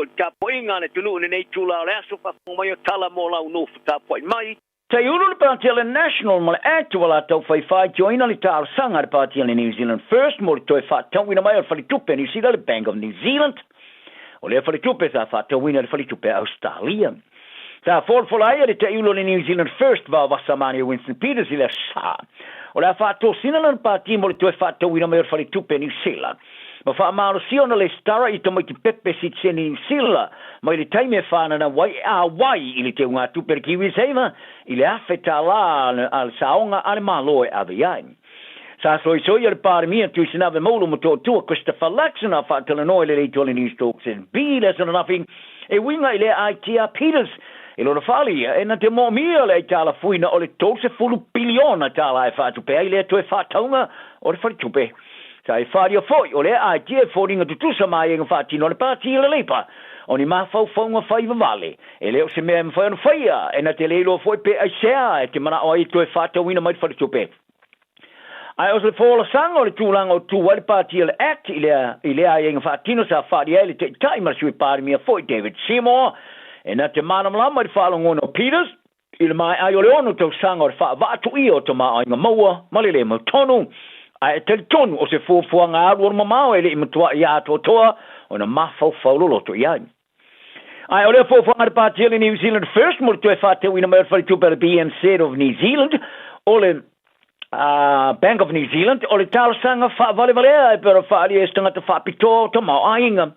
foi i le tapuaiga a le atunuu i lenei itula o le aso, faafofoga mai o tala mo lau nofo tapuai mai. Taiulu le Pāti a le National ma le Act ua latou fai faitioina le talosaga a le Pāti a le New Zealand First mo le toe faatauina mai o le Faletupe a Niu Sila, le Bank of New Zealand. O lea faletupe sa faatauina e le Faletupe a Ausetalia. Sa folafola ai e le taiulu o le New Zealand First Vaovasa Mania Winston Peters i le Aso Sa, o le a faatosina lana pati mo le toe faatauina mai o le Faletupe a Niu Sila ma faamalosia ona lesitara i tamaiti pepe sitiseni Niu Sila mai le taimi e fananau ai e auai i le teugatupe a le KiwiSaver i le $1,000 a le saoga a le Malo e ave i ai. Sa soisoi a le Palemia Tuisinave Maulu Motootua Christopher Luxon a faatalanoa i le leitoa le News Talk ZB i le aso ananafi e uiga i lea aitia Peters i lona faaalia e na te moomia le aitalafuina o le $30 piliona e faatupe ai lea toe faatauga o le faletupe. Sa e faaalia foi o lea aitia e foliga tutusa ma aiaiga faatino a le Pati le Leipa o ni mafaufauga faivavale e le o se mea e mafai ona faia e na te le iloa foi pe aisea e te manao ai e toe faatauina mai le faletupe. Ae o se folasaga o le tulaga o tu ai le Pati o le Act i lea aiaiga faatino sa faaalia ai le Taitai ma le Sui Palemia foi David Seymour e na te malamalama i le faalogona o Peters i le maea ai o le 6 tausaga o le faavaatuia o tamaoaiga maua ma le le mautonu, ae e talitonu o se fuafuaga alualu mamao e le i matuai atoatoa ona mafaufau loloto i ai. Ae o lea fuafuaga a le Pati o le New Zealand First mo le toe faatauina mai o le faletupe a le BNZ of New Zealand, o le Bank of New Zealand, o le talosaga faavalevalea e pei ona faaalia e se tagata faapitoa o tamaoaiga.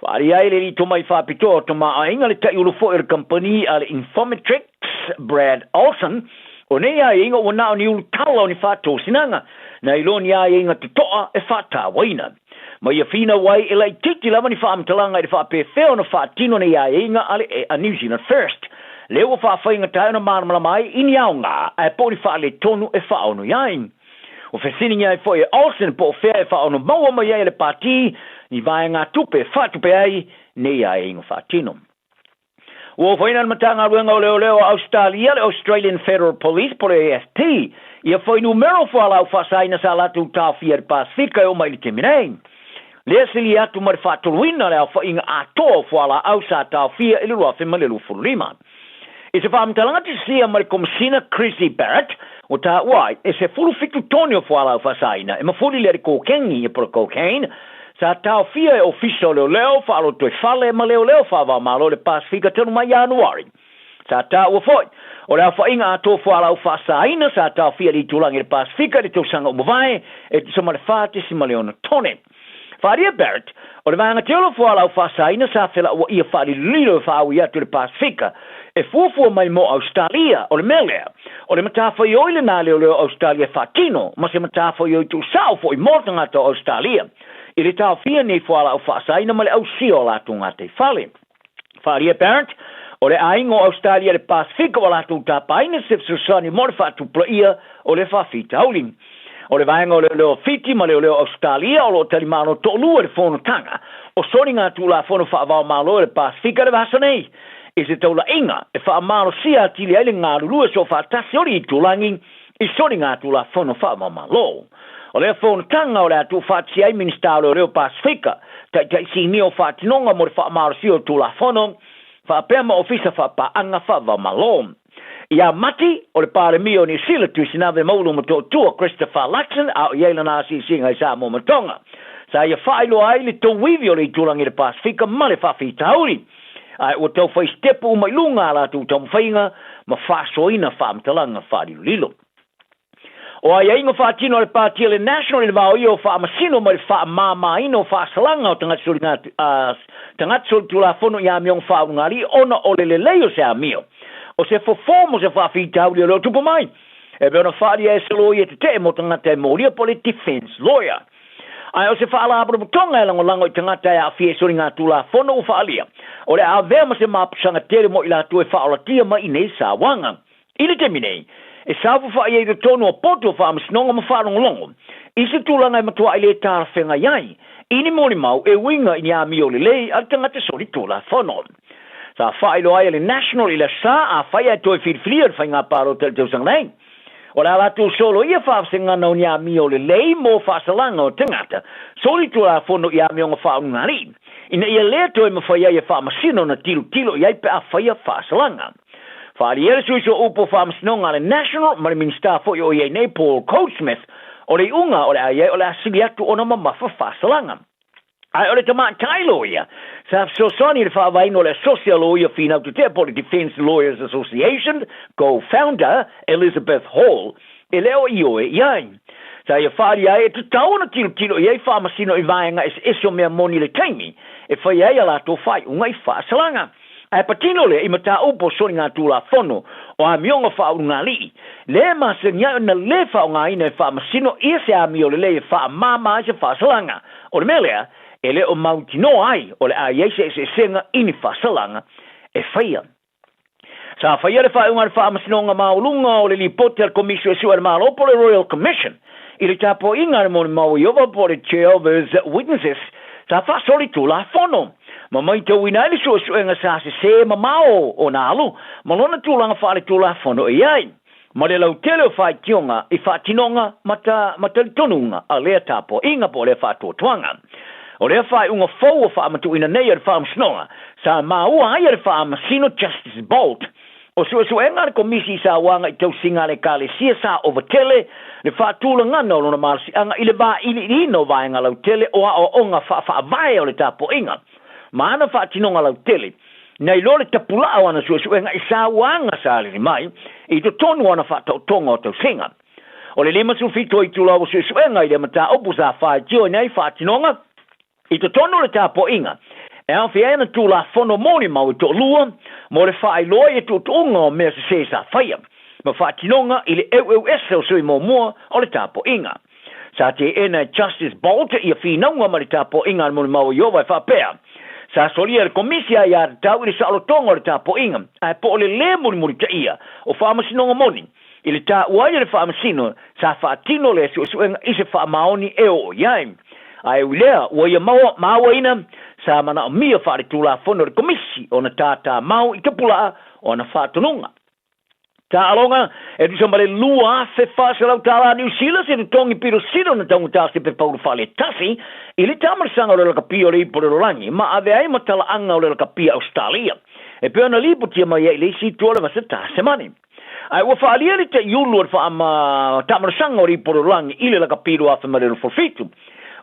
Faaalia ai le alii tomai faapitoa o tamaoaiga le taiulu foi o le kamupani a le Infometrics Brad Olson, o nei aiaiga ua na o ni ulutala o ni faatosinaga na iloa ni aiaiga totoa e faatauaina. Ma ia finau ai e laitiiti lava ni faamatalaga i le faapefea ona faatino nei aiaiga a le a New Zealand First. Lea ua faafaigata ai ona malamalama ai i ni aoga ae po o ni faaletonu e faaono i ai. O fesiligia ai foi e Olsen po o fea e faaono maua mai ai e le pati ni vaegatupe e faatupe ai nei aiaiga faatino. Ua ofoina le Matagaluega o Leoleo o Ausetalia, le Australian Federal Police po o le AFP, ia fuainumera o fualaau faasaina sa latou taofia i le Pasefika e oo mai i le taimi nei. Lea silia atu ma le faatoluina le aofaiga atoa o fualaau sa taofia i le 2025. I se faamatalaga tusia ma le Komesina Chrissy Barrett, ua taua ai e 17 tone o fualaau faasaina e mafuli lea le kokengi po o le cocaine sa taofia e Ofisa o Leoleo Faalotoifale ma Leoleo Faavaomalo i le Pasefika talu mai Ianuari. Sa taua foi o le aofaiga atoa fualaau faasaina sa taofia i le itulagi i le Pasefika i le tausaga ua mavae e tusa ma le 4.6 tone. Faaalia Barrett, o le vaega tele o fualaau faasaina sa felauaia faalilolilo e faaui atu i le Pasefika e fuafua mai mo Ausetalia. O le mea lea, o le matafaioi lena leoleo Ausetalia e faatino ma se matafaioi tuusao foi mo tagata o Ausetalia i le taofia nei fualaau faasaina ma le ausia o latou gataifale. Faaalia Barrett, o le aiga o Ausetalia i le Pasefika ua latou tapaina se fesoasoani mo le faatupulaia o le faafitauli. O le vaega o leoleo Fiti ma leoleo Ausetalia o lo o talimalo toalua i le fonotaga o soliga tulafono faavaomalo i le Pasefika le vaiaso nei i se taulaiga e faamalosia atili ai le galulue soofaatasi o le itulagi i soliga tulafono faavaomalo. O lea fonotaga o le a tuufaatasia ai Minisita o Leoleo Pasefika, Taitai Sinia o Faatinoga mo le faamalosia o Tulafono, faapea ma Ofisa Faapaaga Faavaomalo. Ia Mati, o le Palemia o Niu Sila Tuisinave Maulu Motootua Christopher Luxon a o i ai lana asiasiga i Samoa ma Tonga. Sa ia faailoa ai le tauivi o le itulagi i le Pasefika ma le faafitauli. Ae ua tau fai sitepu uma i luga a latou taumafaiga ma faasoaina faamatalaga faalilolilo. O aiaiga faatino a le Pati a le National i le vaoia o faamasino mai le faamamaina o faasalaga o tagata solitulafono i amioga faaulugalii ona o le lelei o se amio, o se fofo mo se faafitauli o lo o tupu mai, e pei ona faaalia e se loia tetee mo tagata e molia po o le defense lawyer. Ae o se faalapotopotoga e lagolago i tagata e aafia i soligatulafono ua faaalia, o le a avea ma se mapusaga tele mo i latou e faaolatia mai i nei sauaga. I le taimi nei, e saofafai ai i totonu o poto o faamasinoga ma faalogologo i se tulaga e matuai le talafeagai ai i ni molimau e uiga i ni amio lelei a le tagata solitulafono. Sa faailoa ai e le National i le Aso Sa afai ae toe filifilia le faiga palota i le tausaga nei. O le a latou soloia faavasegana o ni amio lelei mo faasalaga o tagata solitulafono i amioga faaulugalii, ina ia lē toe mafai ai e faamasino na tilotilo i ai pe a faia faasalaga. Faaalia le sui sooupu o faamasinoga a le National ma le Minisita fo'i o i ai nei Paul Goldsmith, o le iʻuga o le a iai o le a sili atu ona mamafa faasalaga. Ae o le tamaitai loia sa fesoasoani i le faavaina o le Asosi a Loia Finau Tetee po o le Defence Lawyers Association co-founder Elizabeth Hall e lē o ioe i ai. Sa ia faaalia ai e tatau ona tilotilo i ai faamasino i vaega eseese o mea moni i le taimi e faia ai a latou faaiuga i faasalaga. Ae patino lea i mataupu o soligatulafono o amioga faaulugalii, lē masani ai ona lē faaaogaina e faamasino ia se amio lelei e faamāmā ai se faasalaga. O le mea lea e lē o mautinoa ai o le a i ai se eseesega i ni faasalaga e faia. Sa faia le faaiuga a le Faamasinoga Maualuga o le lipoti a le Komisi Suesue a le Malo po o le Royal Commission i le tapuaiga a le molimau a Ieova po o le Jehovah's Witnesses sa faasolitulafono ma maitauina ai le suesuega sa sesē mamao ona alu ma lona tulaga faaletulafono e i ai ma le lautele o faitioga i faatinoga ma ma talitonuga a lea tapuaiga po o lea faatuatuaga. O lea faaiuga fou ua faamatuuina nei e le Faamasinoga sa maua ai e le Faamasino Justice Bolt o suesuega a le Komisi i sauaga i tausiga a le Ekalesia sa ova tele le faatulagana o lona malosiaga i le vailiiliina o vaega lautele o aoaoga faafaavae o le tapuaiga ma ana faatinoga lautele nai lo le tapulaa o ana suesuega i sauaga sa alili mai i totonu o ana faataotoga o tausiga. O le 57 o itula o suesuega i lea mataupu sa faitioina ai faatinoga i totonu o le tapuaiga e aofia ai ana tulafono molimau e toalua mo le faailoa i tuutuuga o mea sesē sa faia ma faatinoga i le eueu ese o sui muamua o le tapuaiga. Sa teena e Justice Bolt ia finauga ma le tapuaiga a le molimau a Ieova e faapea, sa solia e le Komisi aiatatau i le saolotoga o le tapuaiga, ae po o le lē mulimulitaia o faamasinoga moni i le taua ai e le faamasino sa faatino lea suesuega i se faamaoni e oo i ai. Ae ui lea ua ia mauaina sa manaomia faaletulafono e le Komisi ona tātāmau i tapulaa o ana faatonuga. Taaloga e tusa ma le 2,400 tālā Niu Sila se totogi pito sili ona taugata o se pepa ulufale tasi i le taamalasaga o le lakapi o le ipu o le lalolagi ma ave ai ma talaaga o le lakapi a Ausetalia e pei ona lipotia mai ai i le isi itu o le vasa Tasemani. Ae ua faaalia le taiulu o le faamataamalasaga o le ipu o le lalolagi i le lakapi 2027.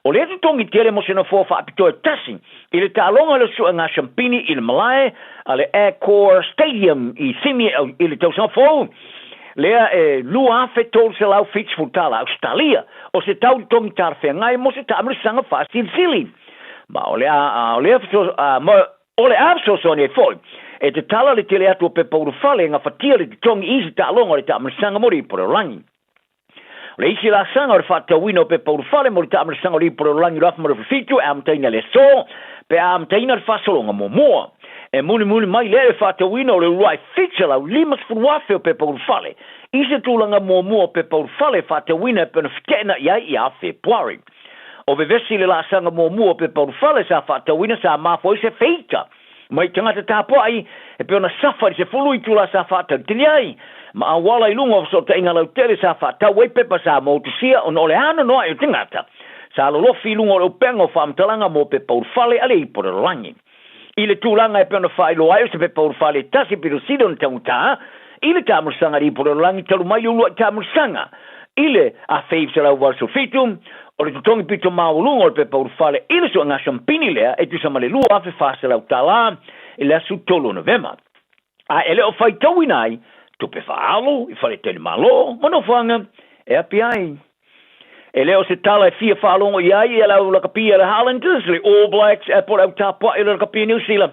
O lea totogi tele mo se nofoa faapitoa e tasi i le taaloga o le suega siampini i le malae a le Accor Stadium i Simi i le tausaga fou lea e 2,370 tala Ausetalia o se tau totogi talafeagai mo se taamalasaga faasilisili. Ma o le a o lea o le a fesoasoani ai foi e tatala le tele atu o pepa ulufale e gafatia le totogi i se taaloga o le taamalasaga mo le ipu o le lalolagi. O le isi laasaga o le faatatauina o pepa ulufale mo le taamalasaga o le ipu o le lalolagi 2027 e amataina i le aso pe a amataina le faasologa muamua. E mulimuli mai lea i le faatatauina o le uluai 750,000 o pepa ulufale i se tulaga muamua o pepa ulufale e faatatauina e pei ona feteenai ai ia Fepuari. O vevesi le laasaga muamua o pepa ulufale sa faatatauina sa mafua ai se feita mai tagata tapuai e pei ona safa i le 10 itula sa faatalitali ai ma auala i luga o fesootaiga lautele sa faatau ai pepa sa motusia ona o le anoanoai o tagata sa lolofi i luga o le upega o faamatalaga mo pepa ulufale a le ipu o le lalolagi. I le tulaga e pei ona faailoa ai o se pepa ulufale e tasi pito sili ona taugata i le taamalasaga a le ipu o le lalolagi talu mai le uluai taamalasaga i le 1987, o le totogi pito maualuga o le pepa ulufale i le suega siampini lea e tusa ma le 2,400 tālā i le aso 3 o Novema. Ae e le o faitauina ai tupe faaalu i faletalimalo ma nofoaga e api ai. E le o se tala e fia faalogo i ai ia le au lakapi a le Highlanders, le All Blacks e po o le au tapuai o le lakapi a Niu Sila.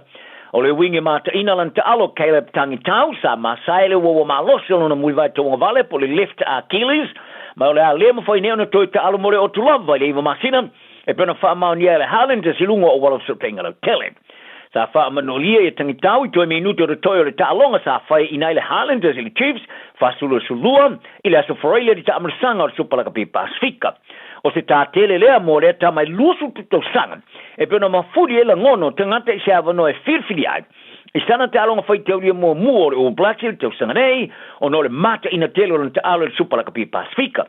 O le uiga e mataina lana taalo Caleb Tangitau sa masae le uaua malosi o lona mulivae tauagavale po o le left Achilles, ma o le a le mafai nei ona toe taalo mo le otu lava i le 9 masina e pei ona faamaonia e le Highlanders i luga o auala o fesootaiga lautele. Sa faamanolia ia Tangitau i toe minuti o totoe o le taaloga sa fai ina i le Highlanders i le Chiefs 42 i le aso Faraile i le taamalasaga o le Supa Lakapi Pasifika. O se tātele lea mo lea tama e 20 tausaga e pei ona mafuli ai lagona o tagata i se avanoa e filifili ai I sana taaloga faitaulia muamua o le All Blacks i le tausaga nei, ona o le mataina tele o lana taalo i le Supa Lakapi Pasefika.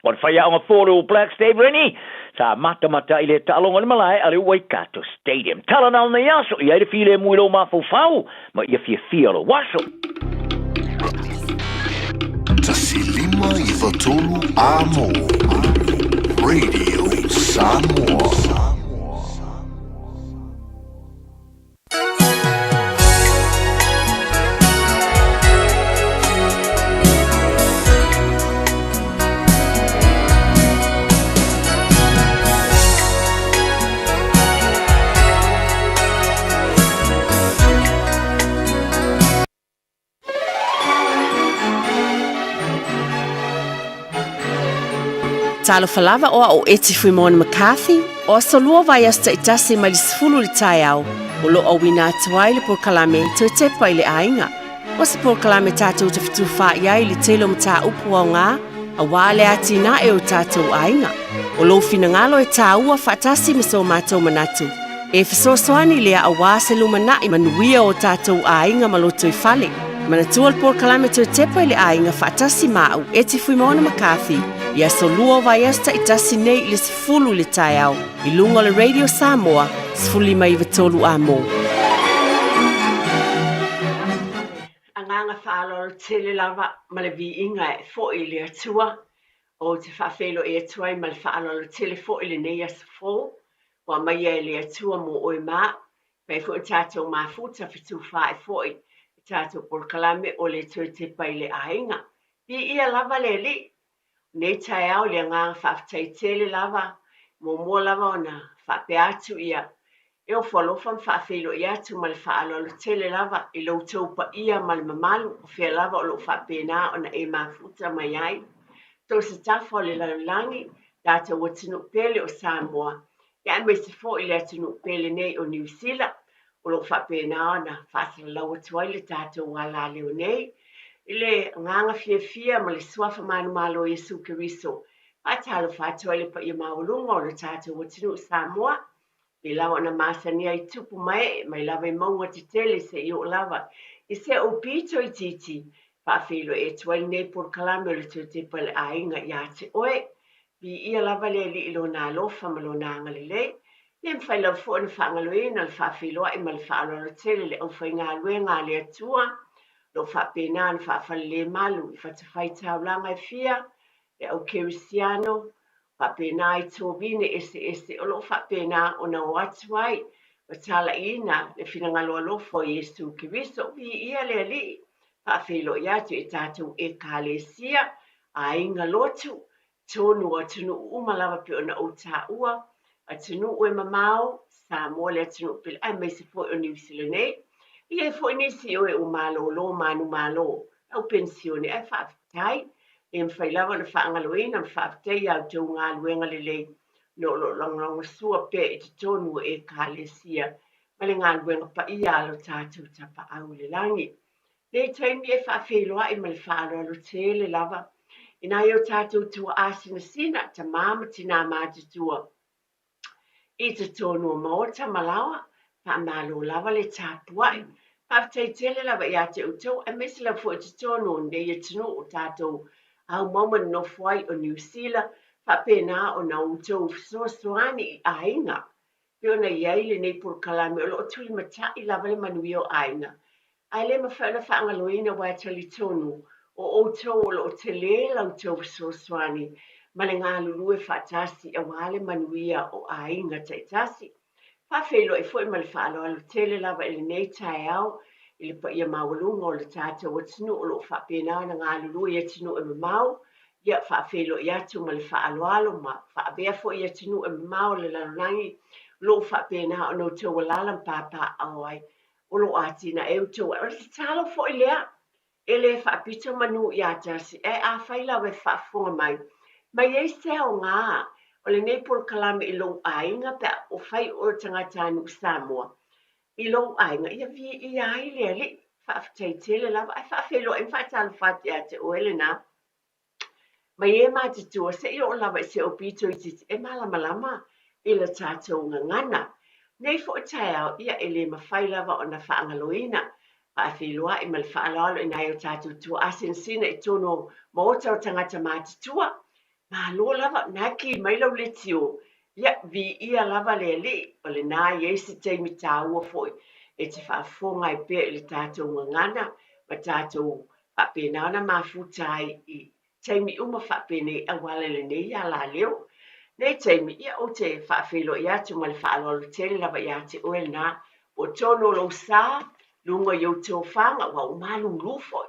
O le faiaoga fou o le All Blacks, Dave Rennie, sa matamata i lea taaloga i le malae a le Waikato Stadium. Tala na o lenei aso, i ai le filemu i lou mafaufau ma ia fiafia lou aso. 1 5 93 Amo Radio Samoa. Talofa lava o au o Eti Fuimona McCarthy, o aso lua vaiaso taitasi mai le 10 i le taeao, o lo o auina atu ai le polokalame Toe Tepa i le Aiga. O se polokalame tatou te fetufaai ai i le tele o mataupu aoga aua le atinae o tatou aiga. O lou finagalo e tāua faatasi ma so matou manatu. E fesoasoani lea aua se lumanai manuia o tatou aiga ma lotoifale. Manatua le polokalame Toe Tepa i le Aiga faatasi ma au Eti Fuimaono McCarthy i aso lua o vaiaso taitasi nei i le 10 i le taeao i luga o le Radio Samoa 15 93 Amo. Agaga faaaloalo tele lava ma le viiga e fo'i i le Atua. Ou te faafeiloai atu ai ma le faaaloalo tele fo'i i lenei aso fou ua aumaia e le Atua mo oe ma a'u. Fai foi tatou mafuta fetufaai fo'i i tatou polokalame o le Toe Tepa i le Aiga. Viia lava le Alii! Nei taeao le agaga faafetai tele lava, muamua lava ona faapea atu ia, e ofo alofa ma faafeiloai atu ma le faaaloalo tele lava i lo outou paia ma le mamalu o fea lava o lo o faapena ona e mafuta mai ai. So se tafa o le lalolagi, tatou atunuu pele o Samoa, ia aemaise foi le atunuu pele nei o Niu Sila, o lo o faapena ona faasalalau atu ai le tatou alaleo nei i le agaga fiafia ma le suafa manumalo o Iesu Keriso. Faatalofa atu ai le paia maualuga o le tatou atunuu Samoa, pei lava ona masani ai tupu ma ee mai lava i mauga tetele seia oo lava i se ou pito itiiti. Faafeiloai atu ai lenei polokalame o le Toe Tepa i le Aiga ia te oe. Viia lava le Alii i Lona alofa ma Lona agalelei. Le mafai lava foi ona faagaloina le faafeiloai ma le faaaloalo tele i le aufaigaluega a le Atua, o lo o faapena ona faafalelemalu i fatafaitaulaga e fia, le au kerisiano, faapena i tovine eseese o lo o faapena ona o atu ai ma talaiina le finagalo alofa o Iesu Keriso. Viia le Alii, faafeiloai atu i tatou Ekalesia, aiga lotu, tonu o atunuu uma lava pei ona ou taua, atunuu e mamao, Samoa le atunuu pele aemaise foi o Niu Sila nei. E i ai foi nisi o e ua malolo manumalo, au penisione ae faafetai, le mafai lava ona faagaloina ma faafetai ia outou galuega lelei ona o lo o lagolagosua pea i totonu o Ekalesia ma le galuega paia a lo tatou Tapaau i le lagi. Nei taimi e faafeiloai ma le faaaloalo tele lava i nai o tatou tuaa sinasina, tamā ma tinā matutua i totonu o maota ma laoa, faamalo lava le tapuai. Faafetai tele lava ia te outou aemaise lava foi i totonu o lenei atunuu o tatou aumau ma nonofo ai o Niu Sila, faapena ona outou fesoasoani i aiga pei ona i ai lenei polokalame o lo o tulimatai lava le manuia o aiga, ae le mafai ona faagaloina aua e talitonu o outou o lo o tele la outou fesoasoani ma le galulue faatasi aua le manuia o aiga taitasi. Faafeiloai foi ma le faaaloalo tele lava i lenei taeao i le paia maualuga o le tatou atunuu o lo o faapena ona galulue i atunuu e mamao. Ia, faafeiloai atu ma le faaaloalo ma faavea foi i atunuu e mamao o le lalolagi o lo o faapena ona outou alaala ma papaaao ai, o lo o atinae outou ai. O le tatalo foi lea, e le faapito manu ia tasi, ae afai lava e faafofoga mai, ma i ai se aoga o lenei polokalame i lou aiga pe a o fai oe o tagatanuu Samoa i lou aiga, ia viia ai le Alii. Faafetai tele lava, ae faafeiloai ma faatalofa atu ia te oe lena. Mai e matutua, se i oo lava i se ou pito itiiti e malamalama i le tatou gagana. Nei foʻi taeao, ia e le mafai lava ona faagaloina, faafeiloai ma le faaaloalo i nai o tatou tuaa sinasina i totonu o maota o tagata matutua. Malo lava, na ki mai lau leitio, ia viia lava le Alii, o lena e i ai se taimi taua foi e te faafofoga ai pea i le tatou gagana ma tatou faapena ona mafuta ai i taimi uma faapenei auala i lenei alaleo. Nei taimi, ia ou te faafeiloai atu ma le faaaloalo tele lava ia te oe lena, po o tonu o lou sa, luga i ou tofaga, ua ou malulu foi.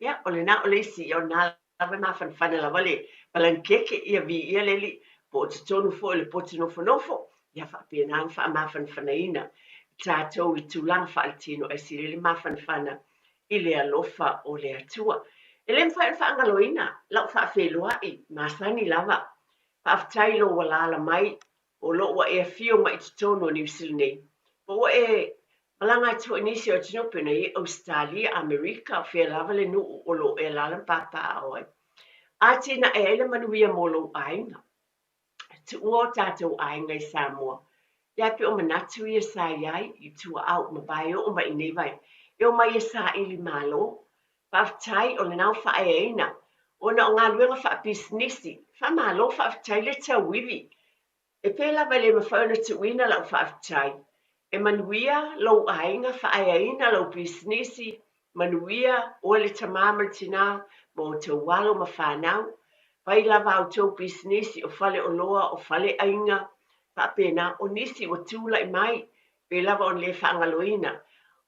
Ia, o lena o le isi, ia o lena lava e mafanafana lava le palanikeke, ia viia le Alii, po o totonu foi o le potu nofonofo, ia faapena ona faamafanafanaina i tatou i tulaga faaletino ae sili le mafanafana i le alofa o le Atua. E le mafai ona faagaloina lau faafeiloai masani lava. Faafetai i lou alaala mai o lo o ua e afio mai i totonu o Niu Sila nei. Po ua e malaga atu foi i nisi o atunuu pei ona i ai Ausetalia, Amerika, o fea lava le nuu o lo o e alaala ma papaaao ai. Atinae ai le manuia mo lou aiga. Tuua o tatou aiga i Samoa. Ia pei o manatu ia sa i ai i tua ua mavae oo mai i nei vai. E omai e saili malo. Faafetai o lena ua faaeaina ona o galuega faapisinisi. Faamalo faafetai le tauivi. E pei lava e le mafai ona tuuina lau faafetai. E manuia lou aiga, faaeaina lau pisinisi, manuia oe le tamā ma le tinā ma outou alo ma fanau. Fai lava a outou pisinisi, o faleoloa, o faleaiga, faapena. O nisi ua tulai mai, pei lava ona le faagaloina,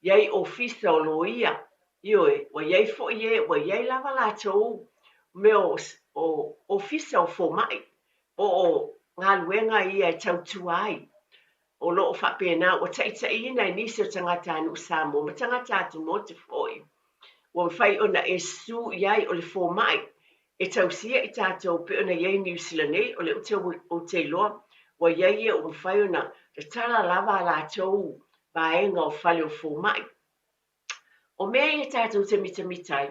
i ai ofisa o loia, ioe, ua i ai foi e, ua i ai lava latou mea o ofisa o fomai, po o galuega ia e tautua ai. O lo o faapena ua taitaiina e nisi o tagatanuu Samoa ma tagata atumotu foi. Ua mafai ona e susu i ai o le fomai e tausia i tatou pei ona i ai Niu Sila nei, o lea ou te iloa ua i ai e ua mafai ona tatala lava a latou vaega o fale o fomai. O mea ia tatou te mitamita ai,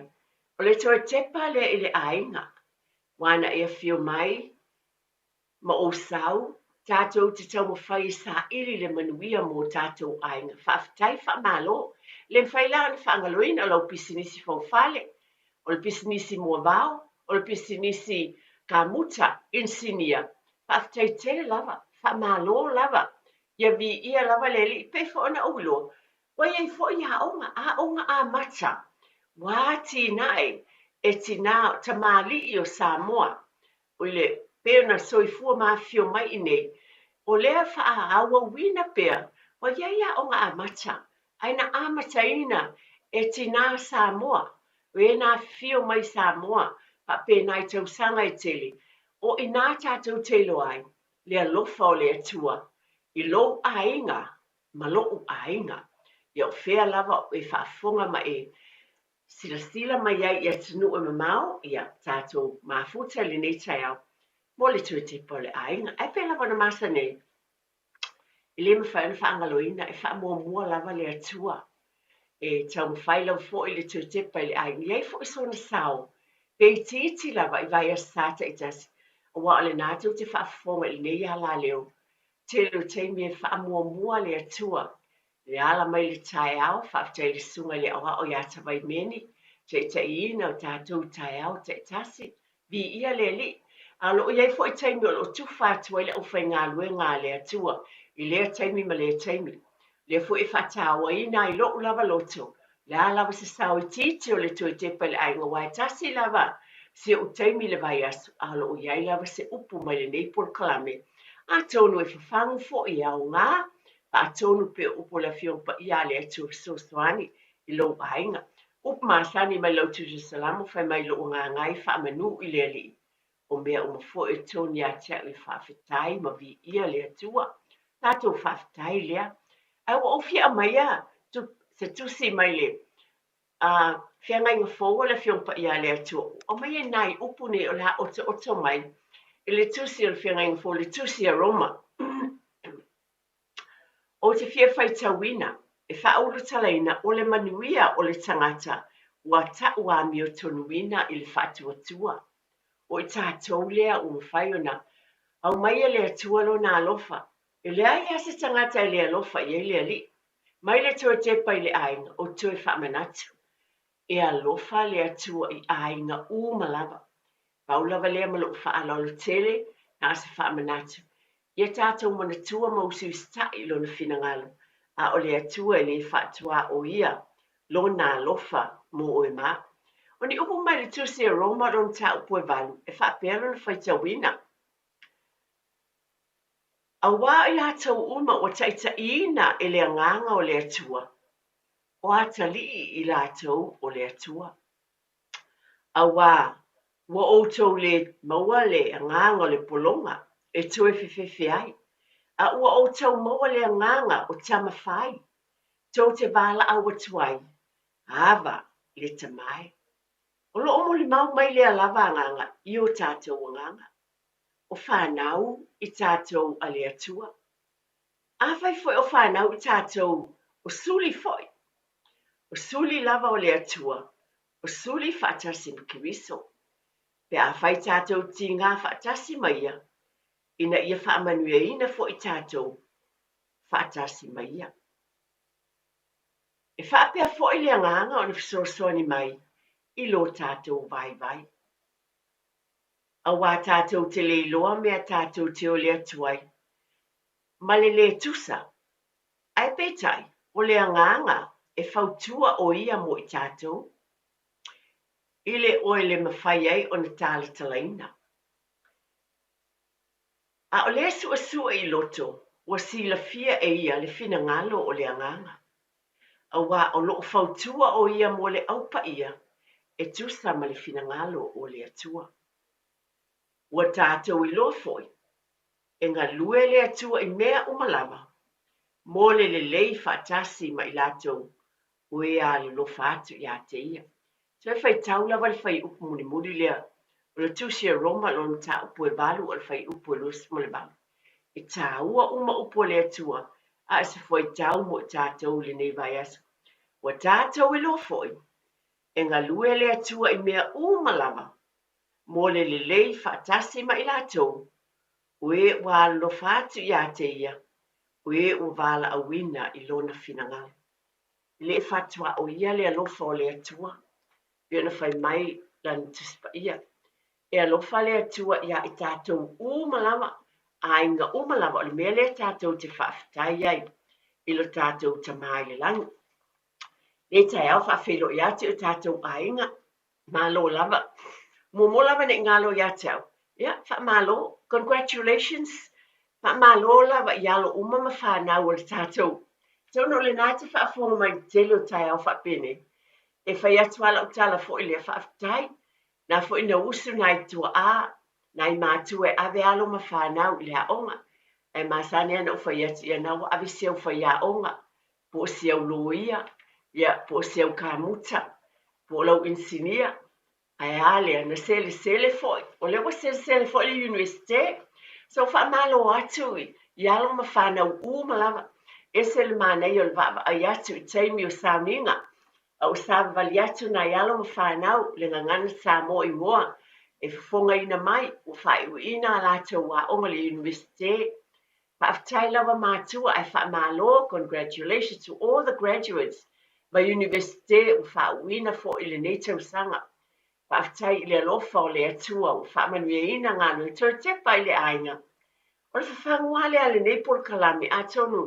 o le toe tepa lea i le aiga, ua na e afio mai ma ou sau, tatou te taumafai e saili le manuia mo tatou aiga. Faafetai, faamalo. Le mafai la ona faagaloina o lau pisinisi faufale, o le pisinisi moavao, o le pisinisi kamuta, inisinia. Faafetai tele lava, faamalo lava. Ia viia lava le Alii, pei foi ona ou iloa, ua i ai foi aoga, aoga amata, ua atinae e tinā, tamalii o Samoa, i le pei ona soifua ma afifio mai i inei, o lea faaauauina pea, ua i ai aoga amata, ae na amataina e tinā Samoa, o e na afifio mai Samoa faapena i tausaga e tele, o i inā tatou te iloa ai le alofa o le Atua i lou aiga ma loʻu aiga. Ia o fea lava e faafofoga ma e silasila mai ai i atunuu e mamao, ia tatou mafuta i lenei taeao mo le toe tepa o le aiga. Ae pei lava ona masani ai, e le mafai ona faagaloina, e faamuamua lava le Atua. E taumafai lava foi le toe tepa i le aiga, e i ai foi sona sao, pe itiiti lava i vaiaso sa taitasi, aua o lena tou te faafofoga i lenei alaleo. Tele o taimi e faamuamua le Atua Le ala mai le taeao, faafetai i le Susuga i le Aoao ia Tavaimeni, taitaiina o tatou taeao taitasi. Viia le Alii. A o lo o i ai foi taimi o lo o tufa atu ai le aufaigaluega a le Atua i lea taimi ma lea taimi. O lea foi e faatauaina ai lo'u lava loto, o le a lava se sao itiiti o le toe tepa i le aiga aua e tasi lava si o'u taimi i le vaiaso, a o lo o i ai lava se upu mai lenei polokalame. Atonu e fafagu foi e aoga Faatonu pea upu o le Afioga Paia a le Atua Fesoasoani i lou aiga. Upu masani mai lau Tusi Salamo fai mai lou agaga ai faamanu i le Alii. O mea uma foi e tonu ia te au e faafetai ma viia le Atua. Tatou faafetai lea. Ae ua ou fia aumaia se tusi mai le Feagaiga Fou a le Afioga Paia a le Atua. Ua aumaia nai upu nei o le a otooto mai i le tusi o le Feagaiga Fou, le tusi a Roma. Ou te fia faitauina, e faaulutalaina o le manuia o le tagata ua ta'u amiotonuina i le faatuatua. O i tatou lea ua mafai ona aumaia le Atua Lona alofa E leai lava se tagata e le alofa i ai le Alii. Mai le toe tepa i le aiga o toe faamanatu. E alofa le Atua i aiga uma lava. Pau lava lea ma lou faaaloalo tele na o se faamanatu. Ia tatou manatua ma usiusitai i Lona finagalo, a o le Atua e le faatuaoia Lona alofa mo oe ma au. O ni upu mai le Tusi a Roma o lona mataupu e valu, e faapea lona faitauina, Auā o i latou uma ua taitaiina e le Agaga o le Atua, o atalii i latou o le Atua. Auā, ua outou lē maua le agaga o le pologa e toe fefefe ai, a ua outou maua le agaga o tama fai, tou te valaau atu ai, Ava, le Tama e. O lo o molimau mai lea lava agaga i o tatou agaga, o fanau i tatou a le Atua. Afai foi o fanau i tatou, o suli foi. O suli lava o le Atua, o suli faatasi ma Keriso. Pe afai tatou tigā faatasi ma Ia, ina ia faamanuiaina foi tatou faatasi ma Ia. E faapea foi le agaga ona fesoasoani mai i lo tatou vaivai. Auā tatou te le iloa mea tatou te ole atu ai ma le lē tusa, ae peitai o le agaga e fautua ʻo ia mo i tatou, i le oe le mafai ai ona talatalaina. A o lea suesue i loto, ua silafia e ia le finagalo o le agaga, auā o lo o fautua ʻo ia mo le Au Paia e tusa ma le finagalo o le Atua. Ua tatou iloa foi, e galue le Atua i mea uma lava, mo le lelei faatasi ma i latou o e alolofa atu iā te ia. Toe faitau lava le fuaiupu mulimuli lea o le Tusi a Roma lona mataupu e valu o le fuaiupu e 28. E tāua uma upu a le Atua a o se fuaitau mo i tatou i lenei vaiaso. Ua tatou iloa foi, e galue le Atua i mea uma lava, mo le lelei faatasi ma i latou o e ua alolofa atu iā te ia, o e ua valaauina i lona finagalo. E le faatuaoia le alofa o le Atua, pei ona fai mai Lana Tusi Paia. E alofa le Atua iā i tatou uma lava, aiga uma lava, o le mea lea tatou te faafetai ai i lo tatou Tama i le Lagi. Lenei taeao faafeiloai atu i o tatou aiga, Malo lava. Muamua lava ne i galo ia te au, ia, faamalo, congratulations, faamalo lava i alo uma ma fanau o le tatou. Atonu o lena e te faafofoga mai i le tele o taeao faapenei, e fai atu lava lau tala foi lea, faafetai, na foi na usu nai tuaa, nai matua e ave alo ma fanau i le aoga, ae masani lava ona ou fai atu, ia na ua ave si au faiaoga, po o si au loia, ia, po o si au kamuta, po o lau inisinia, ae a lea, na selesele foi, o lea ua selesele foi le Iunivesite. So faamalo atu i alo ma fanau uma lava, ese le manaia o le vaavaai atu i taimi o sauniga, a ua savavali atu nai alo ma fanau le Gagana Samoa igoa e fofogaina mai, ua faaiuiina a latou aoga i le Iunivesite. Faafetai lava matua ae faamalo, congratulations to all the graduates mai Iunivesite ua faauuina foi i lenei tausaga. Faafetai i le alofa o le Atua ua faamanuiaina galuega toe tepa i le aiga. O le fafagu lava lea a lenei polokalame atonu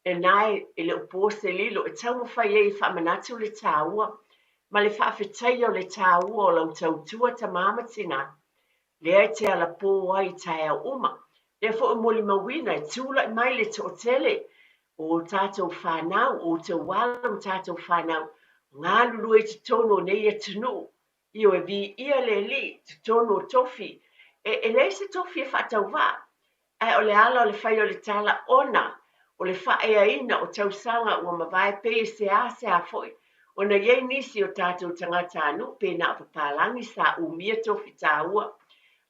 lena e le o po se lilo e taumafai ai e faamanatu le taua ma le faafetaia o le taua o lau tautua tama ma tina lea e te alapō ai i taeao uma. Lea foi ua molimauina e tulai mai le toatele o tatou fanau, o outou alo ma tatou fanau, galulue i totonu o nei atunuu, ioe, viia le Alii i totonu o tofi. E, e leai se tofi e faatauvaa, Ae o le ala o le fai o le tala ona o le faaeaina o tausaga ua mavae pei e seasea foi ona i ai nisi o tatou tagatanuu pe na o papalagi sa umia tofi taua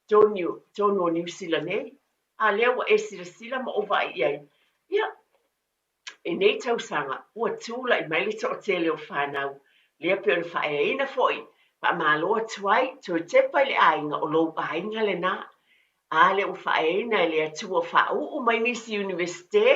tonu o Niu Sila nei, a lea ua e silasila ma ou vaai i ai, ia, i nei tausaga ua tulai mai le toatele o fanau lea pei ona faaeaina foi, faamalo atu ai, toe tepa i le aiga o lou aiga lena. A lea ua faaeaina e le Atua faauu mai nisi Iunivesite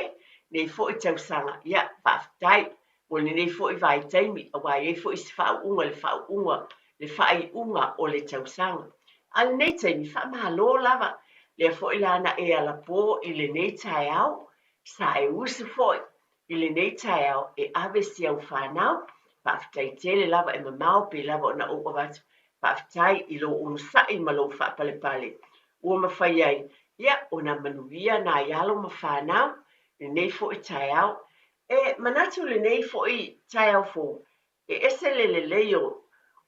nei foi tausaga. Ia, faafetai mo lenei foi vaitaimi, aua e i ai foi isi faauuga i le faauuga, le faaiuga o le tausaga. A o lenei taimi, faamalo lava. Lea foi la na e alapo i lenei taeao, sa e usu foi i lenei taeao e ave si au fanau. Faafetai tele lava e mamao pei lava ona ou avatu. Faafetai i lou onosai ma lou faapalepale ua mafai ai, ia, ona manuia nai alo ma fanau i lenei foi taeao. E manatu lenei foi taeao fou, e ese le lelei o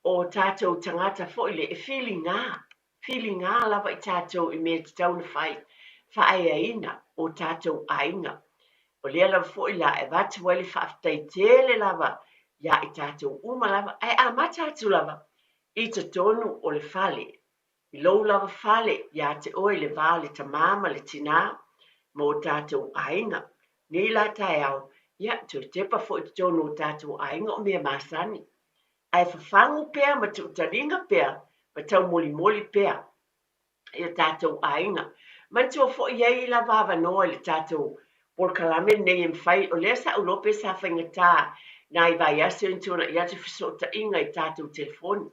o tatou tagata foi le e filiga, filiga lava i tatou i mea e tatau ona fai, faaeaina o tatou aiga. O lea lava foi la e avatu ai le faafetai tele lava iā i tatou uma lava, ae amata atu lava i totonu o le fale, i lou lava fale iā te oe i le va o le tamā ma le tinā ma o tatou aiga. Nei la taeao, ia, toe tepa foi i totonu o tatou aiga o mea masani. Ae fafagu pea ma tuutaliga pea ma taumolimoli pea i o tatou aiga. Manatua foi e i ai lava avanoa i le tatou polokalame lenei e mafai, o lea sa ou iloa pe sa faigata nai vaiaso ia na tuanai atu fesootaiga i tatou telefoni,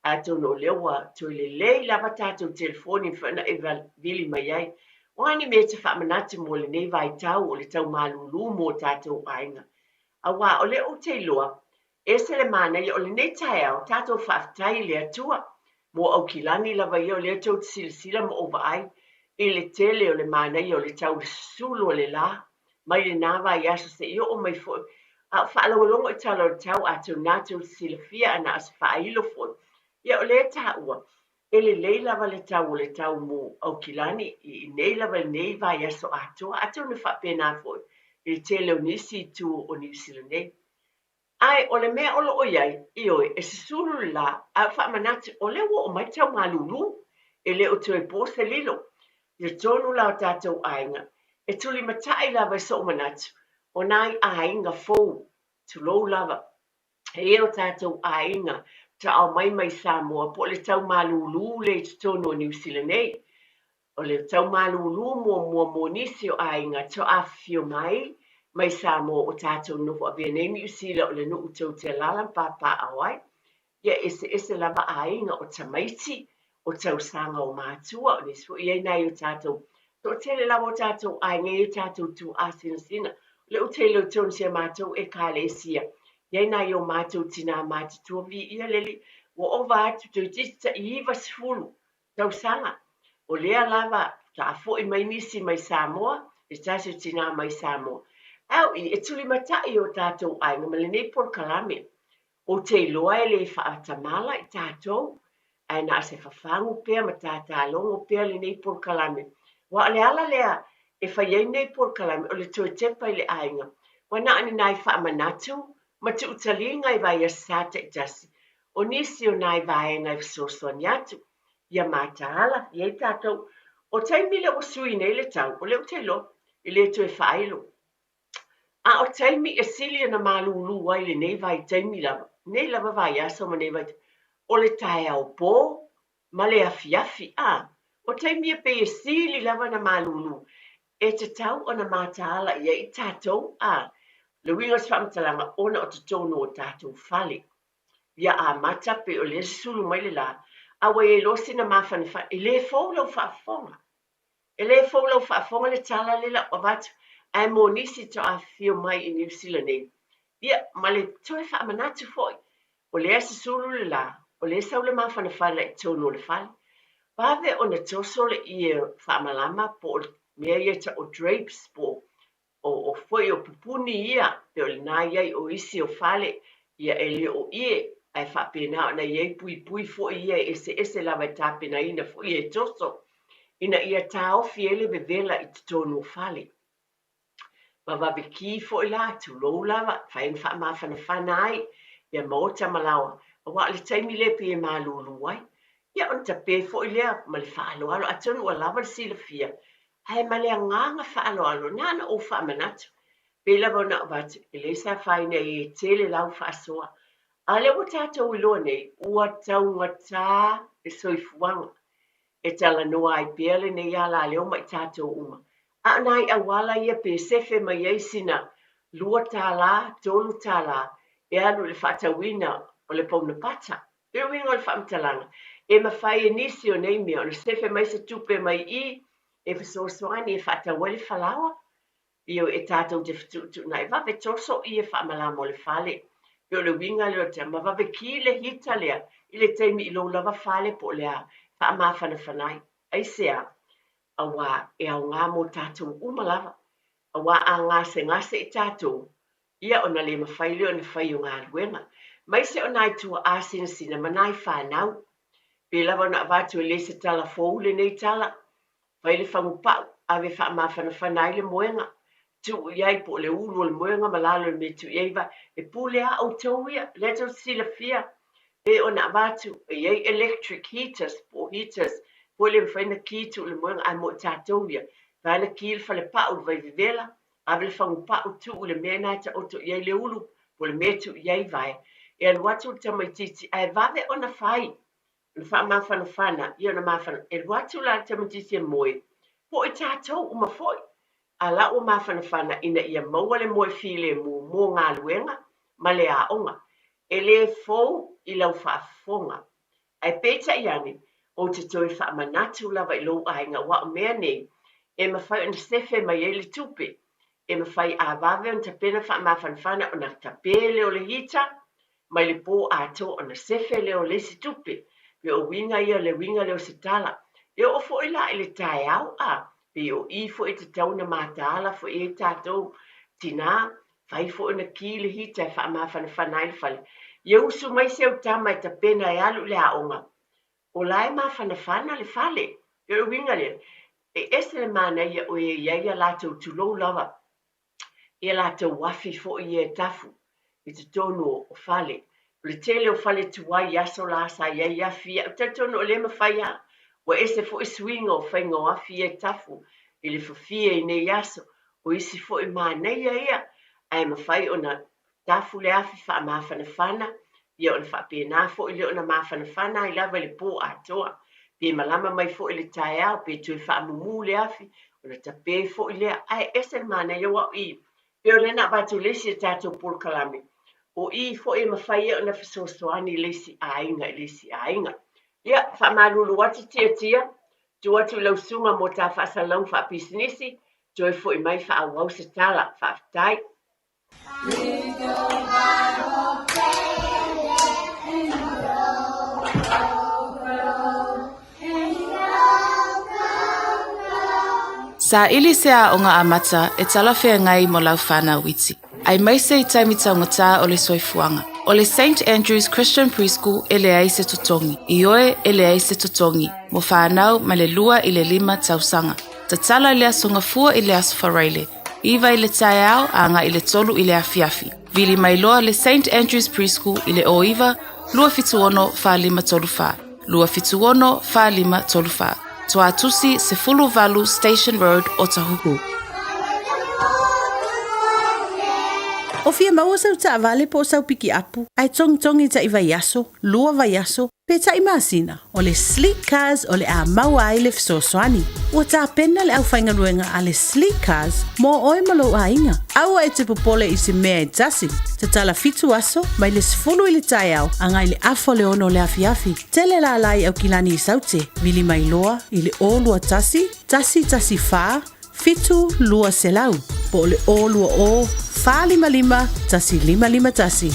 ae atonu o lea ua toe lelei lava tatou telefoni e mafai ona e vili mai ai. O a ni mea e te faamanatu mo lenei vaitau o le tau malūlū mo tatou aiga? Aua o lea ou te iloa, Ese le manaia o lenei taeao, tatou faafetai i le Atua mo Aukilani lava ia o lea tou te silasila ma ou vaai i le tele o le manaia o le tau le susulu o le la mai lena vaiaso seia oo mai foi a o faalogologo i tala o le tau atonu na tou te silafia a na o se faailo foi ia o lea e taua e lelei lava le tau o le tau mo Aukilani i nei lava i lenei vaiaso atoa atonu e faapena foi i le tele o nisi itu o Niu Sila nei. Ae o le mea o lo o i ai, ioe, e susulu le la, ae o faamanatu, o lea ua oo mai tau malūlū, e le o toe po se lilo. I totonu la o tatou aiga, e tulimatai lava i sou manatu, o nai aiga fou, tulou lava, e i ai o tatou aiga taao mai mai Samoa po o le tau malūlū lea i totonu o Niu Sila nei. O le tau malūlū muamua mo nisi o aiga toaafifio mai mai Samoa o tatou nofo avea nei Niu Sila o le nuu tou te alaala ma papaaao ai. Ia eseese lava aiga o tamaiti, o tausaga o matua, o nisi foi i ai nai o tatou toatele lava o tatou aiga i o tatou tuaa sinasina. O lea ou te iloa i totonu o si a matou Ekalesia, i ai nai o matou tinā matutua viia le Alii, ua ova atu toeitiiti tai 90 tausaga. O lea lava faatoa foi mai nisi mai Samoa, se tasi o tinā mai Samoa. Ae o i, e tulimatai o tatou aiga ma lenei polokalame. Ou te iloa e le faatamala i tatou, ae na o se fafagu pea ma tātālogo pea lenei polokalame. Aua o le ala lea e fai ai nei polokalame, o le toe tepa i le aiga. Ua na o ni nai faamanatu ma tuutaliga i vaiaso sa taitasi, o nisi o nai vaega e fesoasoani atu ia mataala i ai tatou. O taimi lea ua sui nei le tau, o lea ou te iloa, e le toe faailo. A o taimi e sili ona malūlū ai lenei vaitaimi lava, nei lava vaiaso ma nei vaitaimi, o le taeao pō ma le afiafi. A, o taimi ia pei e sili lava ona malūlū, e tatau ona mataala i ai i tatou, a, le uiga o se faamatalaga, ona o totonu o tatou fale. Ia amata pei o lea susulu mai le la, a ua i ai loa sina mafanafana, e le fou lau faafofoga. E le fou lau faafofoga le tala lea la ua avatu, ae mo nisi toafifio mai i Niu Sila nei, ia, ma le toe faamanatu foi, o lea susulu le la, o lea sau le mafanafana i totonu o le fale. Vave ona toso le ie faamalama po o le mea ia e tau o drapes po o O, o foi o pupuni ia, pei o lena i ai o isi o fale, ia e le o ie, ae faapena ona i ai puipui foi ia e eseese lava e tapenaina foi e toso, ina ia taofi ai le vevela i totonu o fale. Vavave ki foi la, tulou lava, fai ona faamafanafana ai ia maota ma laoa, aua o le taimi lea pei e malūlū ai. Ia ona tape foi lea ma le faaaloalo, atonu ua lava le silafia Ae ma le agaga faaaloalo, na ona ou faamanatu, pei lava ona avatu, e leai se afaina e tele lau faasoa. A o lea ua tatou iloa nei, ua taugata le soifuaga. E talanoa ai pea lenei alaleo ma i tatou uma. A o nai auala ia pe sefe mai ai sina $2, $3 e alu i le faatauina o le pauna pata. O le uiga o le faamatalaga, e mafai e nisi o nei mea ona sefe mai se tupe mai i i e fesoasoani e faatau ai le falaoa. Ioe, e tatou te fetuutuunai vave toso i e faamalama o le fale. Pei o le uiga lea o le ma vave ki le hita lea i le taimi i lou lava fale po o le a, faamafanafana ai. Aisea? Auā e aoga mo tatou uma lava. Auā a gasegase i tatou, ia ona le mafai lea ona fai o galuega. Maise o nai tuaa sinasina ma nai fanau. Pe lava ona avatu e le se tala fou lenei tala, Fai le fagupau, ave faamafanafana ai le moega, tuu i ai po o le ulu o le moega ma lalo i le mea e tuu i ai vai. E pule lava outou ia, lea tou te silafia pei ona avatu, e i ai electric heaters po o heaters foi lea e mafai ona ki tuu i le moega, ae mo i tatou ia, e mafai ona ki le falepau i le vai vevela, ave le fagupau tuu i le mea lena e taoto i ai le ulu po o le mea e tuu i ai vai. E alu atu le tamaitiiti ae vave ona fai. Ona faamafanafana, ia ona mafana, e alu atu la le tamaitiiti e moe, po o i tatou uma foi, a la ua mafanafana ina ia maua le moe filemu mo galuega ma le aoga. E le fou i lau faafofoga. Ae peitai ane, ou te toe faamanatu lava i lou aiga aua o mea nei e mafai ona sefe mai ai le tupe, e mafai a vave ona tapena faamafanafana ona tape lea o le heater, mai le pō atoa ona sefe lea o le isi tupe. Pei o uiga ia, le uiga lea o se tala. E oo foi la i le taeao, a, pei o i foi e tatau ona mataala foi i ai tatou tinā, fai foi ona ki le hita e faamafanafana ai le fale. Ia usu mai si au tama e tapena e alu i le aoga, o la e mafanafana le fale. Pei o le uiga lea, e ese le manaia o e i ai a latou tulou lava ia latou afi foi ia e tafu i totonu o fale. O le tele o fale tuai i aso la sa i ai afi ia, ou te talitonu o lea e mafai lava. Ua ese foi suiga o faiga o afi ia e tafu i le fafie i nei aso. O isi foi manaia ia, ae mafai ona tafu le afi faamafanafana, ia ona faapena foi lea ona mafanafana ai lava i le pō atoa. Pe malama mai foi i le taeao, pe toe faamumu le afi, ona tape foi lea. Ae ese le manaia aua o i, pei o lea na avatu e le isi a tatou polokalame, o i foi e mafai ai ona fesoasoani le isi aiga i le isi aiga. Ia, faamalulu atu Tiatia, tuu atu i lau susuga mo ta faasalalauga faapisinisi, toe foi mai faaauau se tala. Faafetai. Saili se aoga amata e talafeagai mo lau whānau iti, aemaise i taimi taugata o le soifuaga. O le Saint Andrew's Christian Preschool e leai se totogi, ioe e leai se totogi, mo whānau mai le 2 i le 5 tausaga. Tatala i le Aso Gafua i le Aso Faraile, 9 i le taeao a agai i le 3 i le afiafi. Vili mai loa le Saint Andrew's Preschool i le 09 276 4534, 276 4534. Tuatusi 18 Station Road, Otahuhu. O fia maua sau taavale po o sau pikiapu, ae togitogi taʻi vaiaso, lua vaiaso, pe taʻi masina, o le Sleek Cars o le a maua ai le fesoasoani. Ua tapena le aufaigaluega a le Sleek Cars mo oe ma lou aiga. Aua e te popole i se mea e tasi. Tatala fitu aso, mai le 10 i le taeao agai le afa o le 6 o le afiafi. Tele lala i Aukilani i Saute, vili mai loa i le 021 114 7 200, po o le 020 455 1551.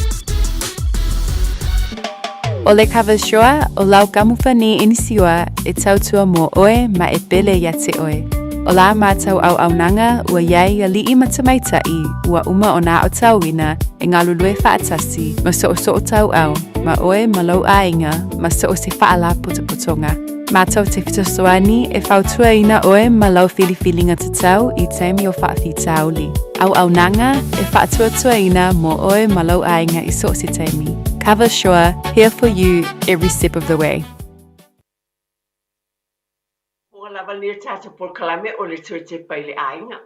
O le Kavashoa o lau kamupani inisiua e tautua mo oe ma e pele ia te oe. O la mātou auaunaga ua iai aliʻi ma tamaitaʻi ua uma ona aotauina e galulue faatasi ma soosoo tauau ma oe ma lou aiga ma so o se faalapotopotoga. Mātou te fesoasoani e fautuaina oe ma lau filifiliga tatau i taimi o faafitauli. Auaunaga e faatuatuaina mo oe ma lou aiga i so o se taimi. Cover Sure, here for you every step of the way. Ua lava lenei tatou polokalame o le toe tepa i le aiga.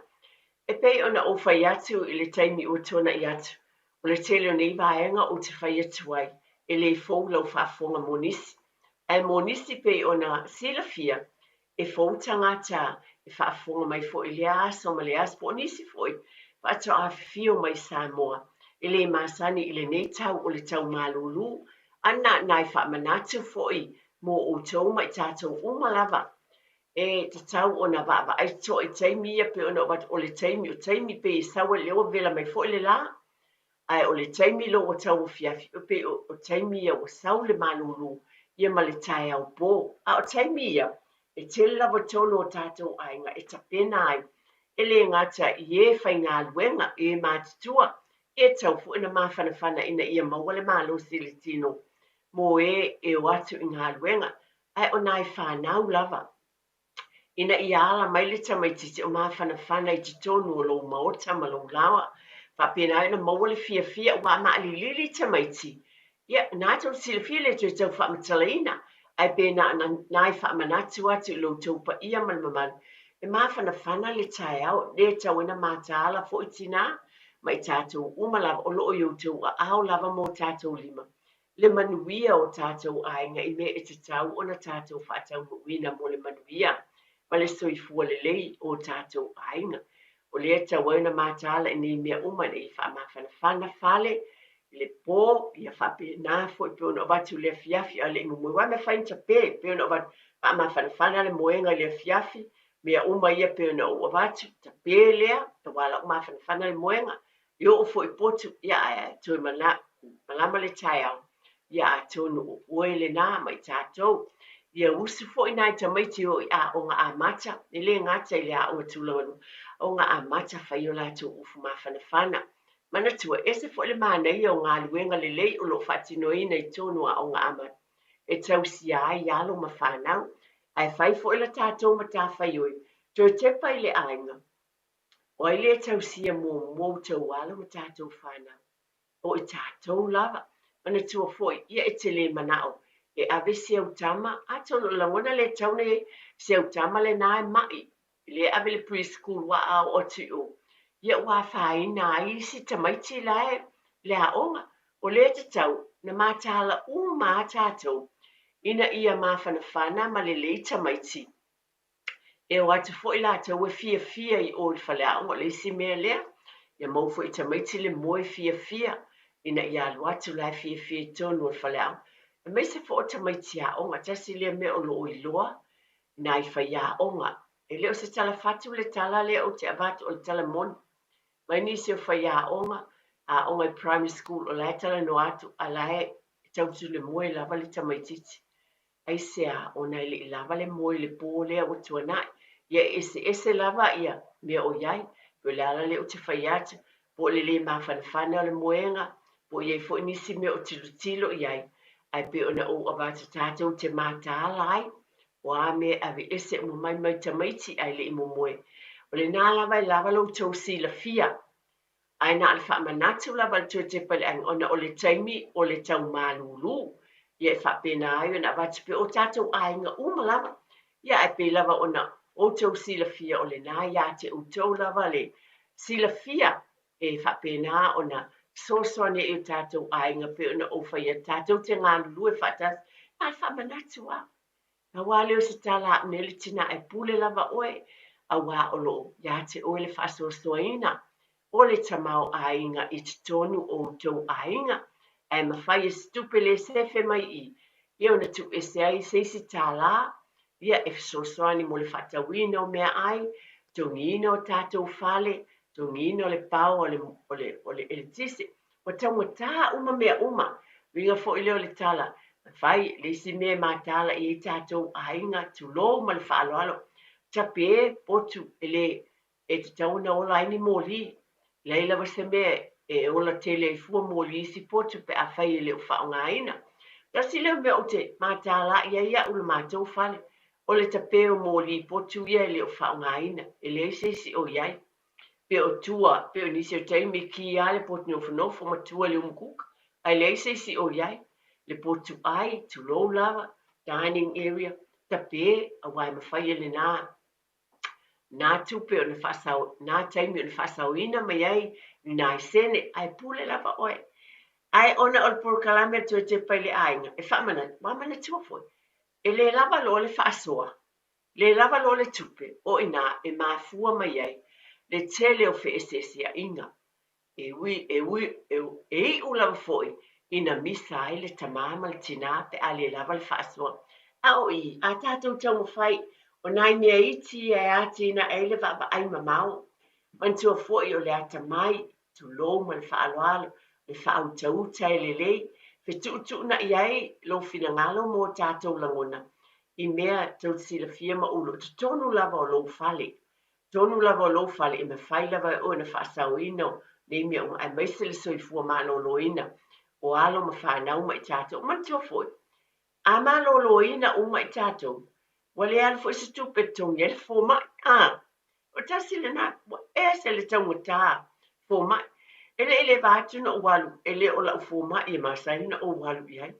E pei ona ou fai atu i le taimi ua tuanai atu, o le tele o nei vaega ou te fai atu ai, e le fou lau faafofoga mo nisi. Ae mo nisi pei ona silafia, e fou tagata e faafofoga mai foi i lea aso ma lea aso, po o nisi foi faatoa afifio mai i Samoa e le masani i lenei tau o le tau malūlū, a na nai faamanatu foi mo outou ma i tatou uma lava. E tatau ona vaavaai totoa i taimi ia pei ona ou avatu, o le taimi, o taimi pei e sau ai, lea ua vela mai foi le la, Ae o le taimi loa ua tauafiafi, e pei o taimi ia ua sau le malūlū ia ma le taeao pō. A o taimi ia, e tele lava tonu o tātou aiga e tapena ai, e le gata i ē faigaluega, i ē matutua, e tatau foi ona mafanafana ina ia maua le malosi i le tino mō ē e o atu i galuega, ae o nai fanau lava. Ina ia ala mai le tamaitiiti o mafanafana i totonu o lou maota ma lou laoa, faapena ai ona maua le fiafia aua a maʻalilili tamaiti, ia, na tou silafia le toe tau faamatalaina, ae pe na ona nai faamanatu atu i lo outou paia ma le mamalu, e mafanafana le taeao, le tatau ai ona mataala foi tinā ma i tatou uma lava o lo o i outou aao lava ma o tatou lima le manuia o tatou aiga i mea e tatau ona tatou faataunuuina mo le manuia ma le soifua lelei o tatou aiga. O lea e tatau ai ona mataala i nei mea uma ina ia faamafanafana fale i le po, ia faapena foi pei ona avatu i le afiafi a o le i momoe. Aua e mafai ona tape pei ona avatu, faamafanafana le moega i le afiafi, mea uma ia pei ona ou avatu, tape lea, aua la ua mafanafana le moega, E oo foi i potu, ia ae toe malama le taeao, ia atonu o oe lenā ma i tatou. Ia usu foi nai tamaiti e o i aoga amata, e le gata i le aoga tulagalua, aoga amata fai o latou ufu mafanafana. Manatua, ese foi le manaia o galuega lelei o lo o faatinoina i totonu o aoga amata e tausia ai alo ma fanau. Ae fai foi la tatou matafaioi, toe tepa i le aiga, O ai lea e tausia muamua outou alo ma tatou fanau? O i tatou lava. Manatua foi, ia e te le manao e ave si au tama, atonu o le lagona lea e tatau ona i ai, si au tama lenā e maʻi, lea e ave i le pre-school ua aoao atu i o, ia ua afaina ai isi tamaiti la e i le aoga. O lea e tatau ona mataala uma a tatou ina ia mafanafana ma lelei tamaiti. E o atu foi latou e fiafia i o i le faleaoga, o le isi mea lea, ia maua foi e tamaiti le moe fiafia ina ia alu atu la e fiafia i totonu o le faleaoga. Aemaise foi o tamaiti aoga, tasi lea mea o lo o iloa i nai faiaoga. E le o se tala fatu le tala lea ou te avatu, o le tala moni. Mai nisi o faiaoga, aoga i primary school o la e talanoa atu a la e tautu le moe lava le tamaitiiti. Aisea, ona e le i lava le moe i le pō lea ua tuanai, ia e eseese lava ia mea o i ai. Pei o le ala lea ou te fai atu, po o le lē mafanafana o le moega, po o i ai foi nisi mea o tilotilo i ai, ae pei ona ou avatu tatou te mataala ai, o a mea e aveese uma mai mai tamaiti ae le i momoe. O lenā lava e lava lo outou silafia. Ae na o le faamanatu lava i le toe tepa i le aiga ona o le taimi o le tau malūlū, ia e faapena ai ona avatu pea o tatou aiga uma lava. Ia ae pei lava ona outou silafia o lenā iā te outou lava le silafia e faapena ona fesoasoani ai i o tatou aiga pei ona ou fai atu tatou te galulue faatasi. Na o le faamanatu lava. Pau lava lea o se tala a au nei le tina e pule lava oe, auā o lo o iā te oe le faasoasoaina o le tamaoaiga i totonu o outou aiga, ae mafai e se tupe le sefe mai i ia ona tuuese ai se isi tālā ia e fesoasoani mo le faatauina o meaai, totogiina o tatou fale, totogiina o le pao o le, o le, o le eletise. Ua taugata uma mea uma. Uiga foi lea o le tala, na fai le isi mea e mataala i ai tatou aiga, tulou ma le faaaloalo, tape e, potu, e le e tatau ona ola ai ni moli. Leai lava se mea e ola tele ai fua moli i isi potu pe afai e le o faaaogaina. Tasi lea mea ou te mataala i ai au i le matou fale, o le tape o moli potu ia e le o faaaogaina, e leai se isi o i ai. Pe o tua, pe o nisi o taimi, ki lava le potu nofonofo ma tua i le umukuka, ae leai se isi o i ai. Le potu ai, tulou lava, dining area, tape, aua e mafai e lenā nā tupe ona faasao, nā taimi ona faasaoina mai ai i nai sene, ae pule lava oe. Ae ona o le polokalame a le Toe Tepa i le Aiga, e faamanatu, ua manatua foi. E le lava loa le faasoa, le lava loa le tupe, o i inā e mafua mai ai le tele o feeseeseaiga. E ui, e ui, e, e iu lava foi ina misa ai le tamā ma le tinā pe a le lava le faasoa. A o i, a tatou taumafai, o nai mea iti ia e atinae ai le vaavaai mamao. Manatua foi o le atamai, tulou ma le faaaloalo, le faautauta e lelei, fetuutuunai ai lou finagalo mo tatou lagona i mea tou te silafia ma ulu i totonu lava o lou fale. Totonu lava o lou fale e mafai lava e oe ona faasaoina nei mea uma aemaise le soifua maloloina o alo ma fanau ma i tatou. Manatua foi, a maloloina uma i tatou, ua le alu foi se tupe e totogi ai le fomai. A, o tasi lena, ua ese le taugata fomai. E le i leva atu na ou alu, e le o lau fomai e masani ona ou alu i ai.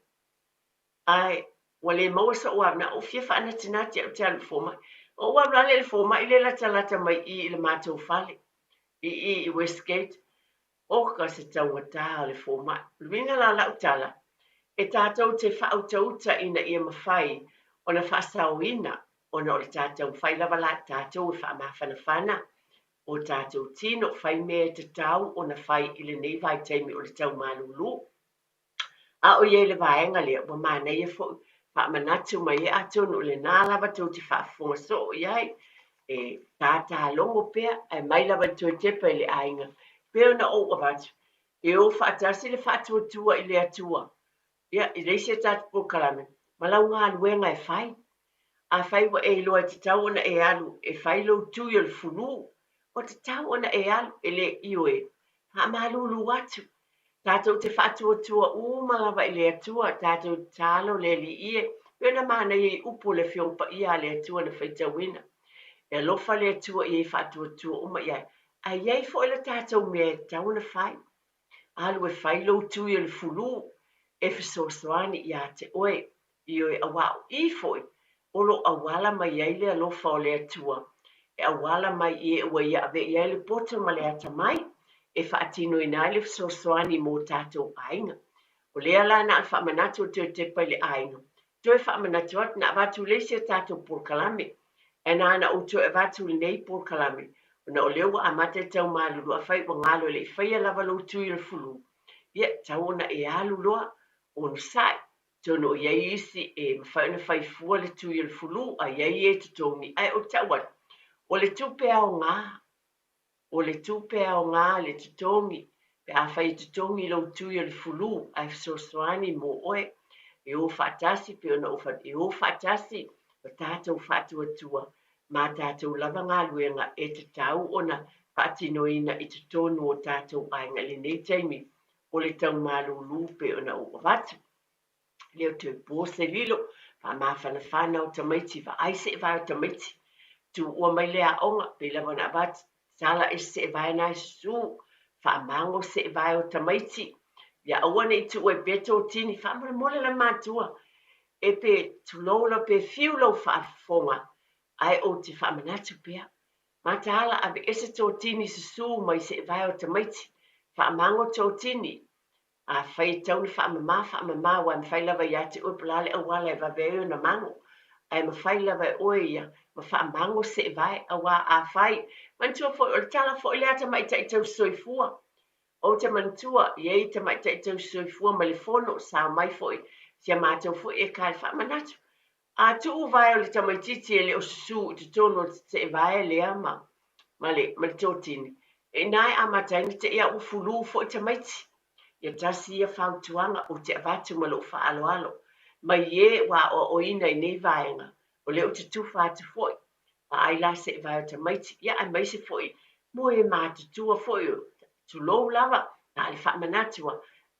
Ae ua le maua soʻu avanoa, ua fia faanatinati au te alu i le fomai. Ou alu la lea i le fomai lea e latalata mai i i le matou fale, i i i Westgate. Oka se taugata o le fomai. O le uiga la o lau tala, e tatou te faautauta ina ia mafai ona faasaoina ona o le tatou fai lava la tatou e faamafanafana o tatou tino, fai mea e tatau ona fai i lenei vaitaimi o le tau malūlū. A o i ai le vaega lea, ua manaia foi faamanatu mai ai, atonu o lena lava tou te faafofoga soo i ai, e tātālogo pea, ae mai lava i le toe tepa i le aiga, pei ona ou avatu, e o faatasi le faatuatua i le Atua, ia, i le isi a tatou polokalame, ma lau galuega e fai. Afai ua e iloa e tatau ona e alu e fai lou tui o le fulu, ua tatau ona e alu, e le ioe, faamalulu atu. Tatou te faatuatua uma lava i le Atua, tatou tatalo le Alii e, pei ona manaia i upu o le Afioga Paia a le Atua na faitauina. E alofa le Atua i e faatuatua uma i ai, ae i ai foi le tatou mea e tatau ona fai. Alu e fai lou tui o le fulu e fesoasoani ia te oe, ioe, auā o i foi o lo o auala mai ai le alofa o le Atua, e auala mai i e ua ia ave i ai le poto ma le atamai e faatinoina ai le fesoasoani mo tatou aiga. O lea la na o le faamanatu o le toe tepa i le aiga, toe faamanatu atu, na avatu le isi a tatou polokalame, ae na ona ou toe avatu lenei polokalame, ona o lea ua amata le tau malulu, afai ua galo e le i faia lava lou tui o le fulu, ia, tatau ona e alu loa, onosai, atonu o i ai isi e mafai ona fai fua le tui o le fulu, a i ai e totogi, ae ou te tau atu, o le tupe aoga, O le tupe aoga le totogi pe afai e totogi lou tui o le fulu ae fesoasoani mo oe e o faatasi pei ona ou fai atu, e o faatasi ma tatou faatuatua ma tatou lava galuega e tatau ona faatinoina i totonu o tatou aiga i lenei taimi o le tau malūlū pei ona ou avatu. Lea o toe po se lilo, faamafanafana o tamaiti, vaai seevae o tamaiti, tuua mai le aoga, pei lava ona avatu, tatala ese seevae na e susu, faamago seevae o tamaiti, ia aua ne i tuu ai pea totini, faamolemole la matua, e pe tulou lau pe fiu lau faafofoga, ae ou te faamanatu pea, mataala aveese totini susu mai seevae o tamaiti, faamago totini, Afai e tatau ona faamama, faamama, aua e mafai lava ia te oe po o le a le auala e vave ai ona mago, ae mafai lava e oe ia ma faamago seevae, aua afai, manatua foi, o le tala foi lea a tamaitai tausisoifua. Ou te manatua, e i ai tamaitai tausisoifua mai le fono, sa omai foi si a matou foi eka e faamanatu. A tuu vae o le tamaitiiti e le o susu i totonu o le seevae lea ma, ma le, ma le totini, e ina e amata ai ona te i a ua fulu foi tamaiti. Ia tasi ia fautuaga ou te avatu ma lou faaaloalo mai e ua aoaoina i nei vaega, o lea ou te tufa atu foi, vaai la seevae o tamaiti, ia aemaise foi mo e matutua foi, tulou lava, na o le faamanatu a,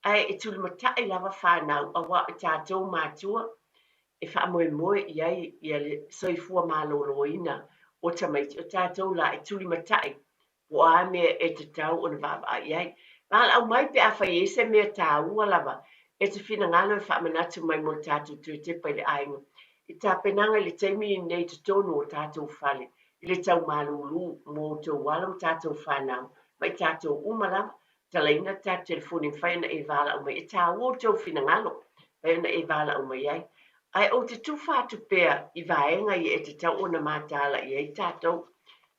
ae e tulimatai lava fanau aua o tatou matua e faamoemoe i ai ia le soifua maloloina o tamaiti, o tatou la e tulimatai po o a mea e tatau ona vaavaai i ai. Valaau mai pe afai e i ai se mea taua lava e te finagalo e faamanatu mai mo le tatou toe tepa i le aiga i tapenaga i le taimi lenei i totonu o tatou fale i le tau malūlū mo outou alo ma tatou fanau ma i tatou uma lava. Talaina le tatou telefoni e mafai ona e valaau mai. E taua outou finagalo, mafai ona e valaau mai ai. Ae ou te tufa atu pea i vaega ia e tatau ona mataala i ai tatou.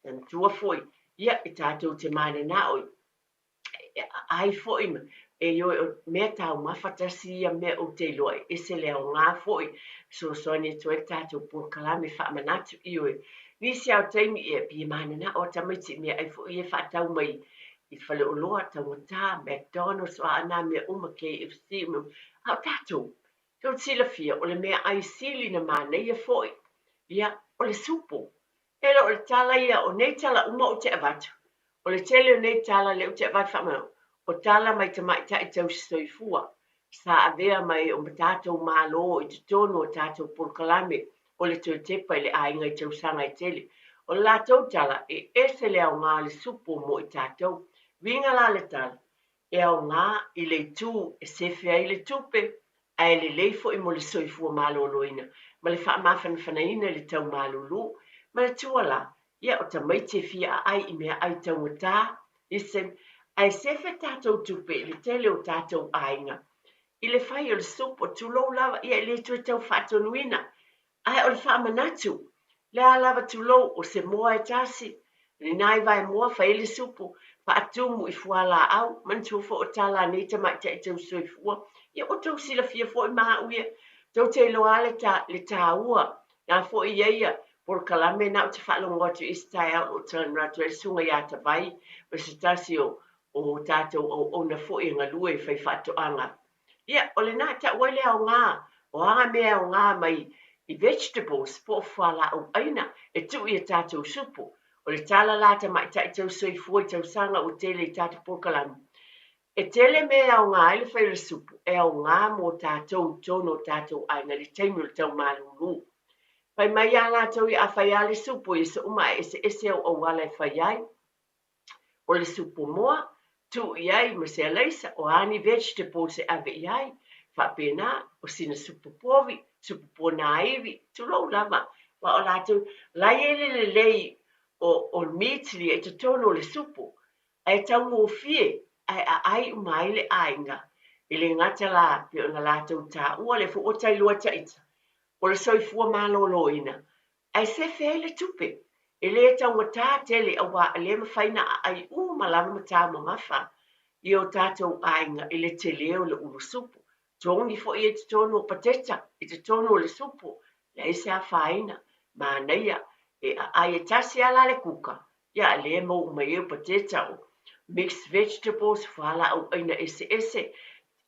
Manatua foi, ia, e tatou te mananao i ai foi ma e ioe o mea taumafa tasi ia mea ou te iloa e ese le aoga foi fesoasoani atu ai le tatou polokalame faamanatu ioe nisi lava o taimi ia pei e mananao a tamaiti i meaai foi ia e faatau mai i faleoloa taugata McDonald's o a na mea uma KFC a o tatou tou te silafia o le meaai sili na manaia foi ia o le supo E le o le tala ia, o nei tala uma ou te avatu, o le tele o nei tala lea ou te avatu faamau, o tala mai tamaitai tausi soifua sa avea mai o tatou Malo i totonu o tatou polokalame o le toe tepa i le aiga i tausaga e tele. O le latou tala, e ese le aoga o le supo mo i tatou. Uiga la le tala, e aoga i le itu e sefe ai le tupe, ae lelei foi mo le soifua maloloina ma le faamafanafanaina i le tau malulu. Manatua la, ia o tamaiti e fia aai i meaai taugata, listen, ae sefe tatou tupe i le tele o tatou aiga i le fai o le supo, tulou lava, ia e le toe tau faatonuina. Ae o le faamanatu, le a lava tulou, o se moa e tasi, lena i vaemoa fai ai le supo, faatumu i fualaau, manatua foi o tala a nei tamaitai tausi soifua, ia ua tou silafia foi ma au ia, tou te iloa lava le, ta, le taua, na foi i ai ia polokalame na ou te faalogo atu i isi taeao o lo o talanoa atu ai le susuga ia Tavai ma se tasi o, o tatou auauna foi e galue i faifaatoaga. Ia, o lena e tau ai le aoga, o a mea e aoga mai i vegetables po o fualaau aina e tuu i a tatou supo. O le tala la a tamaitai tausi soifua i tausaga ua tele i tatou polokalame, e tele mea e aoga ai le fai o le supo, e aoga mo tatou i totonu o tatou aiga i le taimi o le tau malulu. Fai mai lava latou ia a fai lava le supo i aso uma ae eseese au auala e fai ai. O le supo moa, tuu i ai ma se alaisa, o a ni vegetables e ave i ai, faapena, o sina supo povi, supo ponāiwi, tulou lava, aua o latou, la e i ai le lelei o, o le meat ia i totonu o le supo, ae taugofie, ae aai uma ai le aiga. E le gata la, pei ona latou taua, lea foi ua tailua e ita, o le soifua maloloina, Ae sefe ai le tupe. E le taugata tele aua e le mafai na aai uma lava ma taumamafa i o tatou aiga i le tele o le ulu supo. Togi foi i totonu o pateta, i totonu o le supo, leai se afaina. Manaia, e aai e tasi lava la le kuka, ia a lea e mou uma i ai o pateta, o mixed vegetables, fualaau aina eseese,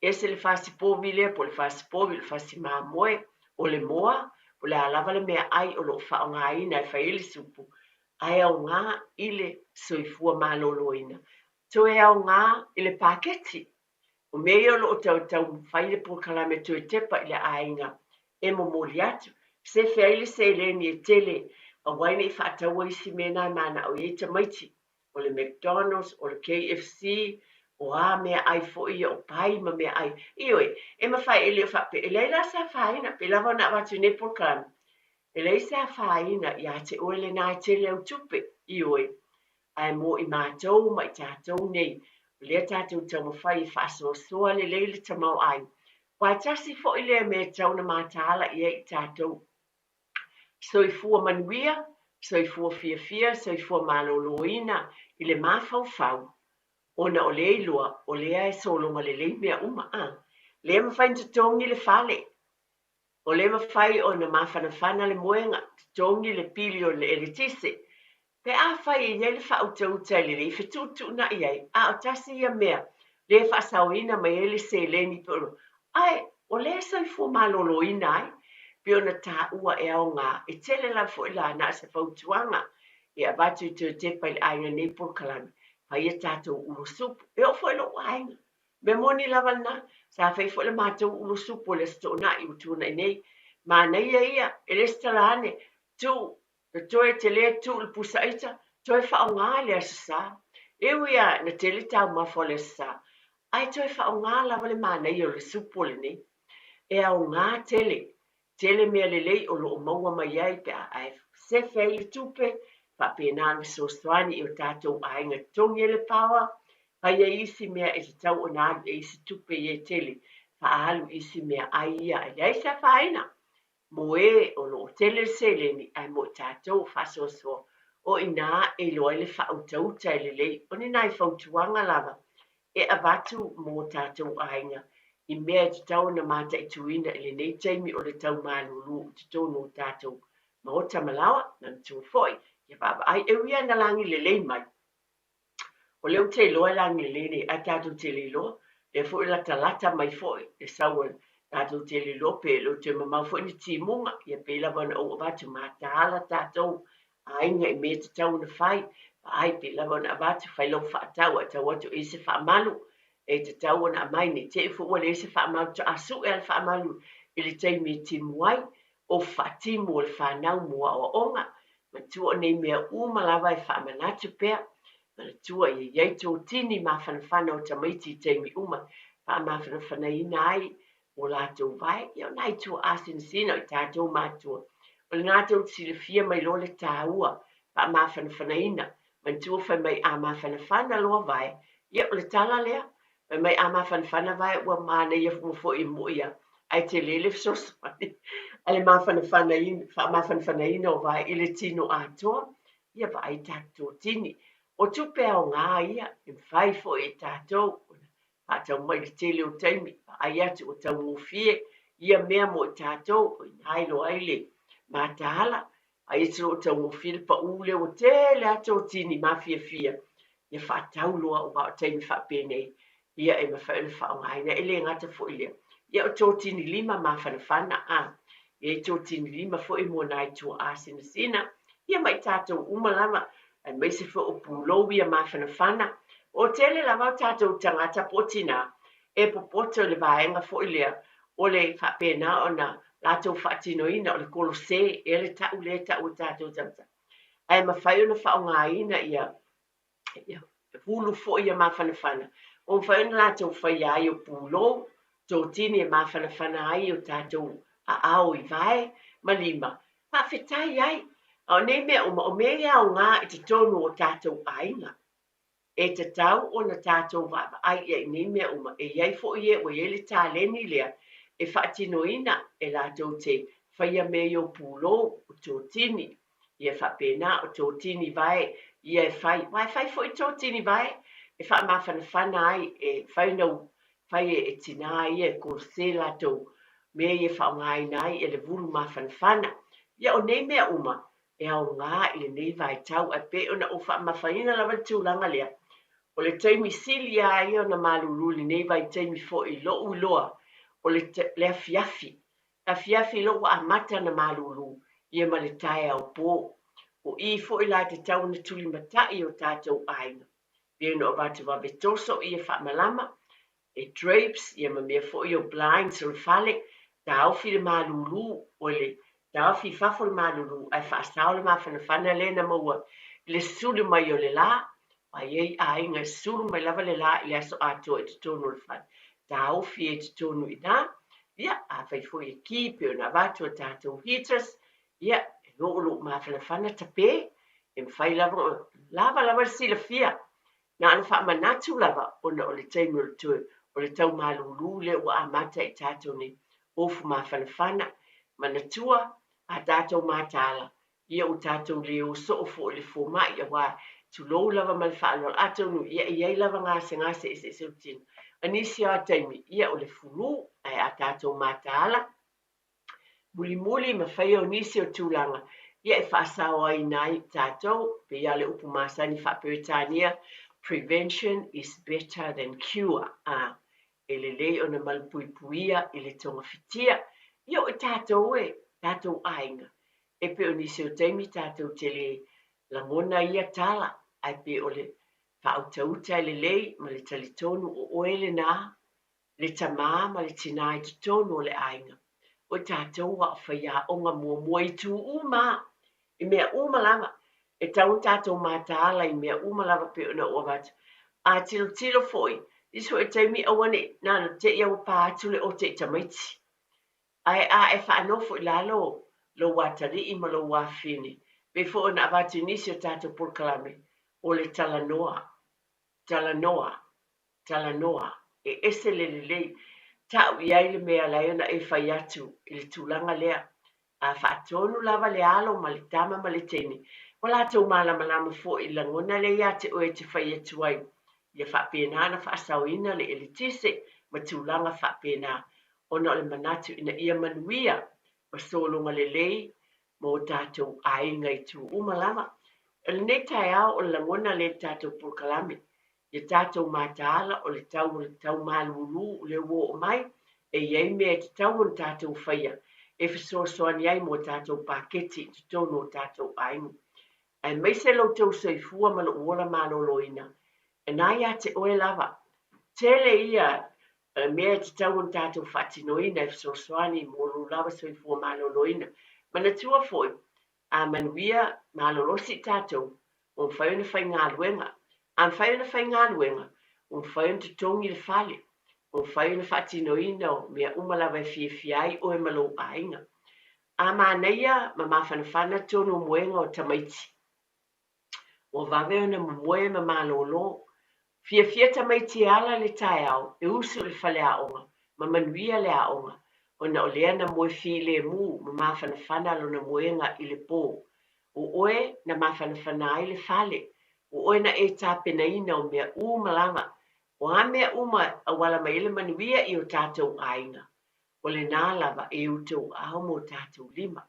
ese le fasi povi lea po o le fasi povi, o le fasi mamoe, o le moa, po o le a lava le meaai o lo o faaaogaina e fai ai le supu, ae aoga i le soifua maloloina. Toe aoga i le paketi. O mea ia o lo o tau taumafai le polokalame toe tepa i le aiga e momoli atu. Sefe ai le seleni e tele aua ai ne i faataua isi mea na e manao i ai tamaiti. O le McDonald's, o le KFC, o a meaai foi ia o pai ma meaai. Ioe, e mafai, e le o faapea, e leai la se afaina, pei lava ona avatu i nei polokalame, e leai se afaina ia te oe lena e tele au tupe, ioe, ae mo i matou ma i tatou nei, o lea tatou te taumafai e faasoasoa lelei le tamaoaiga. Aua e tasi foi lea mea e tatau ona mataala i ai i tatou. Soifua manuia, soifua fiafia, soifua maloloina i le mafaufau, ona o lea iloa o lea e sologa lelei mea uma. A lea e mafai ona totogi le fale, o lea e mafai ona mafanafana le moega, totogi le pili o le eletise, Pe afai e i ai le faautauta e lelei, fetuutuunai ai, a o tasi ia mea lea e faasaoina mai ai le seleni pe ona, ae o lea e soifua maloloina ai, pei ona taua e aoga, e tele lava foi la na o se fautuaga e avatu i toe tepa i le aiga nei polokalame, fai a tatou ulu supu, e oo foi i lou aiga. Mea moni lava lena, sa fai foi le matou ulu supu i le Aso Toonai ua tuanai nei. Manaia ia, e le se tala ane, tuu Totoe tele tuu le pusa aita, toe faaaoga i le Aso Sa. E ui lava ina tele taumafa o le Aso Sa, ae toe faaaoga lava le manaia o le supo lenei. E aoga tele, tele mea lelei o lo o maua mai ai pe a ae sefe ai le tupe, faapena ona fesoasoani i o tatou aiga totogi ai le paoa, fai ai isi mea e tatau ona alu i ai isi tupe ia e tele, faaalu i isi meaai ia e leai se afaina. Mo e o lo o tele le seleni ae mo i tatou o faasoasoa, o i ina e iloa ai le faautauta e lelei. O ni nai fautuaga lava e avatu mo tatou aiga i mea e tatau ona mataituina i lenei taimi o le tau malulu i totonu o tatou maota ma laoa. Manatua foi, ia vaavaai, e ui lava ina lagi lelei mai, O lea ou te iloa e lagi lelei nei, ae tatou te le iloa. Lea foi e latalata mai foi le sau a tatou te le iloa pe le o toe mamao foi ni timuga. Ia pei lava ona ou avatu mataala tatou aiga i mea e tatau ona fai. Vaai pei lava ona avatu fai lau faatau ae tau atu e i ai se faamalu e tatau ona aumai ne i te i foi ua leai se faamalu faatoa sue lava le faamalu i le taimi e timu ai. O faatimu o le fanau mo aoaoga, manatua o nei mea uma lava e faamanatu pea. Manatua ia i ai totini mafanafana o tamaiti i taimi uma, faamafanafanaina ai o latou vae, ia o nai tuaa sinasina o i tatou matua. O lena tou te silafia mai loa le taua faamafanafanaina. Manatua fai mai a mafanafana loa vae, ia o le tala lea. Fai mai a mafanafana vae ua manaia uma foi e mo'i a, ae tele le fesoasoani a le mafanafanaina, faamafanafanaina o vae i le tino atoa. Ia vaai tatou totini. O tupe aoga ia e mafai foi e tatou ona faatau mai i le tele o taimi, vaai atu ua taugofie ia mea mo i tatou, o i ina e iloa ai le mataala. Ai e o taugofie le pau lea ua tele lava totini mafiafia, ia faatau loa aua o taimi faapenei, ia e mafai ona faaaogaina. E le gata foi i lea, ia o totini lima mafanafana, a e i ai totini lima foi mo nai tuaa sinasina, ia ma i tatou uma lava, aemaise foi o pulou ia mafanafana. O tele lava o tatou tagata po o tinā e popoto i le vaega foi lea o le faapena ona latou faatinoina o le kolose ea le ta'u lea e ta'u e tatou tagata, ae mafai ona faaaogaina ia ia hulu foi ia mafanafana ua mafai ona latou faia ai o pulou totini e mafanafana ai o tatou aao i vae ma lima. Faafetai ai. A o nei mea uma, o mea ia aoga i totonu o tatou aiga. E tatau ona tatou vaavaai i ai i nei mea uma. E i ai foi e ua i ai le taleni lea e faatinoina e latou te faia mea ia o pulou, o totini, ia faapena, o totini vae ia e fai. Aua e fai foi totini vae e faamafanafana ai, e fai ona fai e tinā ia e kolose latou mea ia e faaaogaina ai e le vulu mafanafana. Ia o nei mea uma, e aoga i lenei vaitau, ae pei ona ou faamafaina lava le tulaga lea, o le taimi sili lava ia ona malulu i lenei vaitaimi foi i lou iloa, o le, le afiafi. Afiafi loa ua amata ona malulu ia ma le taeao po. O i foi la e tatau ona tulimatai o tatou aiga, pei ona avatu vave toso ia faamalama, e drapes ia ma mea foi o blinds o le fale, taofi le malulu, o le taofi i fafo le malulu ae faasao le mafanafana lea na maua i le sulu mai o le la. Aua e i ai aiga e sulu mai lava le la i le aso atoa i totonu o le fale, taofi ai i totonu i ina. Ia, afai foi e ki pei ona avatu a tatou heaters, ia, e oo lou mafanafana tape, e mafai lava ona lava lava le silafia. Na ona faamanatu lava ona o le taimi o le toe o le tau malulu lea ua amata i tatou nei ofu mafanafana. Manatua a tatou mataala, ia ua tatou le o soo foi i le fomai, aua tulou lava ma le faaaloalo, atonu ia e i ai lava gasegase eseese o le tino. A nisi lava taimi, ia o le fulu, ae a tatou mataala, mulimuli ma faia o nisi o tulaga ia e faasaoaina ai tatou, pei lava o le upu masani faa-Peretania, prevention is better than cure, a e lelei ona malupuipuia i le togafitia. Ia o i tatou e, tatou aiga, e pei o nisi o taimi tatou te le lagona ia tala, ae pei o le faautauta e lelei ma le talitonu o oe lena le tamā ma le tinā i totonu o le aiga. O i tatou a o faiaoga muamua i itu uma a, i mea uma lava. E tatau ona tatou mataala i mea uma lava pei ona ou avatu. A tilotilo foi, nisi foi o taimi aua ne i na ona te i a ua pa atu le ote i tamaiti. Ae a e faanofo i lalo lou atalii ma lou afafine, pei foi ona avatu i nisi o tatou polokalame, o le talanoa, talanoa, talanoa, e ese le lelei. Tau i ai le mea la e ona e fai atu i le tulaga lea. A faatonu lava le alo ma le tama ma le teine, ua latou malamalama foi i le lagona lea ia te oe e te fai atu ai, ia faapena ona faasaoina le eletise ma tulaga faapena, ona o le manatu ina ia manuia ma sologa lelei mo tatou aiga i itu uma lava. O lenei taeao o le lagona lea i le tatou polokalame, ia tatou mataala o le tau o le tau malūlū lea ua oo mai, e i ai mea e tatau ona tatou faia e fesoasoani ai mo tatou paketi i totonu o tatou aiga. Aemaise lo outou soifua ma lou ola maloloina, e na ia te oe lava. Tele ia mea e tatau ona tatou faatinoina e fesoasoani mo lou lava soifua maloloina. Manatua foi, a manuia malolosi i tatou, ua mafai ona faigaluega. A mafai ona faigaluega, ua mafai ona totogi le fale, ua mafai ona faatinoina o mea uma lava e fiafia ai oe ma lou aiga. A manaia ma mafanafana tonu o moega o tamaiti, ua vave ona momoe ma malolo. Fiafia tamaiti e ala i le taeao e usu i le faleaoga ma manuia le aoga, ona o lea na moe filemu ma mafanafana lona moega i le po. O oe na mafanafana ai le fale, o oe na e tapenaina o mea uma lava, o a mea uma e auala mai ai le manuia i o tatou aiga. O lena lava e i outou aao ma o tatou lima.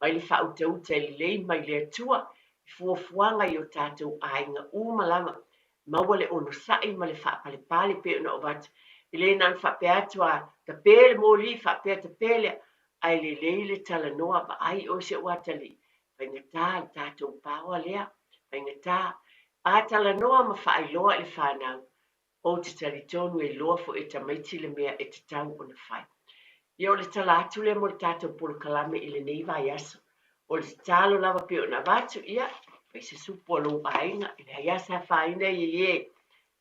Mai le faautauta e lelei mai le Atua i fuafuaga i o tatou aiga uma lava. Maua le onosai ma le faapalepale pei ona avatu. E le na ona faapea atu a tape le moli faapea tape lea, ae lelei le talanoa vaai oe si ou atalii, faigata le tatou power lea, faigata. A talanoa ma faailoa i le fanau, Ou te talitonu e iloa foi e tamaiti le mea e tatau ona fai. Ia o le tala atu lea mo le tatou polokalame i lenei vaiaso. O le tatalo lava pei ona avatu, ia, fai se supu a lou aiga, e leai lava se afaina ia e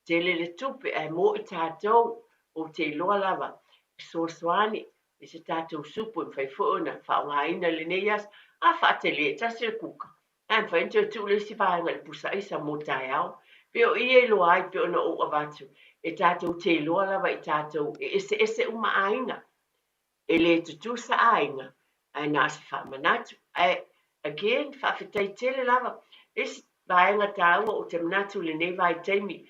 tele le tupe ae mo i tatou, ou te iloa lava e fesoasoani i se tatou supu e mafai foi ona faaaogaina i lenei aso. A faatele e tasi le kuka, Ae mafai ona toe tuu le isi vaega i le pusa aisa mo taeao. Pei o i e iloa ai pei ona ou avatu, e tatou te iloa lava i tatou e eseese uma aiga. E le tutusa aiga, ae na o se faamanatu. Ae again, faafetai tele lava. Le isi vaega taua ou te manatu i lenei vaitaimi,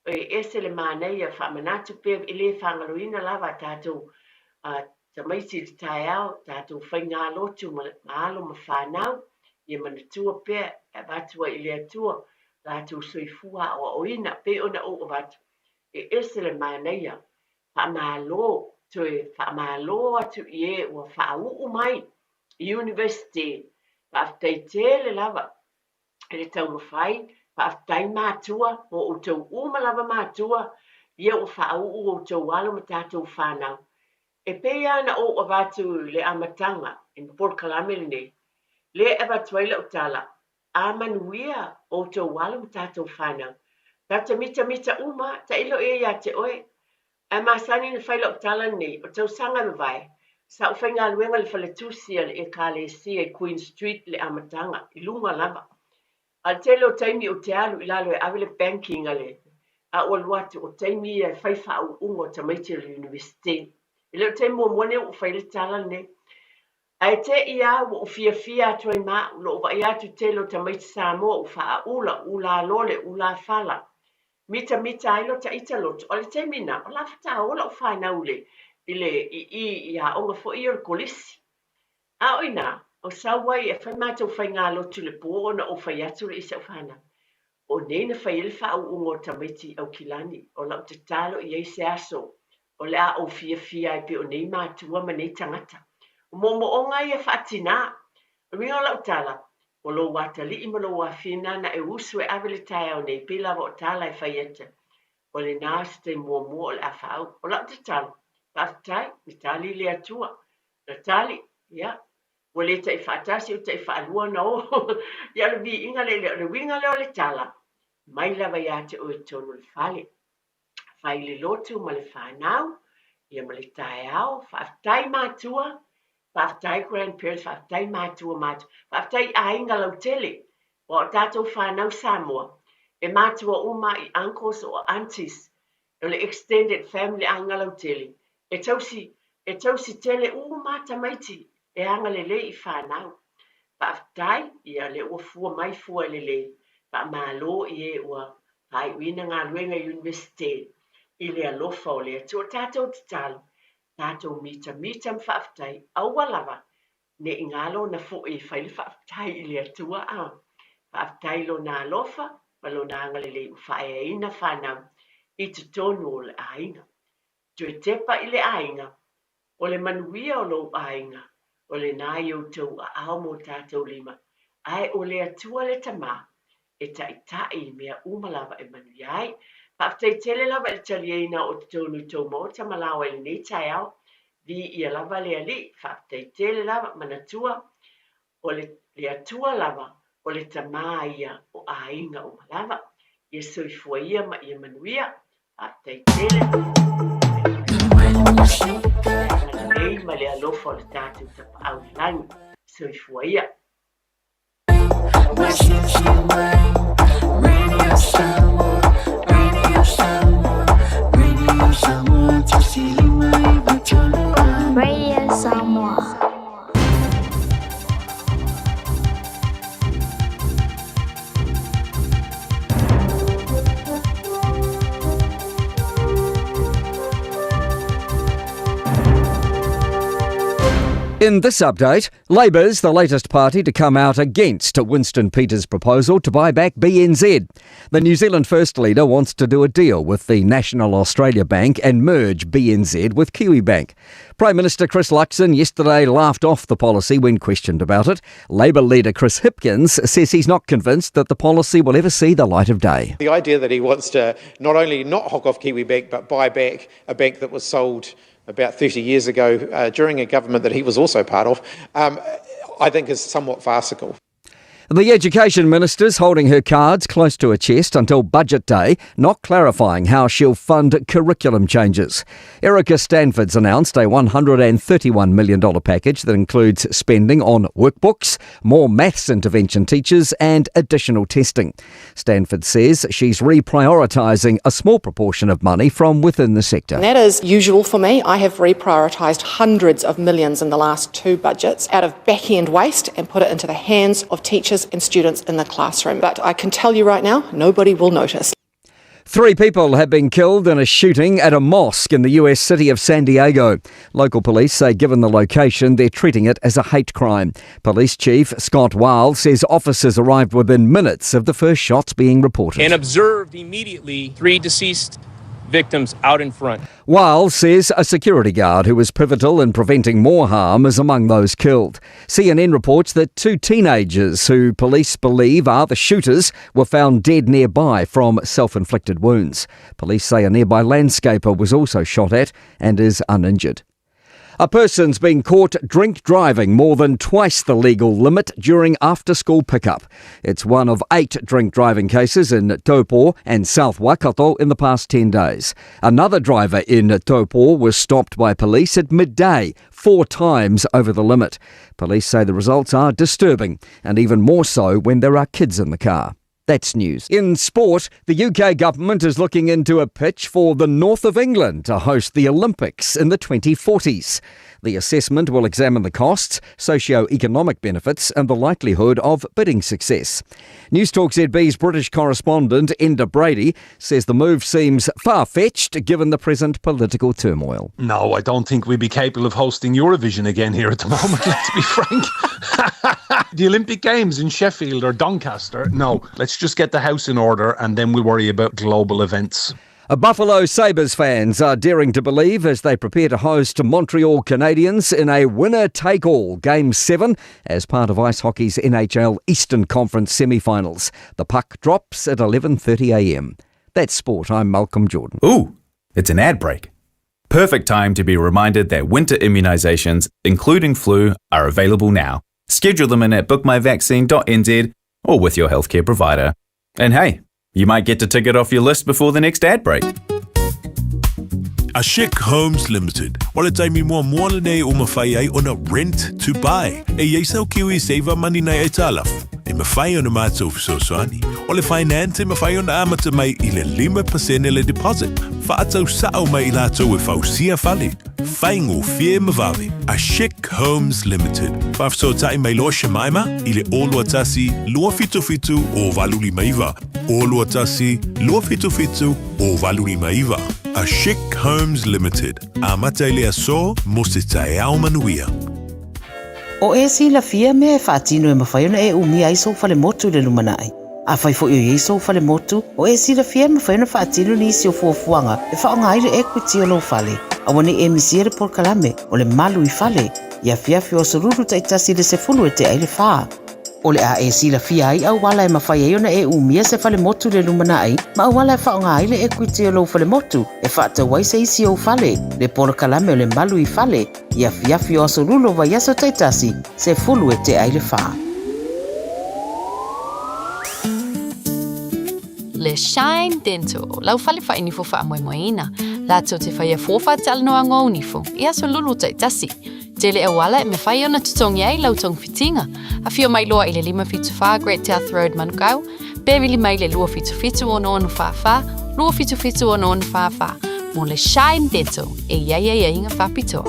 e ese le manaia, faamanatu pea, e le faagaloina lava a tatou tamaiti i le taeao, tatou faigalotu ma alo ma fanau, ia manatua pea e avatu ai i le Atua latou soifua aoaoina, pei ona ou avatu, e ese le manaia, faamalo, toe faamalo atu i e ua faauu mai i University, faafetai tele lava i le taumafai, faafetai matua mo outou uma lava matua, ia ua faauu outou alo ma tatou fanau. E pei lava ona ou avatu i le amataga i le polokalame lenei, lea e avatu ai lau tala, a manuia outou alo ma tatou fanau, tatou te mitamita uma, tailo i ai ia te oe. Ae masani ona fai lau tala lenei, o tausaga e mavae, sa ou faigaluega i le faletusi a le Ekalesia i Queen Street i le amataga, i luga lava. A o le tele o taimi ou te alu i lalo e ave le banking a le, a ou alu atu, o taimi ia e fai faauuga o tamaiti o le Universite. E le o le taimi muamua lenei ua ou fai ai le tala lenei. Ae te i a ua ou fiafia atu ai ma au, lou vaai atu tele o tamaiti Samoa ua faaula, ulalole, ulafala, mitamita ai lo taita loto. O le taimi na, o la faatoa o lau fanau i le, i le, i i, i aoga foi ia o le kolisi. A o ina, o sau ai e fai matou faigalotu i le po ona ou fai atu lea i si au fanau. O nei na fai ai le faauuga o tamaiti i Aukilani, o lau tatalo i ai se aso o le a ou fiafia ai pei o nei matua ma nei tagata. O moomooga ia faatinā. O le uiga o lau tala, o lou atalii ma lou afina na e usu e ave le taeao nei, pei lava o tala e fai atu, o lena se taimi muamua o le a faauu. O lau tatalo, faafetai, na tali le Atua. Na tali, ia, ua le tai faatasi ua tai faalua ona o. Ia o le viiga lea, o le uiga lea o le tala, mai lava ia te oe i totonu o le fale. Fai le lotu ma le fanau, ia ma le taeao. Faafetai matua, faafetai grandparents, faafetai matua matua, faafetai i aiga lautele. Aua o tatou fanau Samoa, e matua uma i uncles o aunties, o le extended family aiga lautele, e tausi, e tausi tele uma tamaiti. E agalelei i fanau. Faafetai, ia lea ua fua mai fua lelei. Faamalo i e ua faaiuina galuega i Universite i le alofa o le Atua. Tatou tatalo, tatou mitamita ma faafetai, aua lava ne i galo ona foi e fai le faafetai i le Atua. A faafetai i Lona alofa ma Lona agalelei ua faaeaina fanau i totonu o le aiga. Toe tepa i le aiga, O le manuia o lou aiga, o lena i outou aao ma o tatou lima, ae o le Atua le Tama e taitai i mea uma lava e manuia ai. Faafetai tele lava i le taliaina o totonu i tou maota ma laoa i lenei taeao. Viia lava le Alii. Faafetai tele lava. Manatua, O le le Atua lava, o le Tama ia o aiga uma lava. Ia soifua ia ma ia manuia. Faafetai tele. Le agalelei ma le alofa o le tatou Tapaau i le Lagi. Soifua ia. Radio Samoa. In this update, Labour's the latest party to come out against Winston Peters' proposal to buy back BNZ. The New Zealand First leader wants to do a deal with the National Australia Bank and merge BNZ with Kiwibank. Prime Minister Chris Luxon yesterday laughed off the policy when questioned about it. Labour leader Chris Hipkins says he's not convinced that the policy will ever see the light of day. The idea that he wants to not only not hock off Kiwibank but buy back a bank that was sold about 30 years ago uh, during a government that he was also part of, um, I think is somewhat farcical. The Education Minister's holding her cards close to her chest until Budget Day, not clarifying how she'll fund curriculum changes. Erica Stanford's announced a $131 million package that includes spending on workbooks, more maths intervention teachers, and additional testing. Stanford says she's reprioritising a small proportion of money from within the sector. And that is usual for me. I have reprioritised hundreds of millions in the last two budgets out of back end waste and put it into the hands of teachers and students in the classroom. But I can tell you right now, nobody will notice. Three people have been killed in a shooting at a mosque in the US city of San Diego. Local police say, given the location, they're treating it as a hate crime. Police Chief Scott Weil says officers arrived within minutes of the first shots being reported. And observed immediately three deceased victims out in front. Weil says a security guard who was pivotal in preventing more harm is among those killed. CNN reports that two teenagers who police believe are the shooters were found dead nearby from self inflicted wounds. Police say a nearby landscaper was also shot at and is uninjured. A person's been caught drink driving more than twice the legal limit during after school pickup. It's one of eight drink driving cases in Taupo and South Waikato in the past 10 days. Another driver in Taupo was stopped by police at midday, four times over the limit. Police say the results are disturbing, and even more so when there are kids in the car. That's news. In sport, the UK government is looking into a pitch for the north of England to host the Olympics in the 2040s. The assessment will examine the costs, socio-economic benefits and the likelihood of bidding success. Newstalk ZB's British correspondent Enda Brady says the move seems far-fetched given the present political turmoil. No, I don't think we'd be capable of hosting Eurovision again here at the moment, let's be frank. the Olympic Games in Sheffield or Doncaster. No, let's just get the house in order and then we'll worry about global events. Buffalo Sabres fans are daring to believe as they prepare to host Montreal Canadiens in a winner-take-all Game 7 as part of ice hockey's NHL Eastern Conference semi-finals. The puck drops at 11.30am. That's sport. I'm Malcolm Jordan. Ooh, it's an ad break. Perfect time to be reminded that winter immunisations, including flu, are available now. Schedule them in at bookmyvaccine.nz or with your healthcare provider. And hey, you might get to tick it off your list before the next ad break. A Chic Homes Limited. O le taimi muamua lenei ua mafai ai ona rent to buy. E i ai sau Kiwi Saver Money nei aitalafu. mafai ona matou fesoasoani. O le finance e mafai ona amata mai i le 5% le deposit. Faatau sao mai i latou e fausia fale. Faigofie ma vave. A Chic Homes Limited. Faafesootai mai loa Shemaima i le 021 277 0859. 021 277 0859. A Chic Homes Limited. Amata i le aso mo se taeao manuia. O e silafia mea e faatino e mafai ona e umia ai sou falemotu i le lumanai. Afai foi o i ai sou falemotu, o e silafia e mafai ona faatino nisi o fuafuaga e faaaoga ai le equity o lou fale. Aua ne i e misia le polokalame o le Malu i Fale i afiafi o aso Lulu taitasi i le 10 e tea i le fa. O le a e silafia ai auala e mafai ai ona e umia se falemotu i le lumanai ma auala e faaaoga ai le equity o lou falemotu e faatau ai se isi ou fale, le polokalame o le Malu i Fale i afiafi o aso Lulu o vaiaso taitasi, 10 e tea i le fa. Le Shine Dental, lau fale fainifo faamoemoeina, latou te faia fua faatalanoaga o nifo i aso lulu taitasi. Tele auala e mafai ona totogi ai lau togafitiga. Afio mai loa i le 574 Great South Road, Manukau, pe vili mai le 277 6644, 277 6644 mo le Shine Dental e i ai aiaiga faapitoa.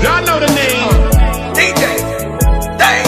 Y'all know the name. DJ Dang.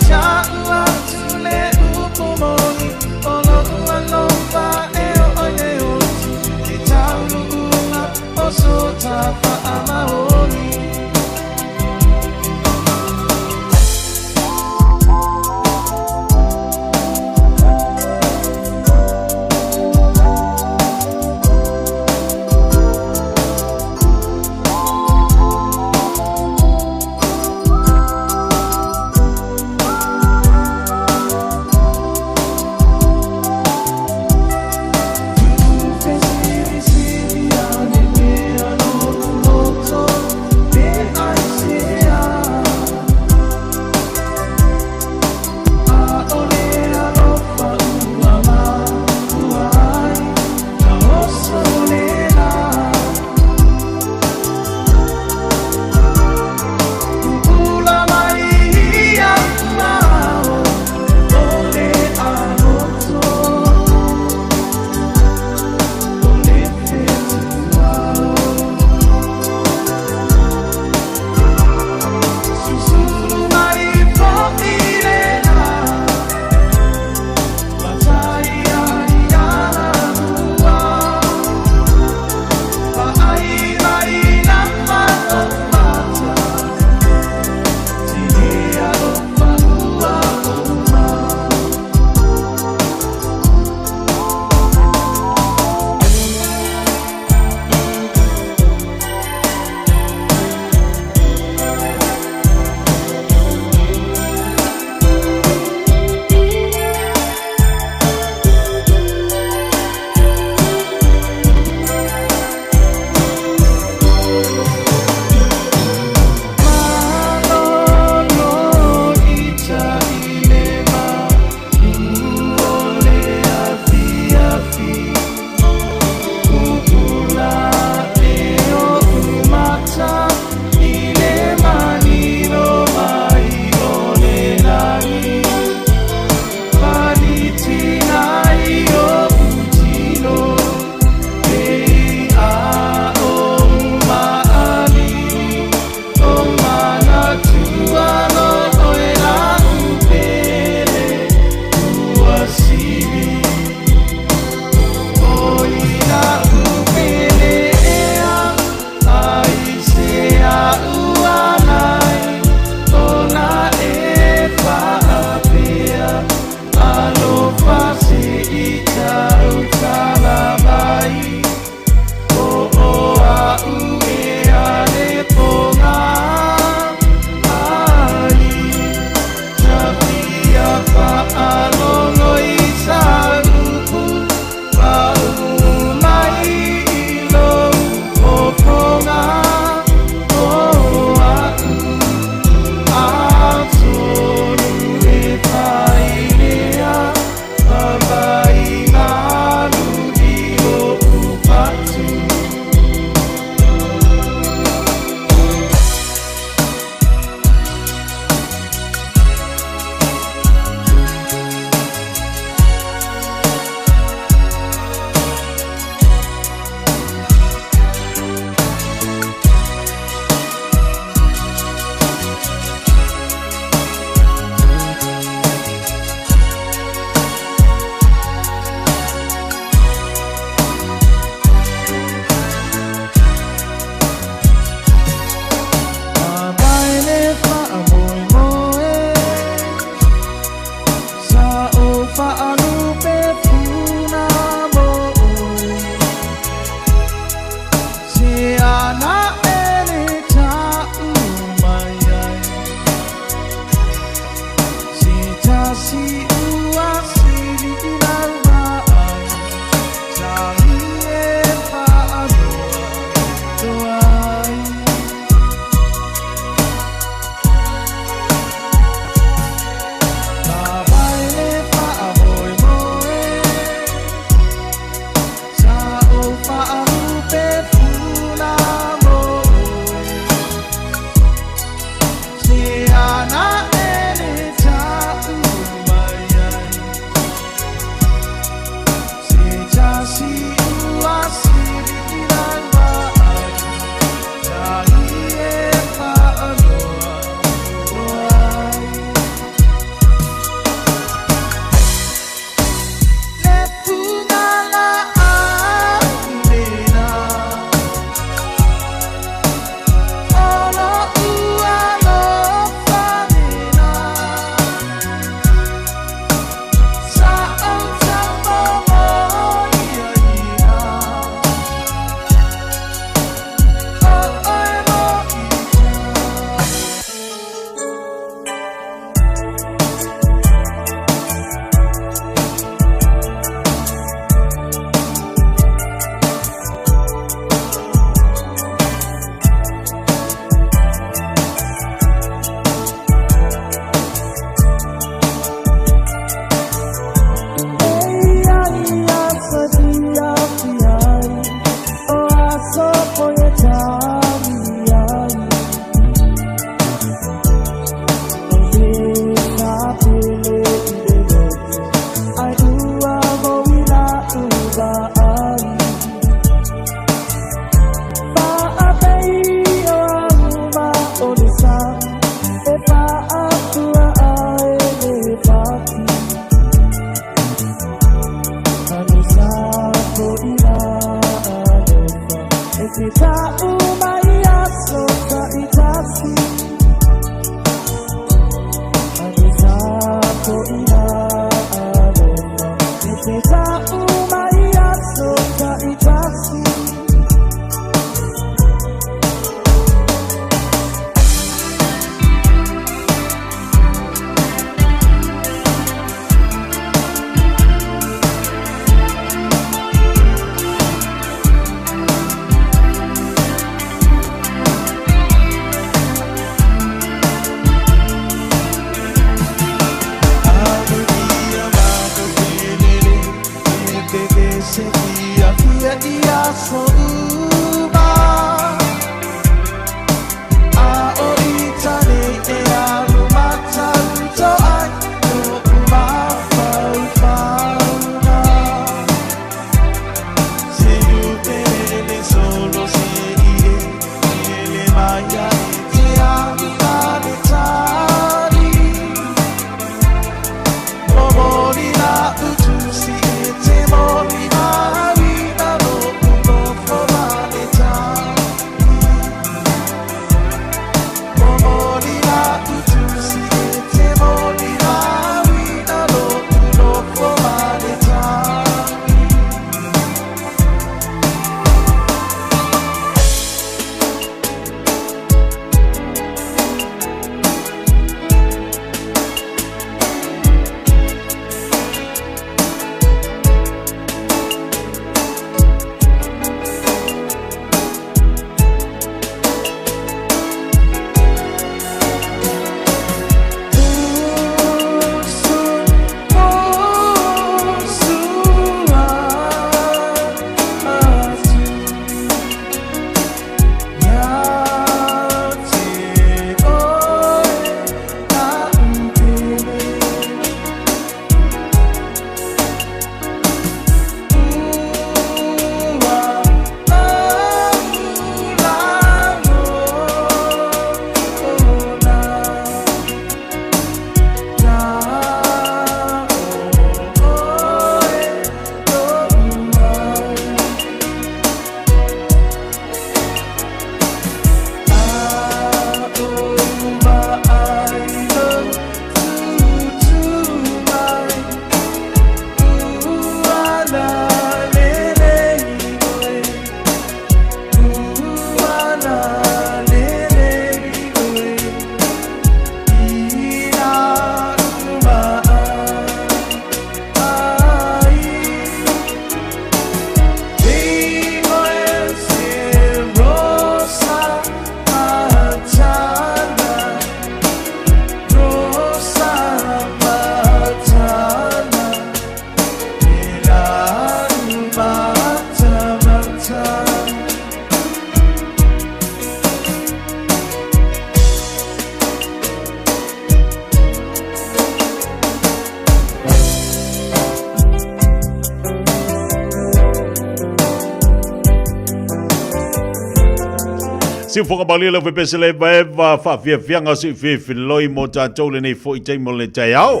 Siufoga malie lau fepese le eva eva faafiafiaga seʻifefiloi mo tatou lenei foʻi taimi o le taeao.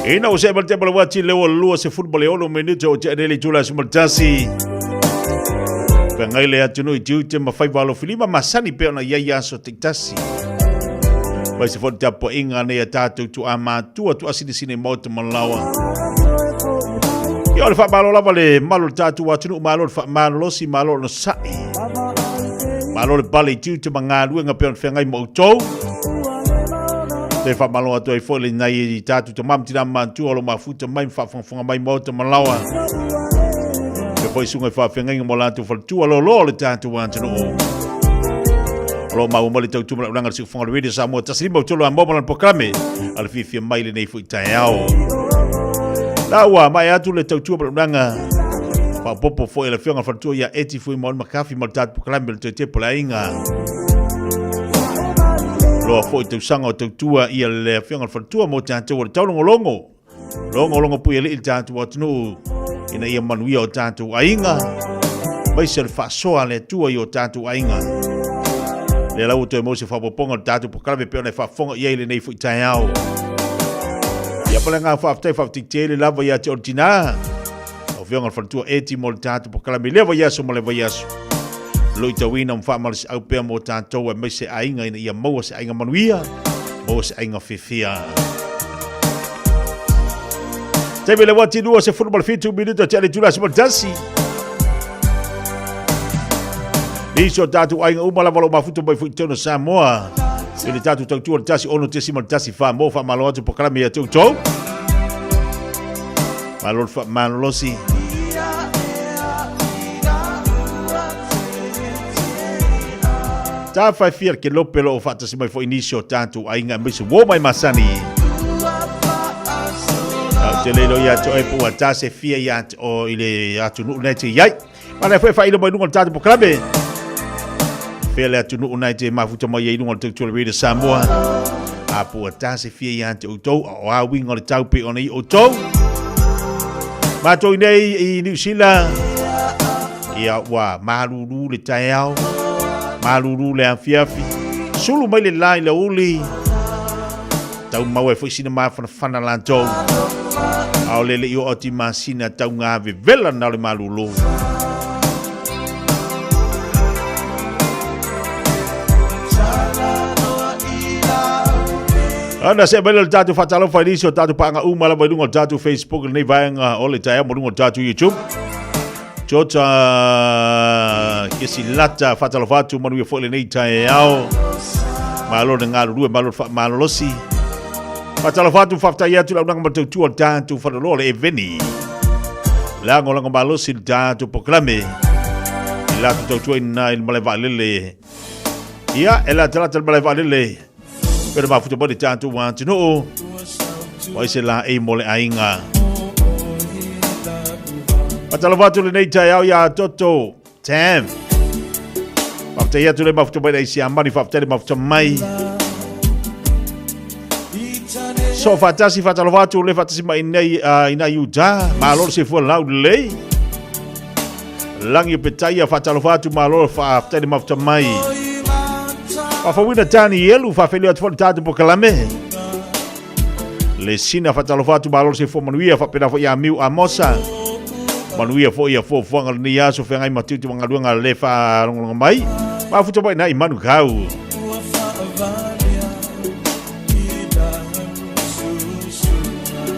Ina ua see mai le tema o le uati lea ua 26 minute o tea nei le itula 11. Feagai le atunuu i tiute ma faiva alofilima masani pea ona i ai aso taitasi. Mai se foi le tapuaiga nei a tatou tuaamatua tuasinisini i maota ma laoa. Ia o le faamalo lava le malu o le tatou atunuu, malo le faamalolosi, malo le onosai. Malo le pale i tiute ma galuega pei ona feagai ma outou. Toe faamalo atu ai foi lenei i tatou tama ma tina matutua o lo o mafuta mai ma faafogafoga mai maota ma laoa. Faapea foi susuga i faafeagaiga ma o latou faletua loaloa o le tatou atunuu. O lo o maua mai le tautua ma le auaunaga a le Siufofoga o le Radio Samoa 153 a mo ma lana polokalame a le fiafia mai lenei foi taeao. La ua maea atu le tautua ma le auaunaga faaopoopo foi a le afioga i le faletua ia Eti Fuimaono McCarthy ma le tatou polokalame o le Toe Tepa o le Aiga. Loa foi tausaga o tautua ia le afioga i le faletua mo tatou o le taulogologo. Logologo pui alii le tatou atunuu ina ia manuia o tatou aiga, aemaise o le faasoa a le Atua i o tatou aiga. Lea la ua toe maua se faaopoopoga o le tatou polokalame pei ona e faafofoga i ai lenei foi taeao. Ia ma le agaga faafetai, faafetai tele lava ia te oe le tina. Lau Afioga i le Faletua Eti mo le tatou polokalame i lea vaiaso ma le vaiaso. Loitauina ma faamalosiau pea mo tatou aemaise aiga ina ia maua se aiga manuia, maua se aiga fiafia. Taimi le wati 27 minuta te ale tula 11. Nisi o tatou aiga uma lava lo mafuta mai foi tonu Samoa. I le tatou tautua le tasi ono tesi ma le tasi wha mo wha malo atu polokalame ia te outou. Malo le faamalolosi. Tā whai fia ke lope lo o whaatasi mai fo inisi o tātou aiga aemaise uo mai masani. Au te leilo ia te oe po ua tā se fia ia te o i le atunuu nei te iai. Mana e foe whailo mai lunga o le tātou polokalame. Fea le atunuu nei te mafuta mai ai lunga o le tautua le Radio Samoa. A po ua tā se fia ia te outou, a o a winga o le tau pe ona i outou. Mātou i nei i New Zealand, ia ua malulu le taeao. Malulu le afiafi. Sulu mai le la i le uli. Tau maua ai foi sina mafanafana latou. A o le le i oo atu i masina tau ngā vevela na o le malulu. Ona se mai le tatou faatalofa i nisi o tatou paaga uma lava i luga o le tatou Facebook i lenei vaega o le taeao ma luga o le tatou YouTube. Jota Kesilata faatalofa atu manuia foi lenei taeao. Malo le galulue, malo le faamalolosi. Faatalofa atu, faafetai atu i le aunaga ma le tautua o le tatou faleoloa le Eveni. Lagolago malosi le tatou polokalame. I latou tautuaina i le malae vaalele. Ia, e latalata le malae vaalele. Pele mafuta mai le tatou atunuu. Ua se laei mo le aiga. Faatalofa atu lenei taeao iā Toto Tam. Faafetai atu le mafuta mai le Siamani, faafetai le mafuta mai. So faatasi faatalofa atu le faatasi mai nei ina i Utah. Malo le soifua lau lelei. Lagi o Petaia faatalofa atu malo faafetai le mafuta mai. Faafouina Tani Elu faafeiloai atu foi le tatou polokalame. Le sina faatalofa atu malo le soifua manuia faapena foi ia Miu Amosa. Manuia foi ia fuafuaga o lenei aso feagai ma tiute ma galuega le faalogologo mai. Mafuta mai na i Manukau.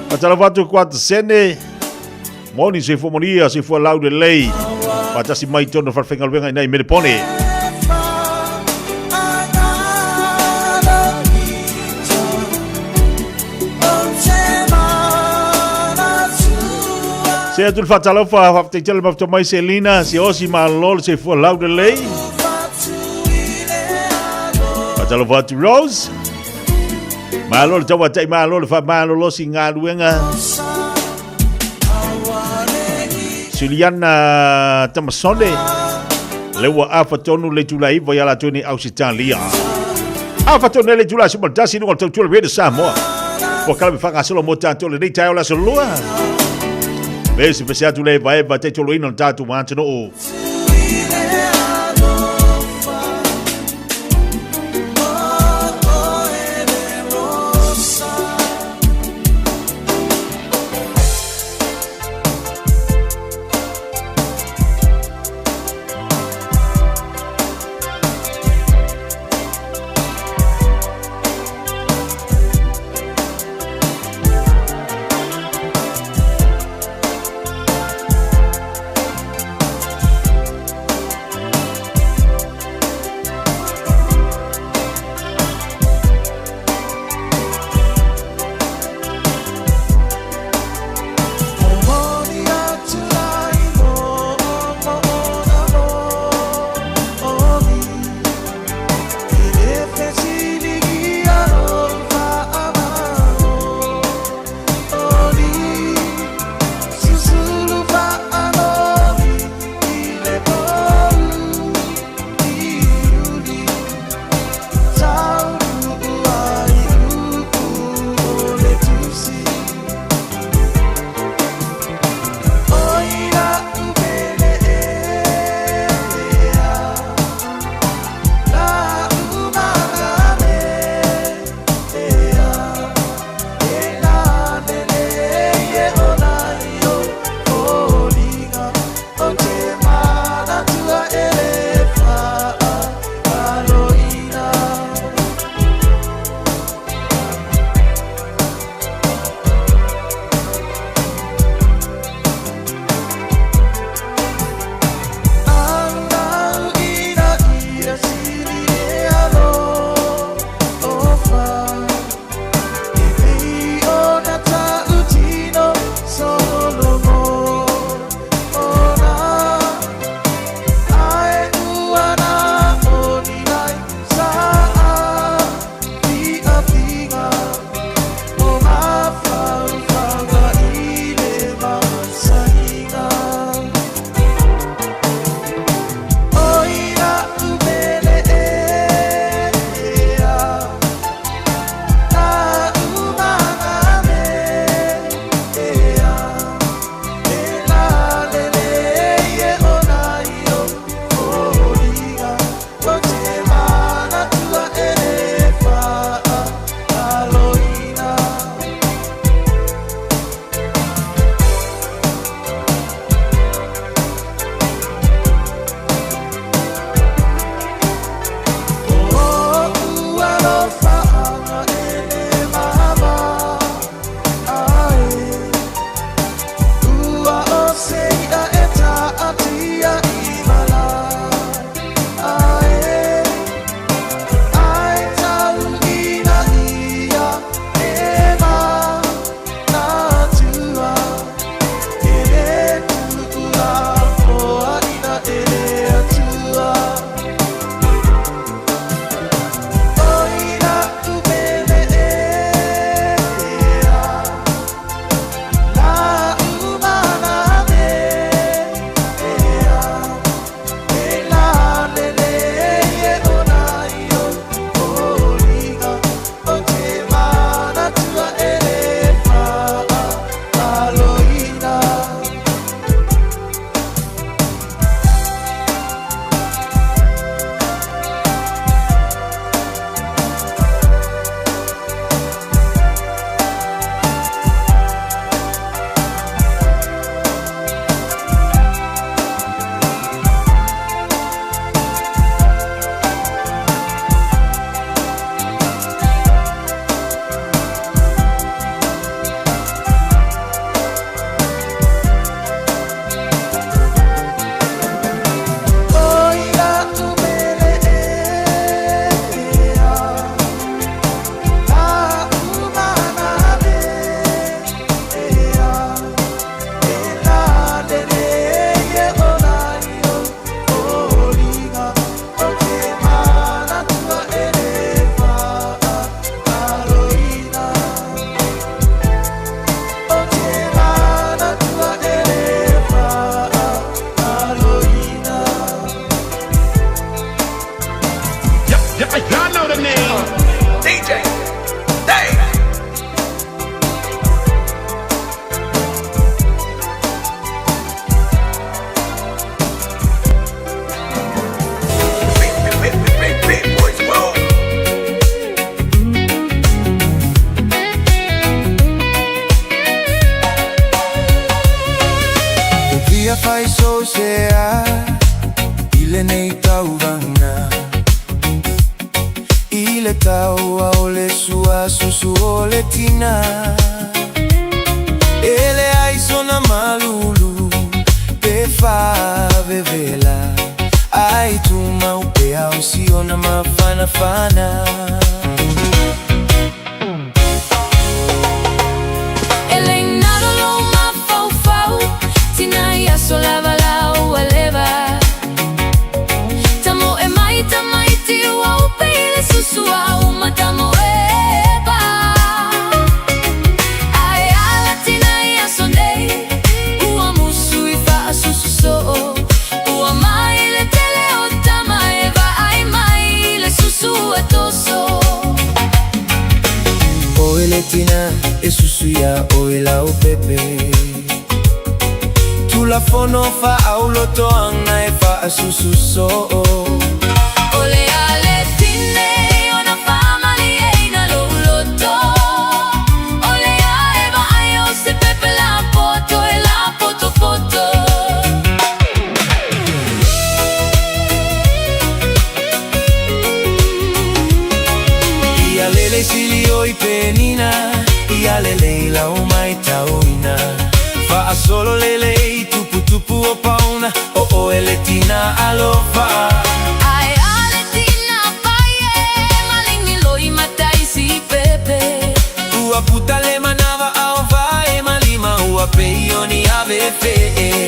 Faatalofa atu kwa Sene. Moni soifua manuia, soifua lau lelei. Faatasi mai tonu o falefaigaluega ina i Melepone. Se atu le faatalofa, faafetai tele mafuta mai Selina, se osi malo le soifua lau lelei. Faatalofa atu Rose. Malo le tauatai, malo le faamalolosi galuega. Suliana Tamasone le ua afa tonu le itula iva ia latou nei Ausitalia. Afa tonu le itula 11 luga o le tautua le Radio Samoa. Ua kala me whangasolo mo tātou lenei taeao le aso lua. Pese pese atu le vaeva te toloina o le tātou atunuu. the name. DJ Dave. Big, big, big boys, whoa. E fia fai so se a I lenei tauvaga I le taua o le sua susu o le tina E leai sona malulu Pe faavevela Ai tumau pea o siona mafanafana. E le nalo lou mafaufau, tina i aso lava la ua leva. Tamo e mai tamaiti ua upe i le susu a uma tamo e ba. Ae ala tina i aso nei, ua musu i faasusu soo. Ua mai le tele o tama e vaai mai i le susu ua toso. Oe le tina e susu iā oe lau pepe. Tulafono faaaulotoaga e faasusu soo. O le a le tinei ona faamalieina lou loto. O le a e vaai o se pepe lapoto e lapotopoto. Ia lelei sili o i penina, ia lelei lau maitauina. Faasolo lelei tuputupu o pauna, o oe le tina alofa. Ae a le tina pai e maligi loi matai si pepe. Ua puta le manava ao vae ma lima ua pei o ni ave fee.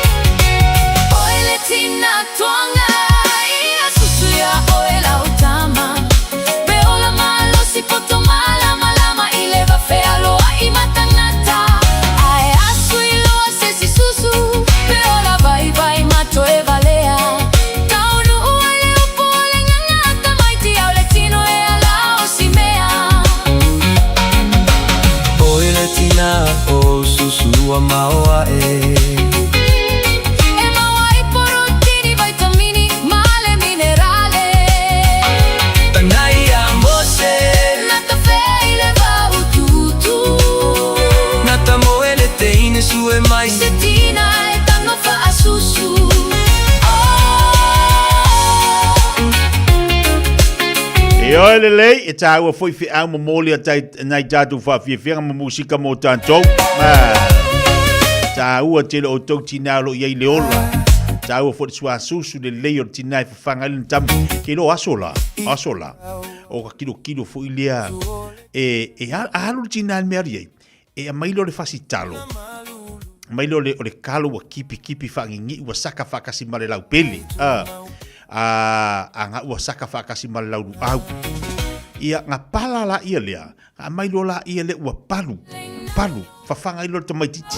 Oe le tina toaga ia susu ia oe lau tama. Pe ola malosi poto malamalama i le va fealoai ma tagata. Ae asu iloa se isi susu pe ola vaivai ma toe valea. Taunuu ai le upu o le gaga a tamaiti au le tino e ala o si mea. Oe le tina o susu ua maoae. E maua ai porotini, vaitamini ma le minerale. Tagai ia Mose. Na tafea i le vaututu. Na tamoe le teine sue mai. Se tina e tago faasusu. E oe lelei, e tāua foi feau momoli a tai, nai tātou whaafiafianga ma musika mō tātou. Ah, tāua tele o tau tina o lo iai le ola. Tāua foi le suasusu lelei o le tina e whawhanga ai le tamu. Ke lo aso la, aso la. O ka kilo kilo foi lea. E, e a, a alu le tina le mea ai. E aumai lea o le fasi talo, aumai lea o le, o le kalo ua kipikipi faagigii ua saka faatasi ma le laupele, a, a, a ga ua saka faatasi ma le lauluau. Ia, ga pala laia lea, ga aumai loa laia lea ua palu, palu, fafaga ai loa le tamaitiiti.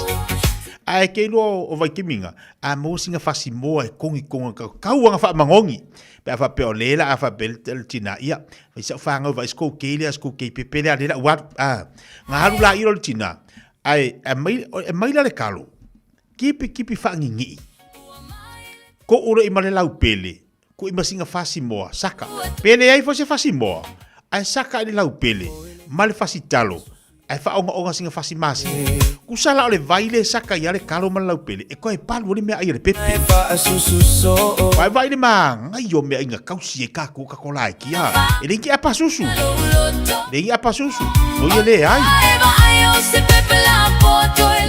Ae ke iloa o, o Vaikimiga, a maua sina fasi moa e kogikogi ka, kau aga faamagogi, pe a faapea o le la a faapea le, le tina, ia, fai sau fanau vai skou kei lea skou kei pepe lea lea la ua alu, a, Nga alu la ilo le tina, ae aumai, aumai la le kalo, kipi kipi faangigii. Koʻu loa i ma le laupele, kuʻi ma sina fasi moa, saka. Pe leai foi se fasi moa, ae saka i le laupele, ma le fasi talo, ae faaogaoga sina fasi masina. Kusa la o le vai le saka ia le kalo ma le laupele, e koe palu ai le meaai a le pepe. Vae vai le magai o meaai na kausi ai kakou ka kolaeki, a, e le i ke apasusu. Le i apasusu, no ia leai.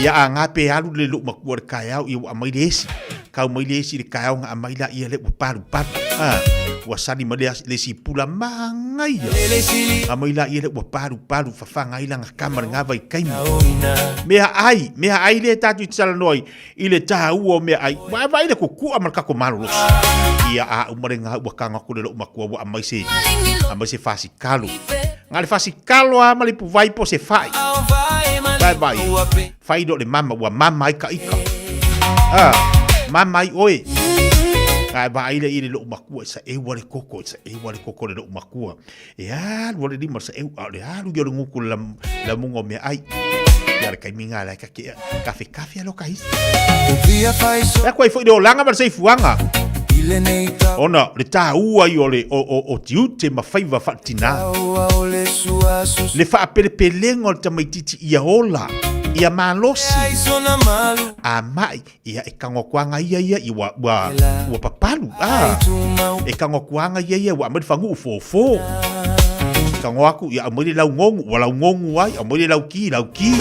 Ia a ngā pe alu le lou makua le kaeao ia ua aumai le esi. Kau mai le esi i le kaeao nga aumai la ia le ua palu palu. A, ua sali mai le, le esi pula magaia. Aumai la ia le ua palu palu fafaga ai langa kama le ngā vaikaimi. Mea ai, mea ai le tātou i te talanoa ai i le tāua o mea ai. Ua vaai le kukua ma le kako malolosi. Ia a uma le ngā ua kanga aku le lou makua ua aumai se, aumai se fasi kalo. Nga le fasikalo a ma le ipuvai po se fai. Vai vai. Fai lo le mama ua mama ai ka ika. Ah, mama ai oe. Nga e vaai le i le lou makua i sa eua le koko, i sa eua le koko le lou makua. E alu a le lima sa eu, a o le alu ia o le nguku le la munga o mea ai. Ia le kaimi ngā lai ka kea, kafe kafe alo ka isi. E koe foi le olanga ma le seifuanga. Ona le tāua i o le o, o, o tiute ma faiva faatinā. Le faapelepelega o le tamaititi ia ola, ia malosi, a mai, ia e kagoakuaga ia ia i ua, ua, ua papalu. Ah, e kagoakuaga ia ia ua aumai le faguu fofo. Kago aku, ia aumai le laugogu, ua laugogu ai, aumai le lauki, lauki.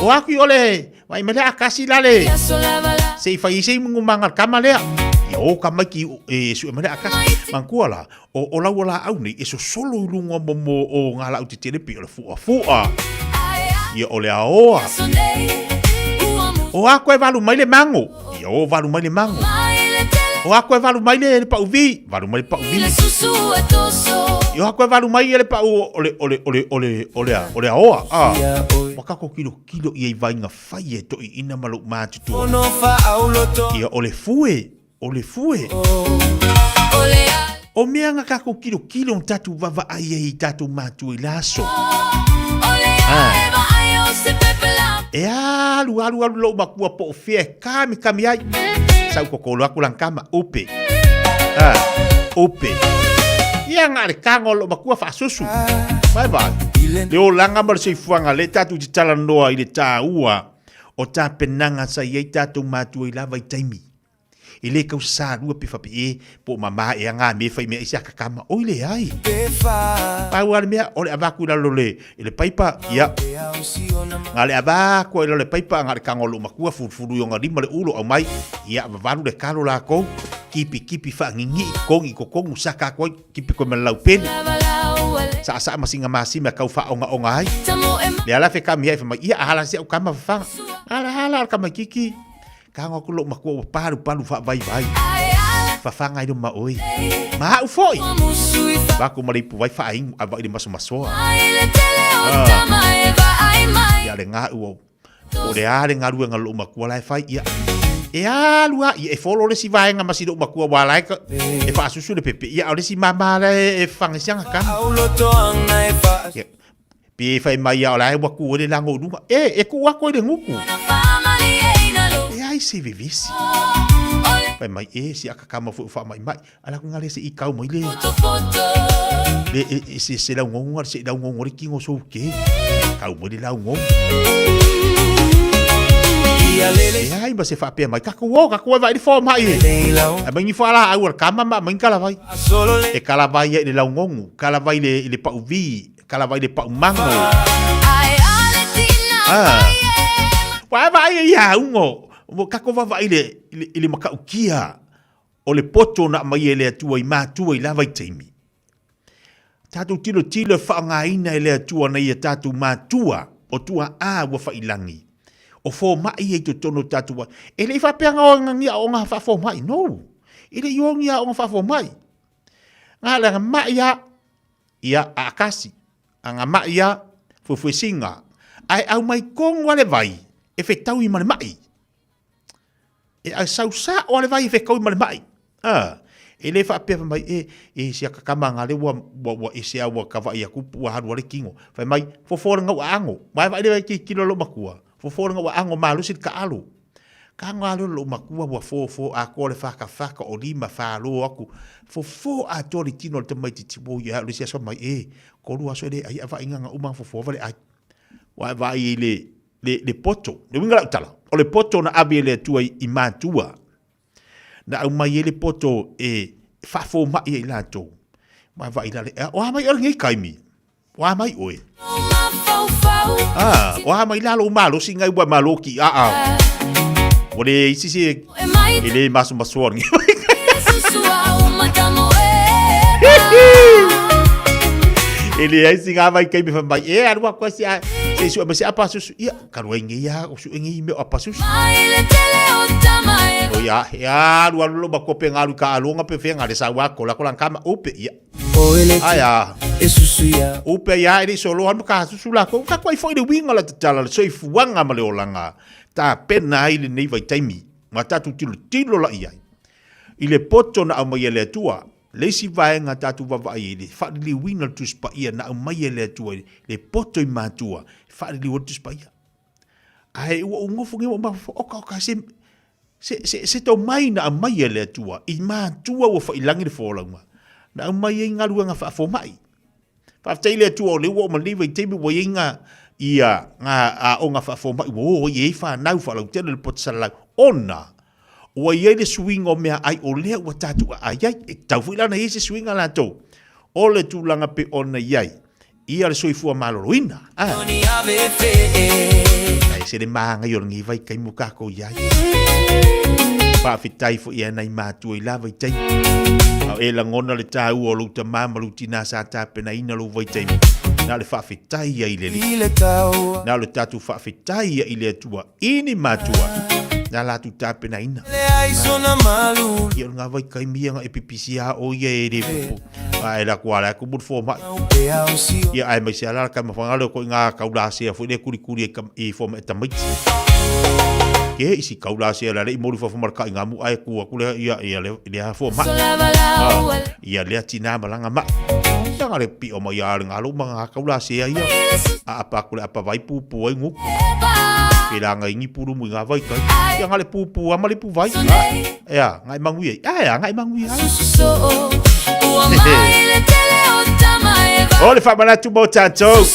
O aku i ole, Vai mai le akasi la le. Se i fai se i manga kama lea. Ia o ka mai ki e su mai le akasi. Mangkua la o o lau la au nei e sosolo i lunga mo mo o ngā lau tetele pi o le fua fua. Ia o le aoa. O ako e valu mai le mango. Ia o valu mai le mango. O ako e valu mai le le pau vi. Valu mai le pau vi. Ia o ako e valu mai le pau o le o le o le o le o le o le aoa. Ah. Wakako kilo Kilo ia i vainga fai e toʻiʻina ma lou matutua. Ia o le fue, o le fue. O mea nga kakou kilokilo na tatou vavaai ai i tatou matua i le aso. Ah. E alu alu alu lou makua po o fea e kamikami ai. Sau kokolo aku langkama, upe. Ah, upe. Ia nga le kago o lou makua faasusu. Bye bye. Le olaga ma le soifuaga le tatou te talanoa i le taua o tapenaga sa i ai tatou matua i la vaitaimi. E le kau salua pe fape e po o mama ea ngā mea e fai mea ai se akakama. Oi leai. Pau lava le mea o le avaku i lalo le i le paipa, ia. Ngā le avaku i lalo le paipa ngā le kago o lou makua fulufulu i ona lima le ulo aumai, ia vavalu le kalo lakou, kipi kipi faangigii, kogi kokogu saka aku ai. Kipi koe ma le laupele. Saasaa ma singa masima e kau faaogaoga ai. Le ala fe kami ai fa mai ia a hala se au kama fafaga. Ala hala ala kama kiki. Kago aku lou makua ua palu palu faavaivai. Fafaga ai loma oe. Ma au foi. Vaku ma le ipu vai faainu a vai le masomasoa. Ah. Ia le ngā ua Po o le a le galuega a lou matua la e fai, ia. E alu a, ia e folo le isi vaega ma si lou matua wa la e ka, e faasusu le pepe, ia a o le isi mama la e, e fagesiaga kama. Ia, pe fai mai ia o la e ua ku ai le lago i luga. E, e ku aku ai le guku. E ai se vevesi. Fai mai, e, si akakama foi o faamaimai. Ala ku ngale se i kau mai le. Le e, e, se se lau ngongo se lau ngongo le kingo so ke. Kau mai le lau ngongo. E ai ma se faapea mai ka ku o ka ku vai le fo mai. A mai ni fo ala au al kama ma mai kala vai. E kala vai e le lau ngongo, kala vai le le pau vi, kala vai le pau mango. Ah. Wa vai ia ungo. Mo kako va vai le le makaukia. O le poto na aumai e le Atua i matua i la vaitaimi. Tatou tilotilo e faaaogaina e le Atua nai a tatou matua o tua'a ua faiilagi. O fomai ia i totonu o tatou ai. E le i faapea nga oe ni aoga faafomai, no. E le i o ni aoga faafomai. Nga le ma'i a, ia a akasi. A nga ma'i a, fuefuesinga. Ae aumai kongo a le vai e fetaui ma le ma'i. E ai sau sao a le vai e whekau ma le mai. Ah, e le whaapea whai mai, e, e si akakama ngā le ua, ua, ua ese a ua kawai aku ua haru ale kingo. Whai mai, fofo le ngau ango. Mai whai le vai ki kilo lo makua. Fofo le ngau ango malusi le ka alo. Ka ngā lo lo makua ua fofo a ko le whaka whaka o lima whālo aku. Fofo a tō le tino le tamai titi wo ia le si aso mai, e, koru aso le ai awa inga ngā umang fofo wale ai. Wai vai i le, le, le poto. Le uiga lau tala, o le poto na ave e le Atua i, i mātua. Na aumai ai le poto e faafomai ai latou. Ma vaai la le, o a mai oe lenei kaimi? O a mai oe? Ah, o a mai la lou malosi ngai ua malo ki a a. O le isi se e le masomasoa lenei. E leai se ngā vai kaimi wha mai, e alu aku ai se a, se sue ma se apa susu, ia, karu ai ngei a, o sue ngei me o apa susu. O ia, e alu alu lo ma kope ngalu ka alonga pe whenga le sa wa kola kola kama upe, ia. Ae a. Upe ai a e le i soloa ma ka susu lakou. Ka koai foi le uiga o la tatala le soifuaga ma le olaga tapena ai lenei vaitaimi ma tatou tilotilo la i ai i le poto na aumai e le Atua. Le isi vaega tatou vaavaai ai le faaliliuina o le Tusi Paia na aumai e le Atua i le poto i matua e faaliliu ai le Tusi Paia. Ae ua ou nofo nei ua ou mafaufau, oka oka se se se se tomai na aumai e le Atua i matua ua faiilagi le folauga na aumai ai galuega faafomai. Faafetai i le Atua o lea ua oo mai lenei vaitaimi ua i ai ngā ia ngā aoga faafomai ua o ai i ai fanau faalautele i le poto salalau ona ua i ai le suiga o meaai o lea ua tatou aai ai. E tatau foi la ona i ai se suiga latou o le tulaga pei ona i ai ia le soifua maloloina. Ae se le māngai o lenei vaitaimi ua tatou i ai. Faafetai foi i nai matua i la vaitaimi. A o e lagona le taua o lou tamā ma lou tinā sa tapenaina lou vaitaimi, na o le faafetai ia i le Alii. Na o le tatou faafetai ia i le Atua i ni matua na latou tapenaina. Ia o lena vaitaimi ia na e pipisi a o ia e le popo. Ae la kua la ku fo mai. Ia ae mai se ala ka mawhanga leo ko ngā kaulasea foi le kurikuri e i fo mai tamaiti. Ke isi kaulasea la le i mori fo fo marka i ngā mu ae ku aku le ia ia le le ha fo mai. Ia lea tina malanga mai. Ia ngā le pi o mai a le ngā lo ma ngā kaulasea ia. A apa aku le apa vai pupu ai nguku. Ke la ngā ingi puru mui ngā vai kai. Ia ngā le pupu ama le pu vai. Ea, ngai mangui ai. Ea, ngai mangui ai. O le faamanatu mo tatou.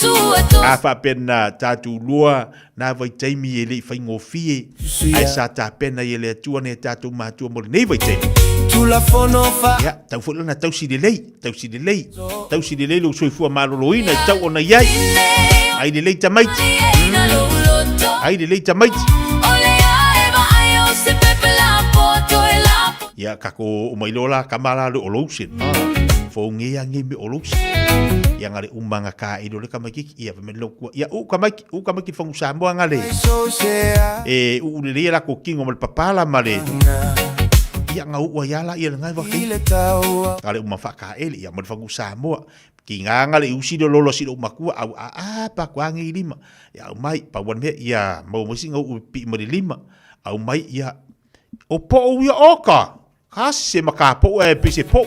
A faapena tatou lua na vaitaimi e le i faigofie ae sa tapena i e le Atua nai a tatou matua mo lenei vaitaimi. Ia, tau foi lana tausi lelei, tausi lelei, tausi lelei lou soifua maloloina e tau ona i ai. Ai lelei tamaiti. Ai lelei tamaiti. Ia, ka ko o mai loa la kama la le o lotion. Fo nge ya nge me o lotion. Ia ngare umanga ka i le kama ki ia me lo kua. Ia u kama u kama ki fangu Samoa ngale. E u le le la ko kingo ma le papala ma le. Ia nga u ia la ia ngai wa ki. Ngare uma fa ka ele ia ma le fangu Samoa. Ki ngā ngale usi le lolo si lo makua au a a pa kwa ngi lima. Ia au mai pa wan me ia mau mo singa u pi ma le lima. Au mai ia O poʻo ia oka! Ka se ma ka poʻo e pe se poʻo.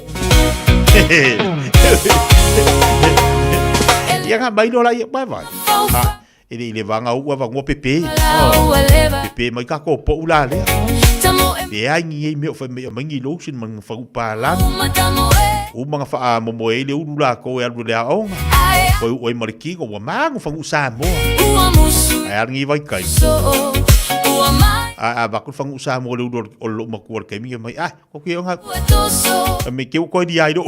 Ia nga mai lola ia mai vai. Ha, e le i le vanga ua vangua pepe. Pepe mai ka ko poʻo la lea. Le ai ngi ei mea o whai mea mai ngi lotion ma nga whangu pālani. U mga wha mo mo e le uru la ko e alu le aonga. Koe u oi ma le kingo ua mangu whangu Samoa. Ai alu ngi vai kai. A a ba ku fangu sa mo le uru o lo ma ku ke mi mai a ko ke onga. Me ke ko di ai do.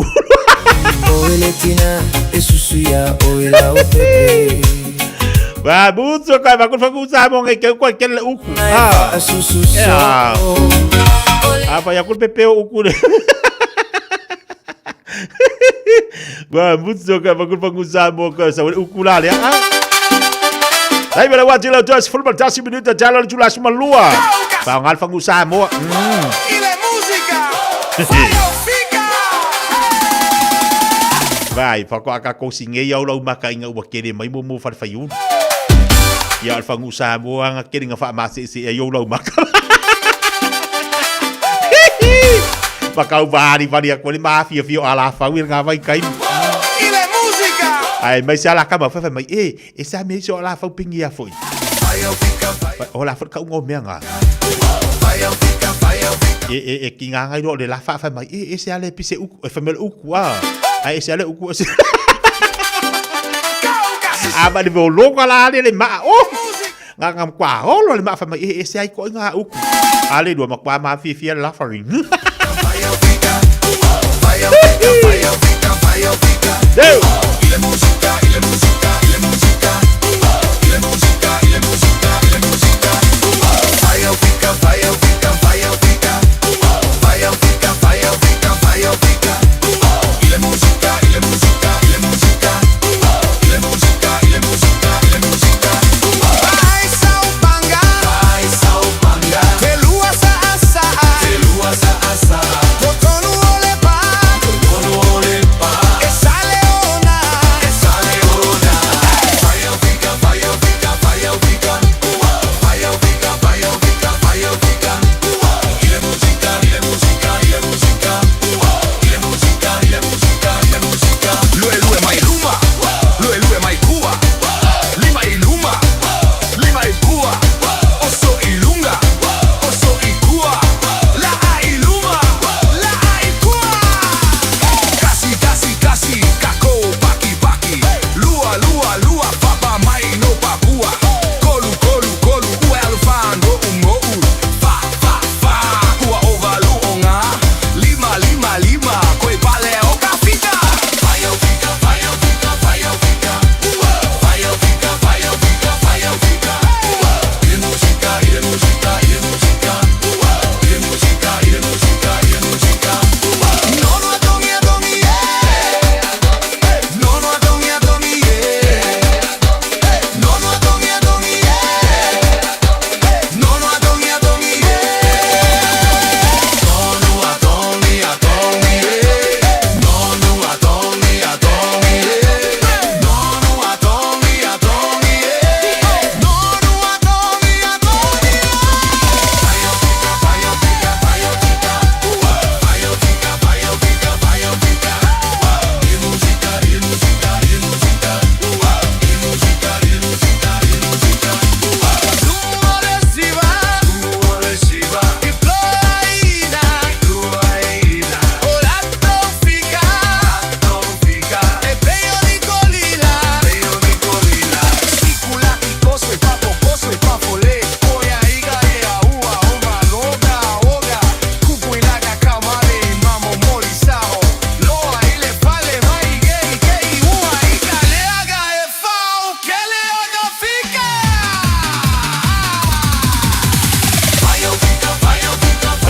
Ba butso kai ba ku fangu sa mo nge ke ko ke le uku. Ah. A pa ya ku pepe uku le. Ba mutso ka ba kulpa ngusa mo ka sa ukula le a. Dai bela wa tila tos fulma tasi minuta tala tula suma lua. Ba ngal fangu sa mo. Ile música. Vai, fa ko aka ko singe iau lau maka inga ua kere mai mo mo whare whai ulu. Ia al fangu sa mo anga kere nga wha ma se se ai lau maka. Whakau wāri wari a koe mā whia whio a la whau i ngā vai kai. Ile música. Ai, mai se ala kama whawhai mai, e, e sa me iso ala whau pingi a foi. O la whai kaunga o mea ngā. E, e, e ki ngā ngai roa le la whawhai mai, e, e se ale pise uku, e whamele uku a. Ai, e se ale uku, e se... A ma le veo longa la ale le maa, oh! Nga nga kwa holo le maa mai e se ai ko nga uku. Ale lua ma kwa ma fi fi la farin. Deu.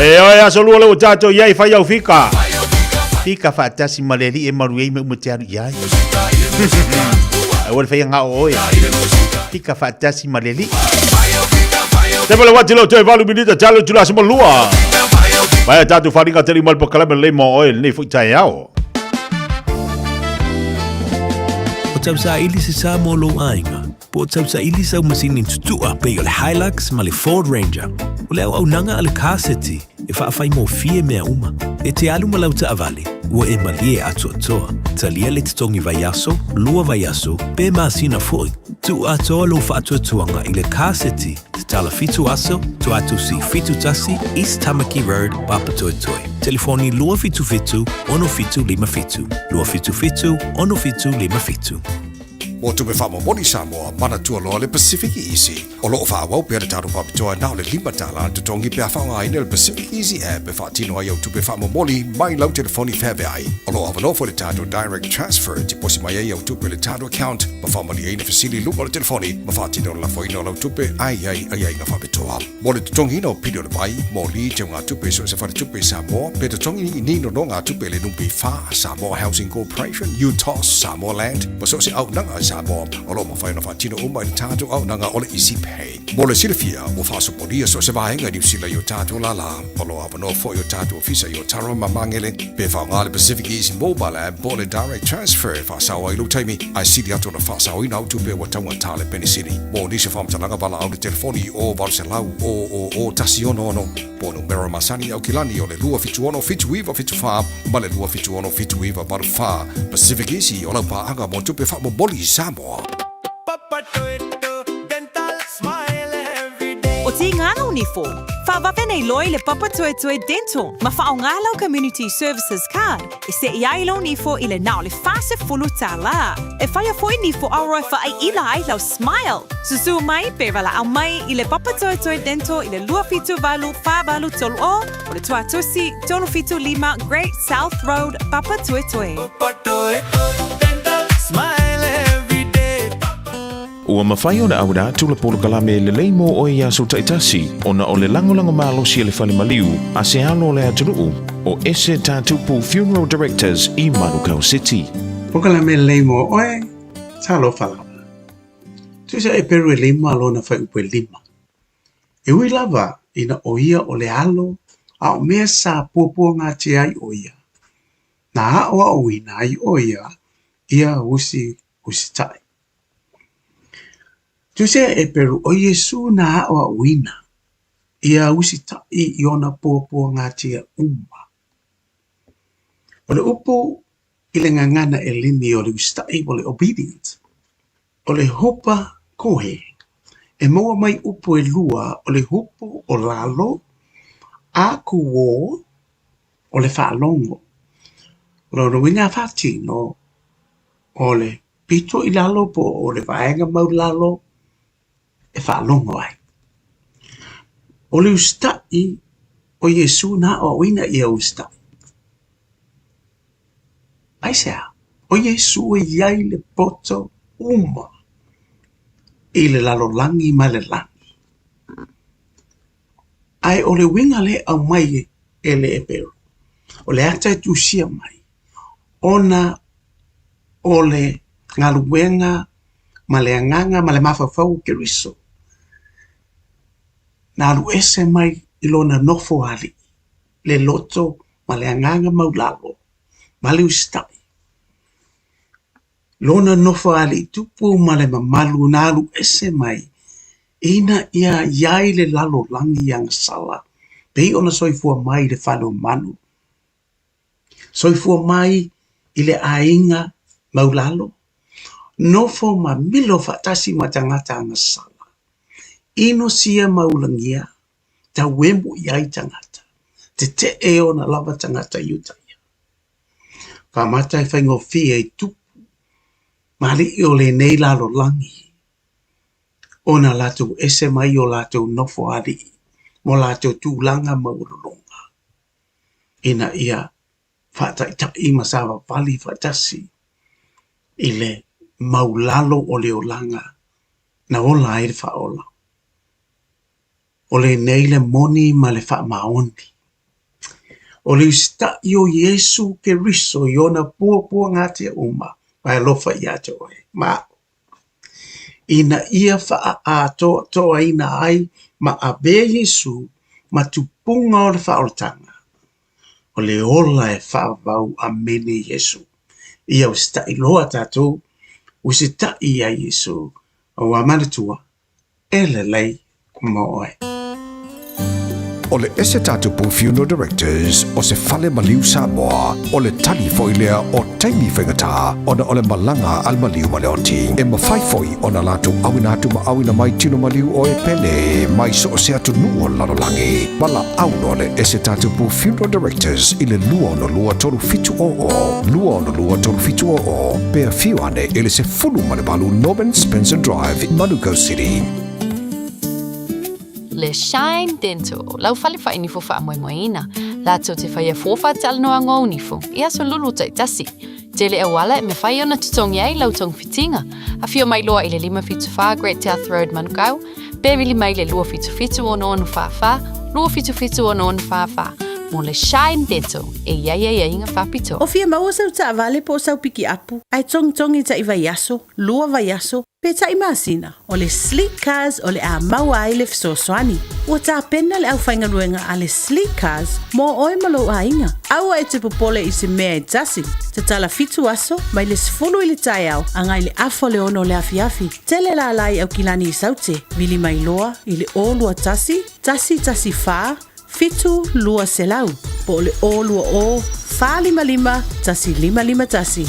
E oe aso lua le ua tātou i ai whai au fika. Fika whaatasi ma le li e maru ei me ume te aru i ai. Aua le whai ngā o oe. Fika whaatasi ma le li. Te pale wati lo toe valu minita talo tula sima lua. Vai a tātou wharinga teri mal pakalame le mo oe nei fui tae ao. O tausaili se sa mo lou aiga, po o tausaili sau masini tutu'a pei o le Hilux ma le Ford Ranger. O le auaunaga a le Car City e faafaigofie mea uma. E te alu ma lau taavale, ua e malie atoatoa. Talia le totogi vaiaso, lua vaiaso, pe masina foi. Tuu atoa lou faatuatuaga i le Car City, tatala fitu aso, Tuatusi 71, East Tamaki Road, Papatoetoe. Telefoni 277 6757, 277 6757. Mo tupe faamomoli Samoa, manatua loa le Pacific Easy. O loo faaauau pea le tatou faapitoa na o le $5 le totogi pe a faaaogaina le Pacific Easy app e faatino ai au tupe faamomoli mai lau telefoni feaveai. O loo avanoa foi le tatou Direct Transfer e tiposi mai ai au tupe i le tatou account ma faamalieina fesili i luga o le telefoni ma faatino le lafoina o lau tupe a i ai aiaiga faapitoa. Mo le totogiina o pili o le vai, moli, teugatupe i so o se faletupe i Samoa, pe totogi i ni nonogatupe i le NPF, Samoa Housing Corporation, UTOS, Samoa Land, ma so o se auaunaga i Samoa, o lo o mafai ona faatino uma i le tatou auaunaga o le Easy Pay. Mo le silafia, ua faasopolia so o se vaega i Niu Sila i o tatou lālā. O lo o avanoa foi o tatou ofisa i Otara ma Magele, pe faaaoga le Pacific Easy Mobile App po o le Direct Transfer e faasao ai lou taimi, ae sili atu ona faasaoina au tupe ua taugata le penisini. Mo nisi o faamatalaga valaau i le telefoni i o 800 000 166 po o numera masani i Aukilani o le 276 7974 ma le 276 7984. Pacific Easy o lau paaga mo tupe faamomoli i Samoa. O Tīngana o Nifo, whawawe nei loa i le Papatoetoe Dental ma whaonga lau Community Services Card e seʻi ai lou nifo i le na o le $40. E whaia foi nifo auro e whaaiila ai lau smile. Susu mai pe walaau mai i le Papatoetoe Dental i le 278 4830 o le Tuatusi 375 Great South Road, Papatoetoe. Ua mafai ona auina atu le polokalame lelei mo oe i aso taitasi ona o le lagolago malosi a le fale maliu a se alo o le atunuu o Ese Tatupu Funeral Directors i Manukau City. Polokalame lelei mo oe, talofa lava. Tusa e peru e lima lona fuaiupu e lima. E ui lava ina ʻo ia o le alo a o mea sa puapuagatia ai ʻo ia, na aʻoaʻoina ai ʻo ia ia usi usitaʻi. Tusia e Eperu, ʻo Iesū na aʻoaʻoina ia usitaʻi i ona puapuagatia uma. O le upu i le gagana ʻEleni o le usitaʻi o le obedient, o le hupa kohe, e maua mai upu ʻelua o le hupu o lalo a kūō o le faalogo. O lona uiga a faatino o le pito i lalo po o le vaega maulalo e faalogo ai. O le usitaʻi o Iesū na aʻoaʻoina ia usitaʻi. Aisea? ʻO Iesū e i ai le poto uma i le lalolagi ma le lani. Ae o le uiga lea e aumai e le Eperu, o le ata e tusia mai, ona o le galuega ma le agaga ma le mafaufau o Keriso, na alu ese mai i lona nofo alii, le loto ma le agaga maulalo ma le usitai. Lona nofo alii tupu ma le mamalu na alu ese mai ina ia i ai le lalolagi i agasala, pei ona soifua mai i le fale o manu, Soifua mai i le aiga maulalo, nofo ma milo faatasi ma tagata agasala, ino sia ma ulagia, tauemu i ai tagata, tetee ona lava tagata i uta ia. Faamata e faigofie i tupu ma alii o lenei lalolagi, ona latou ese mai o latou nofo alii mo latou tulaga maualuluga. ina ia faataitaʻi ma savavali faatasi i le maulalo o le olaga na ola ai le faaola. O lenei le moni ma le faamaoni. O le usitaʻi o Iesu Keriso i ona puapuagatia uma ma e alofa iā te oe ma aʻu, ina ia faaatoatoaina ai ma avea Iesu ma tupuga o le faaolataga, o le ola e faavavau amene Iesu. Ia usitaʻi loa tatou, usitaʻi iā Iesu, auā manatua, e lelei mo oe. O le ese tatou Funeral Directors o se fale maliu Samoa, o le tali foi lea o taimi faigata ona o le malaga a le maliu ma le oti. E mafai foi ona latou auina atu ma auina mai tino maliu o e pele mai so o se atunuu o le lalolagi. Valaau loa le ese tatou Funeral Directors i le 262 3700, 262 3700, pe afio ane i le 18 Norman Spencer Drive, Manukau City. Le Shine Dental, lau fale whainifo whaamoemoeina. Latou te whaia fōwha talanoa ngō nifo, i aso lulu taitasi. Tele auala e mawhai ona tutongi ai lau tongwhitinga. Awhio mai loa i le 574 Great South Road Manukau, pe vili mai le 277 6644, 277 6644. Mō le Shine Dental, e iai ai ai inga whapito. O fia maua sau taavale po o sau pikiapu, ae togitogi taʻi vaiaso, lua vaiaso, pe taʻi masina, o le Sleek Cars o le a maua ai le fesoasoani. Ua tapena le aufaigaluega a le Sleek Cars mo oe ma lou aiga. Aua e te popole i se mea e tasi. Tatala fitu aso, mai le 10 i le taeao agai le afa o le ono o le afiafi. Tele lala i Aukilani i Saute, vili mai loa i le 0 21 114 7 200 po o le 020 455 1551.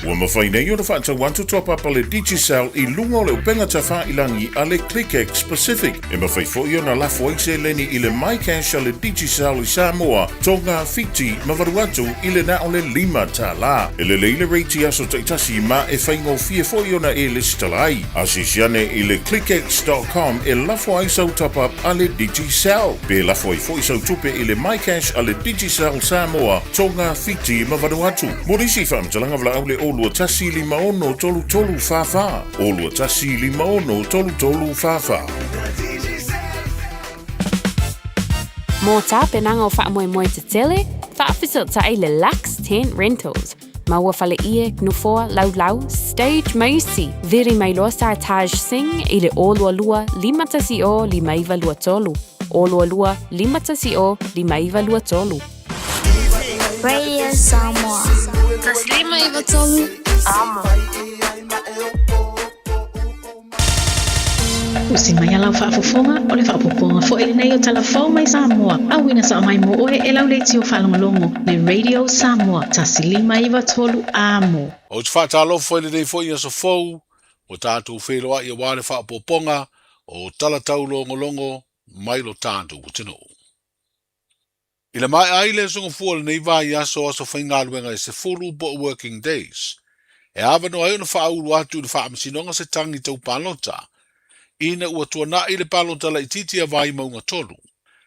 Ua mafai nei ona faatau atu top-up a le Digicel i luga o le upega tafailangi a le ClickX Pacific. E mafai foi ona lafo ai seleni i le MyCash a le Digicel i Samoa, Tonga, Fiti ma Vanuatu i le na o le $5. E lelei le rate i aso taitasi ma e faigofie foi ona e lesitala ai. Asiasi ane i le clickx.com e lafo ai sau top-up a le Digicel. Pe lafo ai foi sau tupe i le MyCash a le Digicel Samoa, Tonga, Fiti ma Vanuatu. Mo nisi faamatalaga valaau le 021 56 33 44. 021 56 33 44. Mō tāpenaga o faamoemoe tetele, faafesootai le Lux Tent Rentals. Maua fale ie, nofoa, laulau, stage ma isi. Vili mai loa sa Taj Singh i le 022 510 5923. 022 510 5923. Radio Samoa. Taslima Ivatolu. Amo. Usi mai a lau faafofoga, o le faaopoopoga foi lenei o Tala Fou mai Samoa, auina sao mai mo oe e lau leitio faalogologo, le Radio Samoa, 1593 Amo. Ou te faatalofa i lenei foi aso fou ua tatou feiloai aua le faaopoopoga o tala taulogologo mai lo tatou atunuu. I le maea ai le aso gafua o lenei vaiaso aso faigaluega e 10 po o working days, e avanoa ai ona faaulu atu i le Faamasinoga se tagi tau palota, ina ua tuanai le palota laitiiti a Vaimauga 3.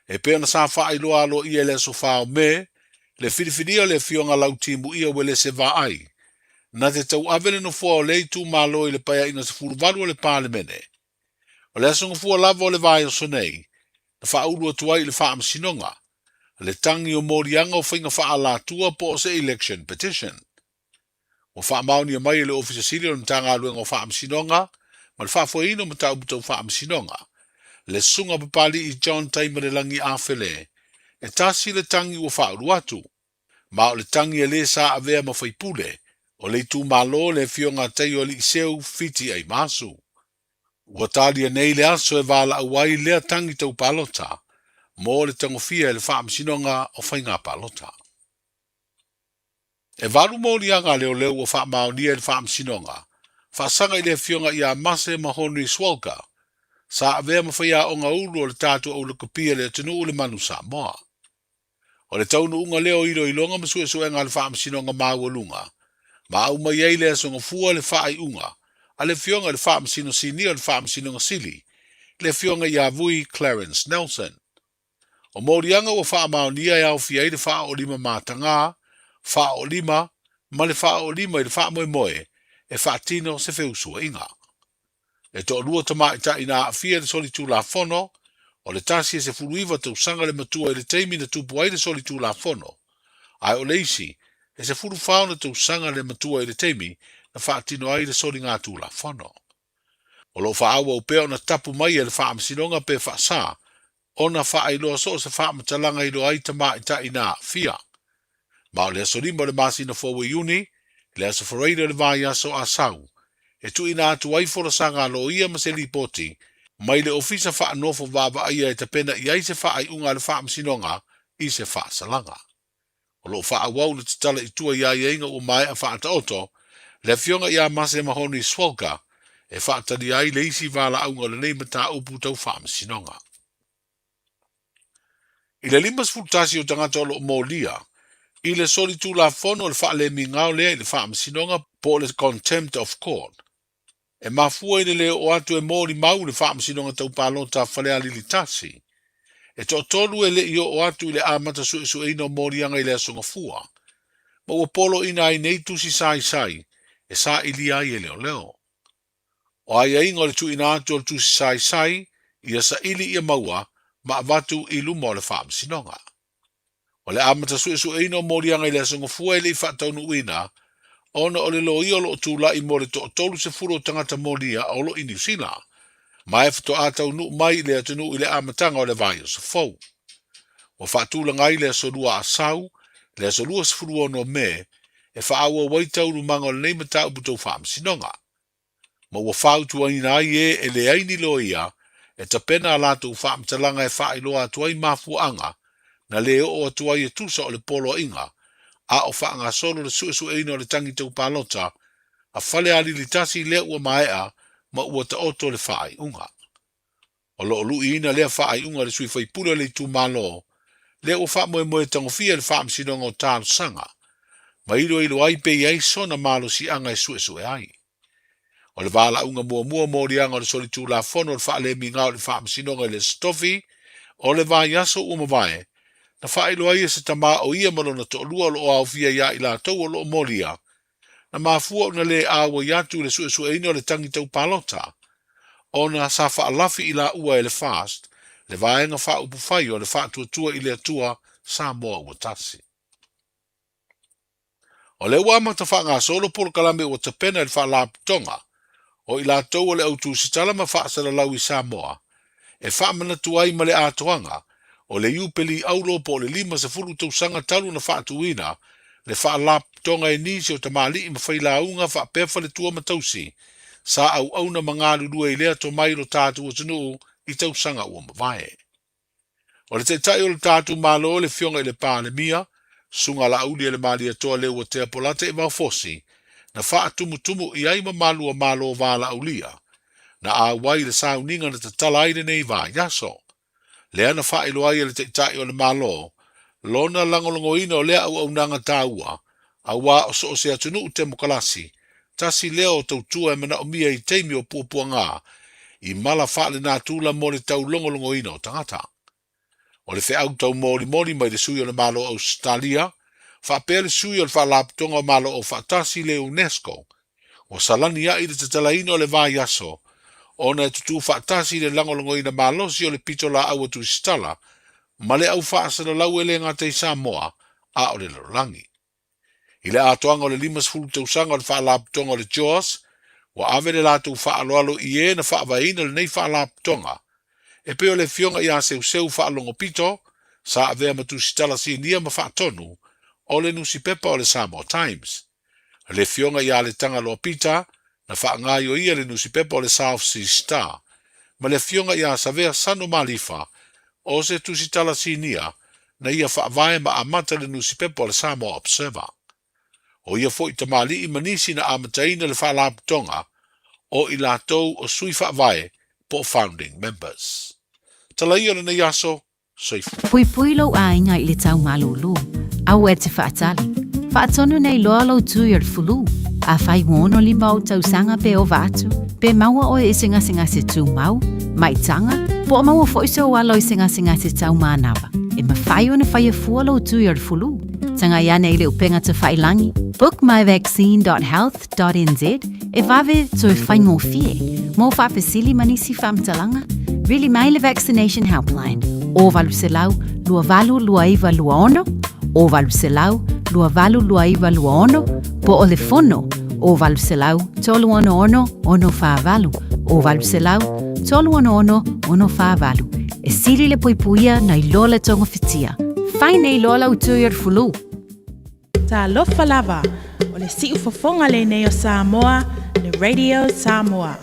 E pei ona sa faailoa aloaia i le aso 4 o Me, le filifilia o le Afioga Lautimuia Uelese Vaai, na te tauave le nofoa o lea itumalo i le Paeaiga 18 o le Palemene. O le aso gafua lava o le vaiaso nei, na faaulu atu ai i le Faamasinoga, le tagi o moliaga o faiga faaalatua po o se election petition. Ua faamaonia mai e le Ofisa Sili o le Matagaluega o Faamasinoga ma le Faafoeina o Mataupu Tau Faamasinoga, le Susuga Papali'i John Taimalelagi Afele, e tasi le tagi ua faaulu atu, ma o le tagi a le sa avea ma faipule o le itumalo le Afioga a Taioaliiseu Fiti Aimasu. Ua talia nei le aso e valaau ai lea tagi tau palota mo le tagofia e le Faamasinoga o Faiga Palota. E valu moliaga a leoleo ua faamaonia i le Faamasinoga, faasaga i le Afioga ia Mase Mahonri Swalka, sa avea ma faiaoga ulu o le tatou aulakapia i le atunuu le Manu Samoa. O le taunuuga lea o iloiloga ma suesuega a le Faamasinoga Maualuga, ma aumai ai le aso gafua le faaiuga a le Afioga i le Faamasino Sinia o le Faamasinoga Sili, le Afioga ia Vui Clarence Nelson. O moliaga ua faamaonia e aofia ai le faaoolima matagā, faaoolima, ma le faaoolima i le faamoemoe e faatino se feusuaiga. E toalua tamaitai na aafia i le solitulafono, O le tasi e 19 tausaga le matua i le taimi na tupu ai le solitulafono, ae o le isi, e 14 ona tausaga le matua i le taimi na faatino ai le soligatulafono. O lo o faaauau pea ona tapu mai e le Faamasinoga pe faasa ona faailoa so o se faamatalaga i loa ai tamaitai na aafia. Ma o le aso 5 o le masina fou e Iuni, le aso Faraile o le vaiaso Asau, e tuuina atu ai folasaga a loia ma se lipoti mai le Ofisa Faanofo Vaavaaia e tapena i ai se faaiuga a le Faamasinoga i se faasalaga. O lo o faaauau le tatala i tua i aiaiga ua maea faataoto le Afioga ia Mase Mahoni Swalka e faatalia ai le isi valaauga o lenei mataupu tau faamasinoga. I le 51 o tagata o lo o molia i le solitulafono o le faalemigao lea i le faamasinoga po o le contempt of court, e mafua i le le oo atu e molimau i le faamasinoga tau palota a Falealili 1, e toatolu e le i oo atu i le amata suesueina o moliaga i le Aso Gafua, ma ua poloina ai nei tusi saisai e sailia ai e leoleo. O aiaiga o le tuuina atu o le tusi saisai ia saili ia maua ma avatu i luma o le faamasinoga. O le amata suesueina o moliaga i le Aso Gafua e le i faataunuuina ona o le loia o lo o tulai mo le toa-30 o tagata molia o lo i Niu Sila, ma e faatoa taunuu mai i le atunuu i le amataga o le vaiaso fou. Ua faatulaga ai le Aso Lua Asau, le aso 26 Me, e faaauau ai taualumaga o lenei mataupu tau faamasinoga. Ma ua fautuaina ai e e leai ni loia e tapena a latou faamatalaga e faailoa atu ai mafuaaga na lē oo atu ai e tusa o le poloaiga a o faagasolo le suesueina o le tagi tau palota a Falealili 1 lea ua maea ma ua taoto le faaiuga. O lo o luiina lea faaiuga e le sui faipule o le itumalo lea ua faamoemoe tagofia i le Faamasinoga o Talosaga ma iloilo ai pe i ai sona malosiaga e suesue ai. O le valaauga muamua moliaga o le solitulafono o le faalemigao i le Faamasinoga i le Aso Tofi o le vaiaso ua mavae, na faailoa ai e se tama o ia ma lona toalua o lo o aofia ia i latou o lo o molia na mafua ona lē auai atu i le suesueina o le tagi tau palota, ona sa faalafi i laua e le FAST le Vaega Faaupufai o le Faatuatua i le Atua Samoa Ua Tasi. O lea ua amata faagasolo polokalame ua tapena e le Faalapotopotoga o i latou o le au tusitala ma faasalalau i Samoa e faamanatu ai ma le atoaga o le Iupeli Auro po o le 50 tausaga talu ona faatuina le Faalapotopotoga e nisi o tamalii ma failauga faapea faletua ma tausi sa auauna ma galulue i lea tomai i lo tatou atunuu i tausaga ua mavae. O le Taitai o le tatou Malo le Afioga i le Palemia, Susuga Laaulialemalietoa Leuatea Polataivao Fosi, na faatumutumu i ai mamalu o Malo Valaaulia, na auai i le sauniga na tatala ai lenei vaiaso. Lea na faailoa ai e le Taitai o le Malo lona lagolagoina o lea auaunaga taua, auā o so o se atunuu temokalasi, tasi lea o tautua e manaomia i taimi o puapuaga i mala faalenatura mo le taulogologoina o tagata. O le feau taumolimoli mai le sui o le Malo o Ausetalia, faapea le sui o le Faalapotopotoga o Malo Aufaatasi le UNESCO, ua salani a'i le tatalaina o le vaiaso ona e tutū faatasi le lagolagoina malosi o le pitolaau a Tusitala ma le au faasalalau e le gata i Samoa a o le lalolagi. I le atoaga o le 50 tausaga o le Faalapotopotoga o le JAWS, ua ave le latou faaaloalo i e na faavaeina lenei Faalapotopotoga, e pei o le Afioga ia Seuseu Faalogo Pito, sa avea ma Tusitala Sinia ma Faatonu o le nusipepa o le Samoa Times. Le Afioga ia Letagaloa Pita, na faagaioia le nusipepa o le South Seas Star, ma le Afioga ia Savea Sano Malifa, o se tusitala sinia na ia faavae ma amata le nusipepa o le Samoa Observer. O ia foi tamalii ma nisi na amataina le Faalapotopotoga o i latou o sui faavae po o founding members. Tala ia o lenei aso, Soifua. Puipui lou aiga i le tau malūlū, aua e te faatali. Faatonu nei loa lou tui o le fulu. Afai ua 65 ou tausaga pe ova atu, pe maua oe i se gasegase tumau, maitaga, po o maua foi sou alo i se gasegase tau manava, e mafai ona faia fua lou tui o le fulu. Tagai ane i le upega tafailangi, bookmyvaccine.health.nz, e vave toe faigofie. Mo faafesili ma nisi faamatalaga, Vili mai le Vaccination Helpline o 800 282926 o 800 282926 po o le fono o 800 366 648 o 800 366 648. E sili le puipuia nai lo le togafitia. Fai nei loa lau tui o le fulu. Talofa lava, o le siufofoga lenei o Samoa, le Radio Samoa.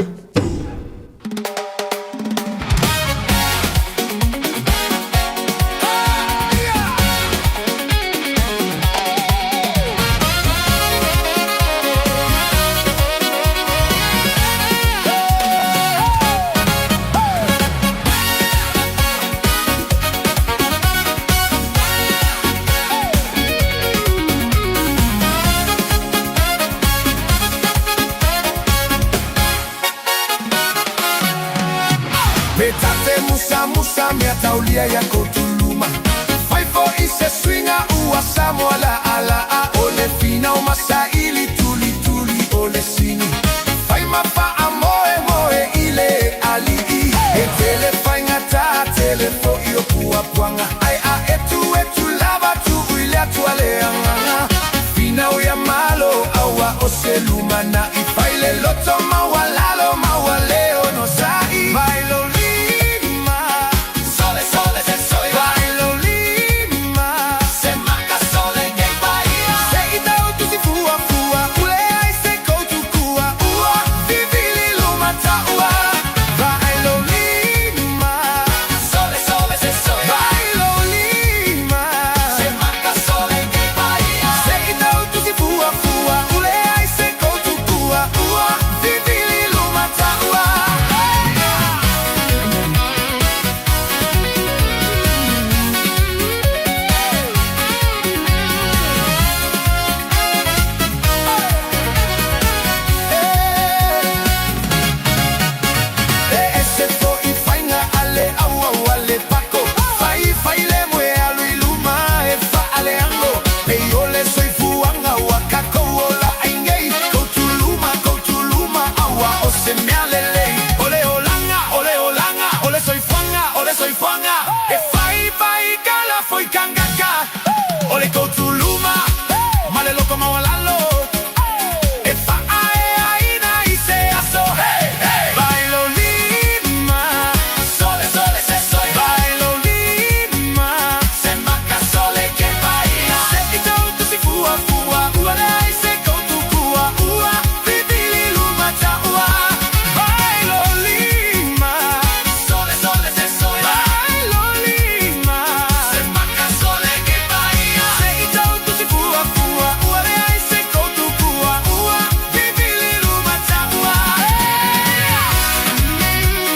Me tate musa musa mea taulia ia kotuluma Fai foi se suiga ua Samoa la ala a o le finau masaili tuli tuli o le sini Fai ma faamoemoe i le alii E tele faigata tele foi o puapuaga Ai a etu etu lava tuu i le Atua le agaga Finau ia malo aua o se lumanai Fai le loto maualalo maua le onosai Vai lo lima sole sole se soi Vai lo lima se maka sole kei paia Se i tau tusi fuafua ule ai se koutukua Ua vivili luma taua Vai lo lima sole sole se soi Vai lo lima se maka sole kei paia Se i tau tusi fuafua ule ai se koutukua Ua vivili luma taua. E ese foi faiga a le auau a le pako Faifai le moe alu i luma e faaleago Pei o le soifuaga ua kakou ola ai nei Koutuluma, koutuluma, aua o se mea lelei O le olaga, o le olaga, o le soifuaga, o le soifuaga E faifai kala foi kangaka O le koutuluma, ma le loko maualalo E faaeaina i se aso Hey, hey! Vai lo lima Sole, sole, se soi Vai lo lima Se maka sole ke paia Se i tau tusi fuafua Ua leai se koutukua Ua vivili luma taua Vai lo lima Sole, sole, se soi Vai lo lima Se maka sole ke paia Se i tau tusi fuafua Ua leai se koutukua Ua vivili luma taua Vai lo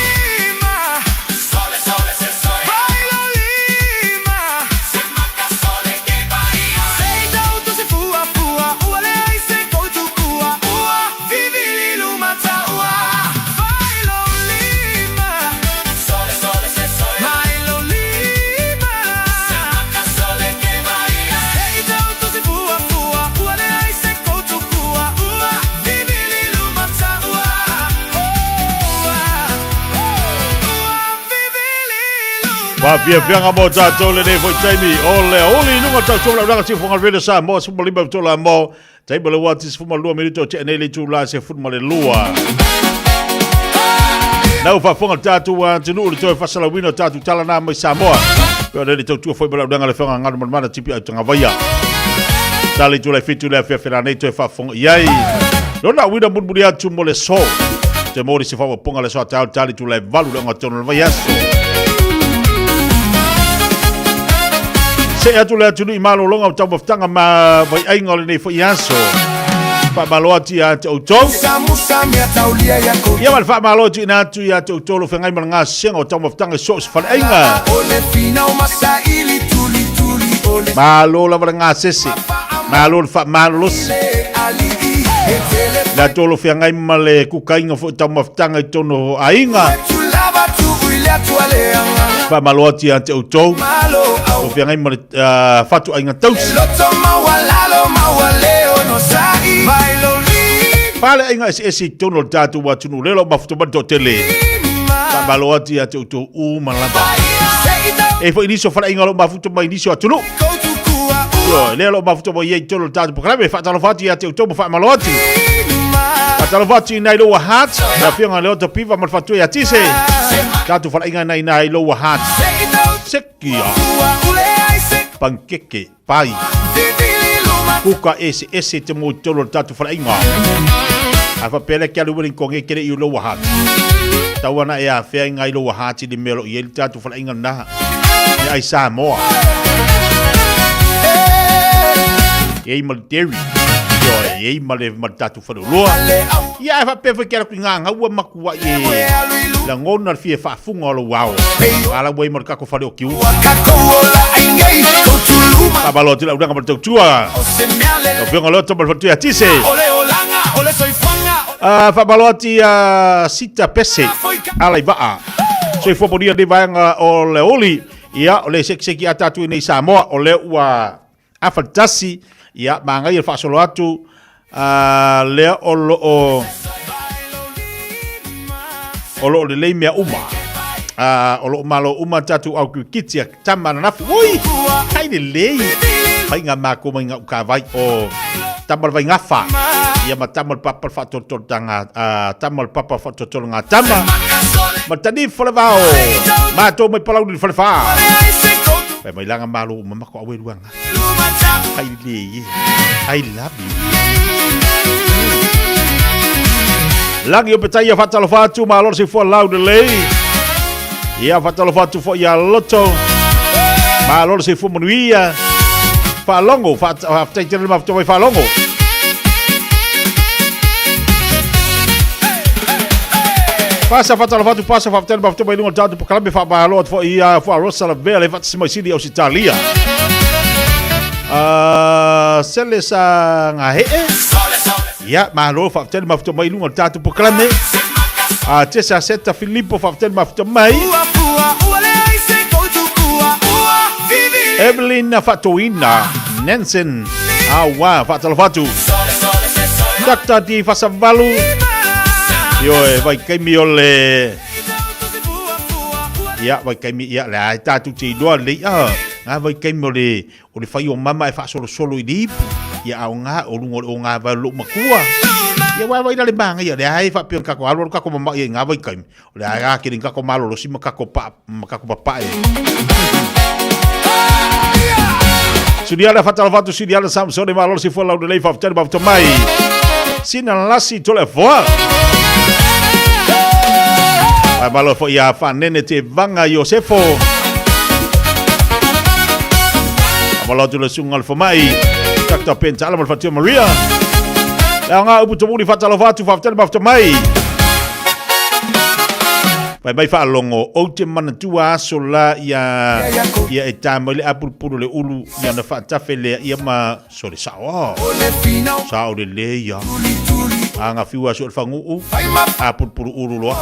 lima Sole, sole, se soi Vai lo lima Se maka sole ke paia Se i tau tusi fuafua Ua leai se koutukua Ua vivili luma taua Vai lo lima Sole, sole, se soi Vai lo lima Se maka sole ke paia Se i tau tusi fuafua Ua leai se koutukua Ua vivili luma taua Faafiafiaga mo tatou lenei foi taimi o le oli i luga o tatou launaga siufoga o le Radio Samoa 15 tola mo taimi o le ua 12 minuto o tea nei le itula 12. Nau faafofoga le tatou atunuu le toe faasalauina o tatou tala na mai Samoa. Pe o le tautua foi ma launaga le fanga nganu manamana tipi au tagavaia. Tala itula i fitu le afiafi la nei toe faafofoga i ai. Lona uina mulimuli atu mo le so. Te mori se faapopoga le so a taeao tali itula e valu le ogatonu o le vaiaso. Se atu le atunuu i malologa o taumafataga ma vaiaiga o lenei foi aso. Faamalo atu ia te outou. Ia ma le faamalo e tuuina atu ia te outou o lo o feagai ma le gasesega o taumafataga i so o se faleaiga. Malo lava le gasese, malo le faamalolosi. Latou o lo o feagai ma le kukaiga foi o taumafataga i totonu o aiga. Faamalo atu ia te outou o feagai ma le fatuaiga tausi. Faleaiga eseese i totonu o le tatou atunuu lea o lo o mafuta mai le toatele. Faamalo atu ia te outou uma lava. E foi nisi o faleaiga o lo o mafuta mai nisi o atunuu. Ioe, lea o lo o mafuta mai ai i totonu o le tatou polokalame. Faatalofa atu ia te outou ma faamalo atu. Faatalofa atu i nai Lower Hutt, le afioga i Leota Piva ma le faletua ia Tise. Tatou faleaiga nai nai Lower Hutt. Sekia. Pankeke, pai. Kuka eseese te mo i totonu o le tatou faleaiga. A faapea lea ke alu wele konge kere i Lower Hutt. Tau ana e afea i ngai Lower Hutt i le mea o lo o i ai le tatou faleaiga lena. E ai Samoa. E ai ma le dairy. Ioe, e ai ma le, ma le tatou faleoloa. Ia, e faapea foi ke ala ku i ngā ngaua maku ai e lagona le fia faafuga o lou ao. A lau ai ma le kako fale o kiu. Faamalo atu le aunaga ma le tautua. Lau Afioga Loto ma le faletua ia Tise. Faamalo atu ia Sita Pese, ala i vaa. Soifua molia lenei vaega o le oli. Ia, o le sekiseki a tatou i nei Samoa, o lea ua afa le tasi, ia, magaia le faasolo atu, lea o lo o o lo o lelei mea uma. O lo o malo uma tatou au kirikiti a tama ananafi. Ui, kai lelei. Faiga mākou mai ngau ka vai o tama le vaigafa. Ia ma tama le papa le faatolotolotanga, tama le papa faatolotolo ngā tama. Ma tani fale vao. Mātou mai Palauli le fale whā. Pai mai langa malo uma mako awe luanga. Kai lelei. I love you. Lagi o petaia whatalofa atu, malo le soifua lau lelei. Ia whatalofa atu foi ia Loto. Malo le soifua manuia. Whaalongo, whafetai tele le mafuta mai whaalongo. Pasa whatalofa atu, pasa whafetai le mafuta mai lunga o le tātou pakalame whaamalo atu foi ia wha Rosa la Vea le whatasi mai sili Ausitalia. Sele sa ngā hee. Ia, malo faafetai le mafuta mai i luga o le tatou polokalame. Tesa Seta Filipo faafetai le mafuta mai. Evelyn Faatoina Nansen Awa faatalofa atu. Dr. Di Fasavalu. Ioe, vai kaimi o le Ia, vai kaimi, ia, le ai tātou te iloa lei, ah, ngā vai kaimi o le, O le whai o mama e whaasolosolo i le ipu, ia ao ngā, o runga o le o ngā vai lou makua. Ia wai wai le manga ia, le ai whapea kako alu alu kako mama ia i ngā vai kaimi. O le ai a kere kako malolosi ma kako pa, ma kako papae. Suriana whatalofa atu Suriana Samsone malolosi fua lau lelei whafetani mafuta mai. Sina lasi tole foa. Ai malo fo ia whanene te vanga Iosefo. Malo atu le sunga le fomai. Dr. Pentala ma le fatua Maria. Lea ngā upu tomuli whatalofa atu whafetani mafuta mai. Pai mai whaalongo, ou te manatua aso la ia, ia e tā mai le apulupulu le ulu ia na whaatafe lea ia ma sole sao. Sao le le ia. A ngā whiua aso le whanguu, apulupulu ulu loa.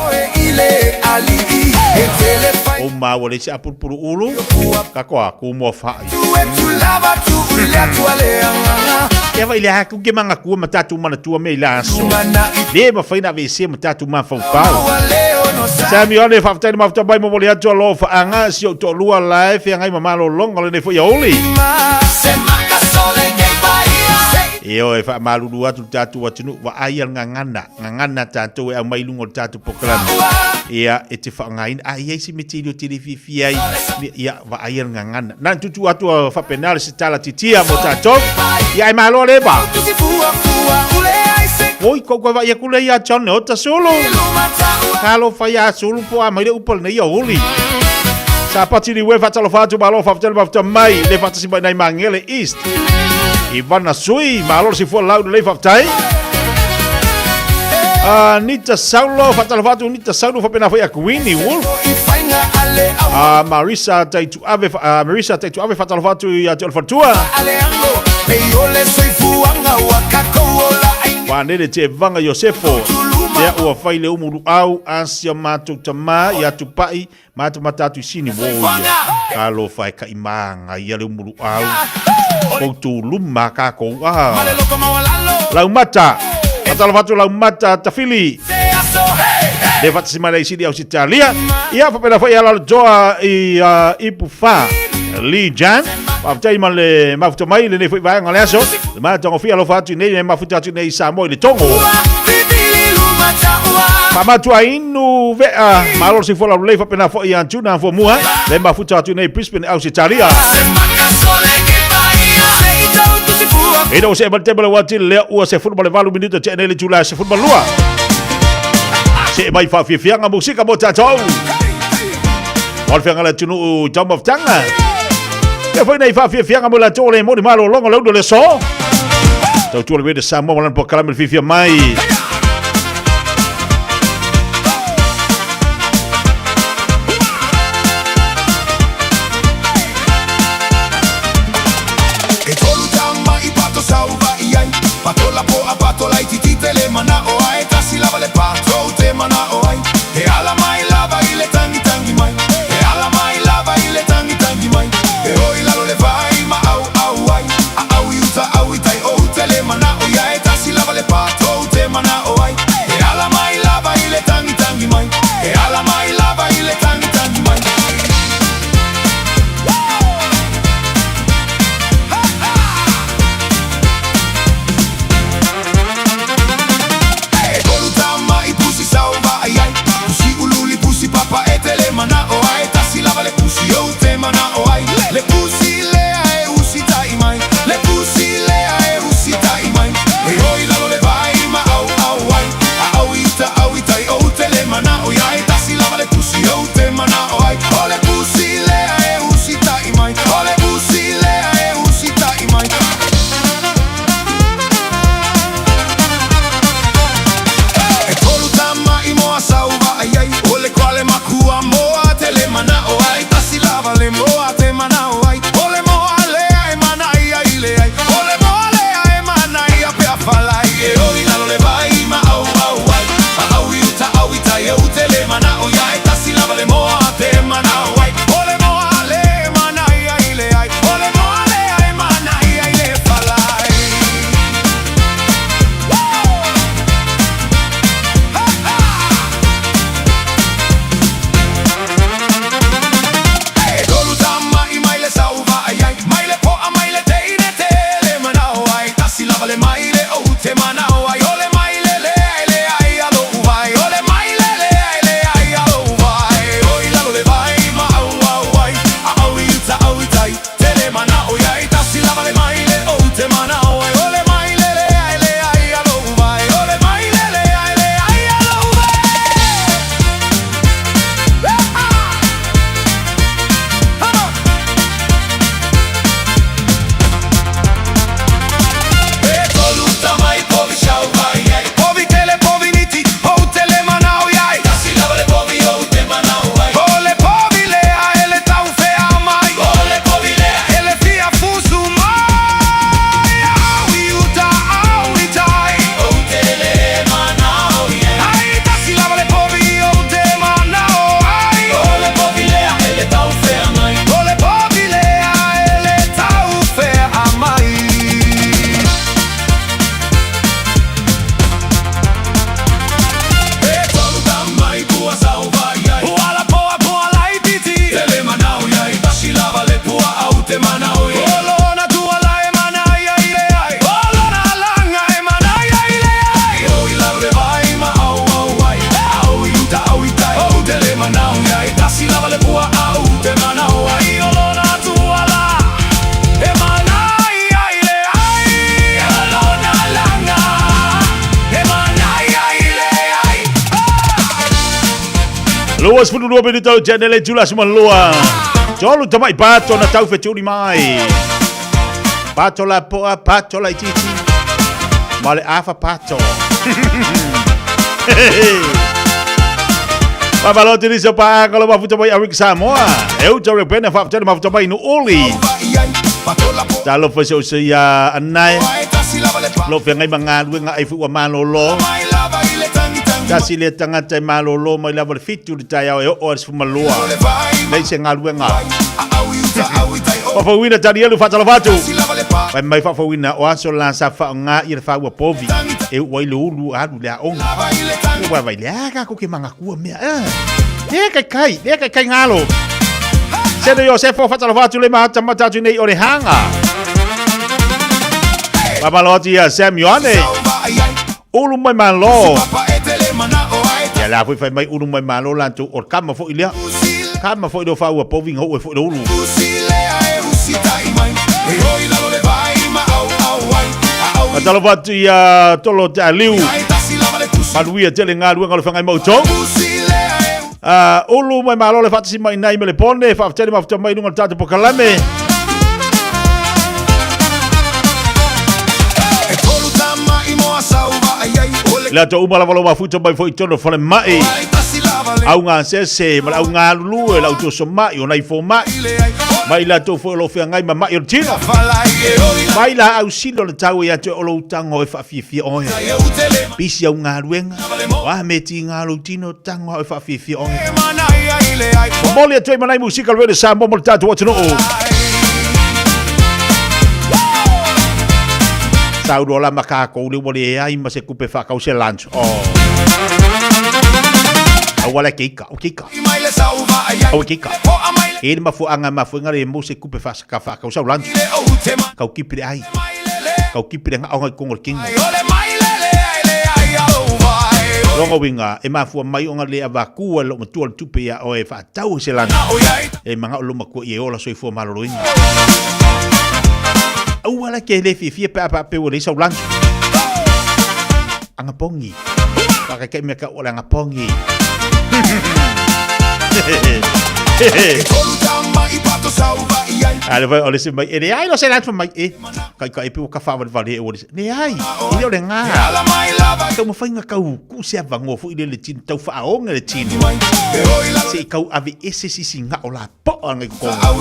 O māua le se apulupulu ulu, kakoa kūmoa whaai. Ia vai le aku ke manga kua ma tātou manatua me i la aso. Le ma whaina ave se ma tātou mafaufau. Sami one whafetai na mafuta mai momoli atu alofa anga si o to'olua lae feagai ma malologa o lenei foi aouli. Ioe, faamalulu atu le tatou atunuu, vaai a le gagana, gagana tatou e aumai i luga o le tatou polokalame. Ia, e te faaaogaina, a i ai se mea te iloa te le fiafia ai, ia, vaai a le gagana. Na ona tuutuu atu a faapena le se tala titia mo tatou. Ia, ae malo le va. Oi, kou koe vaai aku lea ia John Ota Sulu. Talofa iā Sulu po a mai le upu o lenei aouli. Sa pati liue faatalofa atu malo faafetai le mafuta mai le faatasi mai nai Magele East. Ivana Sui, malo le soifua lau lelei faafetai. Nita Saulo, faatalofa atu Nita Saulo, faapena foi ia Queenie Wolf. Marisa Taituave, Marisa Taituave, faatalofa atu ia te o le faletua. Vanele Tevaga Iosefo, lea ua fai le umu luau a si a matou tama ia Tupai matamata atu i Sini wo ia. Talofa e kai māngai ia le umu luau. Koutou luma kākou a. Laumata, faatalofa atu Laumata Tafili. Le faatasi mai lea i Sini Ausetalia. Ia faapena foi ia Lalotoa i Ipufa Lee Jan. Faafetai ma le mafuta mai i lenei foi vaega o le aso. Le matagofie alofa atu i nei e mafuta atu nei i Samoa i le Togo. Faamatua inu vea malo le soifua laulelei faapena foi ia Juna Fuamua le mafuta atu nei i Brisbane Ausetalia. Ina ua see mai le taimi o le uati lea ua 18 minute tea nei le itula e 12. See mai faafiafiaga musika mo tatou. O le feaga le atunuu i taumafataga. Ia foi nei faafiafiaga mo latou o le moni malologa le ulu o le aso. Tautua le Radio Samoa ma lana polokalame le fiafia mai. E tolu tama i pato sauva i ai Pato la poa, pato laititi te le mana'o ai Tasi lava le pato te mana'o ai He ala mai lava i le tangitangi mai He ala mai lava i le tangitangi mai E oi lalo le vai ma au au ai A au i uta au i tai ou te le mana'o ia E tasi lava le pato te mana'o ai He ala mai lava i le tangitangi mai He ala mai lava i le tangitangi mai. E tolu tama i pusi sau vaai ai Pusi ululi pusi papa e te le mana'o ai Tasi lava le pusi ou te mana'o ai Le pusi lea e usi tai mai Le pusi lea e usi tai mai E oi lalo le vai ma au au ai A au i uta au i tai ou te le mana'o ia E tasi lava le pusi ou te mana'o ai O le pusi lea e usi tai mai O le pusi lea e usi tai mai. E tolu tama i moa sau vaai ai O le koa le makua moa te le mana'o ai Tasi lava le moa te mana'o ai O le moa lea e manaia i le ai O le moa lea e manaia pe afalai E oi lalo le vai ma au au ai A au i uta au i tai e u te le mana'o ia E tasi lava le moa te mana'o ai O le moa lea e manaia i le ai O le moa lea e manaia i le falai. E tolu tama i mai le sau vaai ai Mai le poa mai le teine te le manao ai Tasi lava le mai le ou te manao ai O le mai le lea e le ai a lou vai O le mai le lea e le ai a lou vai O i lalo le vai ma au au ai A au i uta au i tai Te le manao iai Tasi lava le mai le ou te manao ai O le mai le lea e le ai a lou vai O le mai le lea e le ai a lou vai. E tolu tama i povi sau vai ai Povi tele povi niti ou te le manao iai Tasi lava le povi ou te manao ai O le povi lea e le tau fea mai O le povi lea e le fia fusu mai Au i uta au i tai Ou te le manao iai Ai tasi lava le povi ou te manao ai O le povi lea e le tau fea mai O le povi lea e le tau fea mai. E tolu tama i pua sau vai ai Pua la poa pua laititi Te le manao iai Tasi lava le pua au te manao iai O lona tua la e manaia i le ai O lona langa e manaia i le ai O i lalo le vai ma au au ai Au i uta au i tai Au te le manao iai Tasi lava le pua au te manao ai O lona tua la e manaia i le ai O lona langa e manaia i le ai. 22 minute o tene le tula sima lua. Tolu tamai pato na tau fetuli mai. Pato la poa, pato la ititi. Ma le afa pato. Faamalo atu nisi o paaga o lo mafuta mai a Rick Samoa. E uta re pena faafetai le mafuta mai Nu'uli. Talofa se o se ia anae. Lo feagai ma galuega ai foi ua malolo. Tasi lea tagata e malolo mai lava le 7 le taeao e oo a le 12. Leai se galuega. Faafouina Tanielu faatalofa atu. Fai mai faafouina o aso la sa faaaoga ia le faua povi e uu ai le ulu alu le aoga. Ua vai le a ka ke mangakua mea. Le kai kai, le kai kai ngalo. Sene Iosefo faatalofa atu le mahata mata atu nei o le hanga. Faamalo atu ia Sam Ioane. Ulu mai malo. Ia la foi fai mai ulu mai malo latou o le kama foi lea. Kama foi leo faua povi nga ue foi le ulu. Faatalofa atu ia Tolo Te Aliu. Manuia tele galuega o le whangai mau tau. Ulu mai malo le faatasi mai nai me le pone, faafetai le mafuta mai i luga o le tatou polokalame. Le ato uma lava lo mafuta mai foi i tonu o falemai. Au gasese ma le au galulue, le au toso mai, o nai fomai. Mai latou foi o lo o feagai ma mai o le tino. Mai la au silo le tau ia te o lou tago e faafiafia oe. Pisi au galuega, o a me tiga lou tino tago au e faafiafia oe. Momoli atu ai ma nai musika o le Radio Samoa mo le tatou atunuu. Saunoa la ma kākou le ua leai ma se kupe whakau se lunch. Oh. Aua le ke ika, o ke ika. Aua ke ika. E le mafuaanga mafuenga le mo se kupe whasaka whakau sau lunch. Kau kipi le ai. Kau kipi le ngā onga i kongo le kingo. Longa winga, e mafua mai onga le avakua lo matua le tupe ia oe whaatau se lunch. E manga o lo makua i e ola soifua maloloina. Aua la ke le fiafia pe a pe ua leai sau lunch. Angapongi. Whakakai mea ka o le angapongi. A le vai o le se mai, e leai lo se lunch mai e. Kai kai pe o ka whawalewale e o le se. Leai, e le o le ngā. Tau mawhainga kau ku se avangoa fo i le le tino, tau whaaonga le tino. Se i kau ave ese sisi ngā o la po'a ngai kokonga.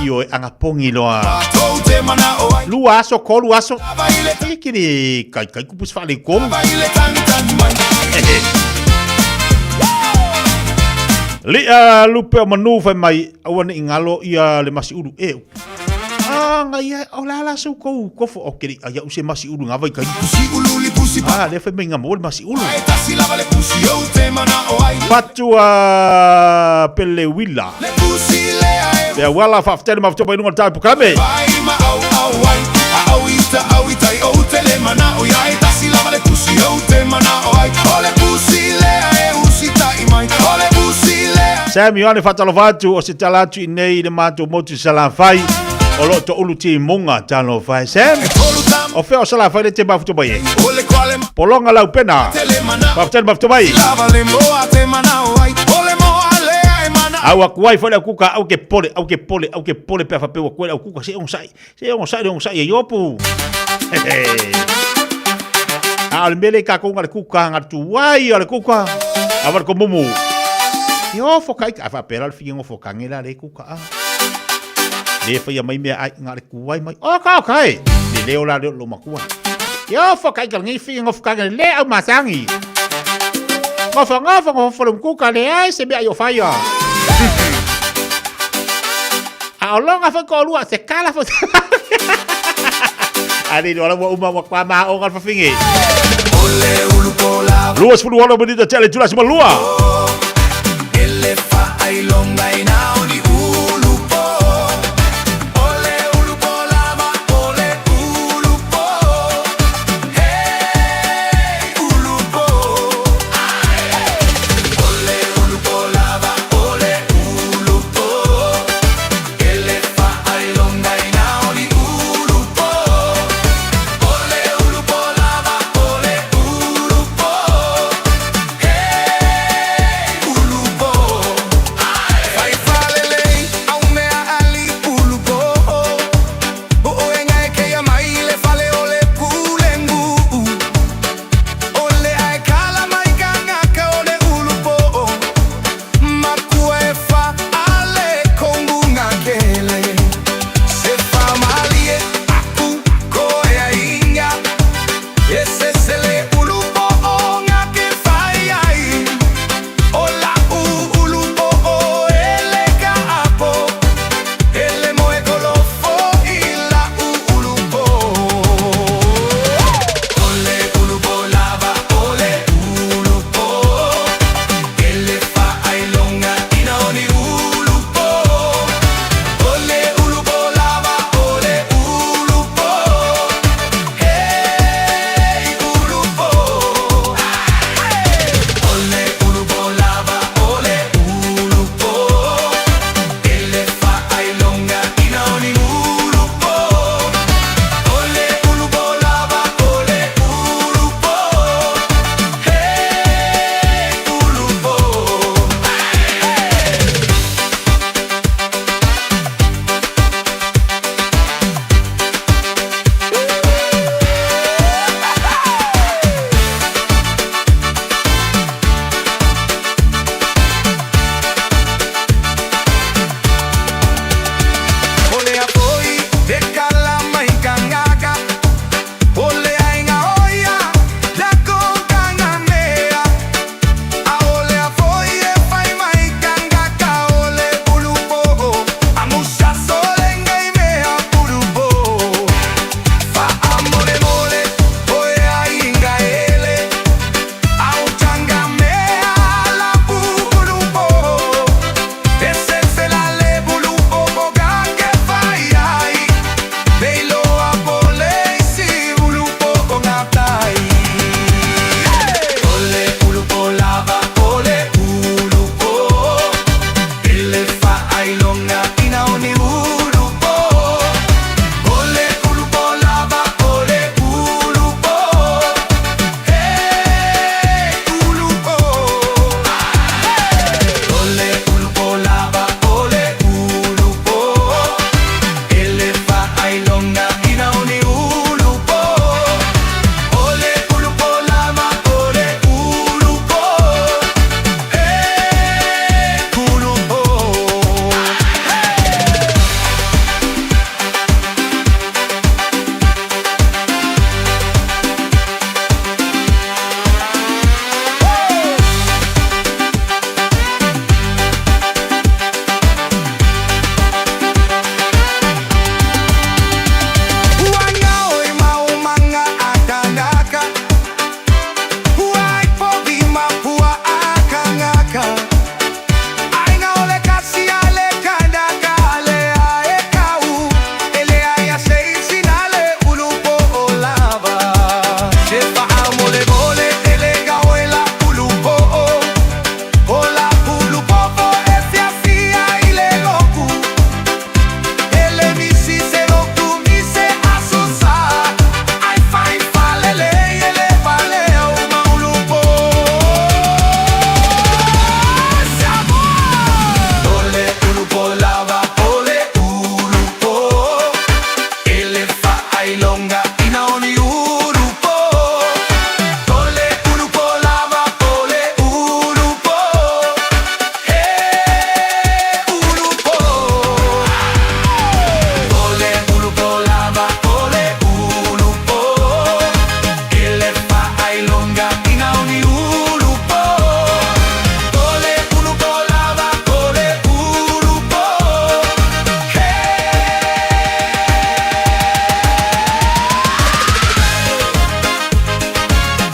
I oe angapongi loa. Lua aso, kolu aso. E ke le kai kai kupu se whaalei komu. Li'a lupe o manu whai mai, aua ne i ngalo ia le masi ulu e. Ah, ngai ai, o la la su kou kofo o keri ai au se masi ulu ngā vai kai. Ah, le whai mai ngā mo le masi ulu. Fatua pele wila. Pea wala whaafetai le mawhito mai lunga le tāi pukame. Sam Ioane whaatalofa atu o se tala atu i nei i le mātou motu Salafai o lo to ulu timuga talofa e Sam. O fea o Salafai le te mafuta mai e. Polonga lau pena. Faafetai le mafuta mai. Au aku ai foi le au kuka au ke pole au ke pole au ke pole pe a faapea ua koe le au kuka se onosai se onosai le onosai e Iopu. A o le mea lea i kākou nga le kuka nga le tuai o le kuka a wale ko mumu. I ofo ka ika a faapea la le whia ngofo kange la le kuka a. Le whaia mai mea ai nga le kuai mai. O ka o kai. Le leo la leo lo makua. I ofo ka ika ngi whia ngofo kange le au masangi. Ngofo ngofo ngofo le kuka le ai se mea i o whaia. A o longa foi ko lua se kala foi. A le loa ua uma ua kwa ma o ngal fafinge. Lua sefulu ono minita tea le itula sima lua.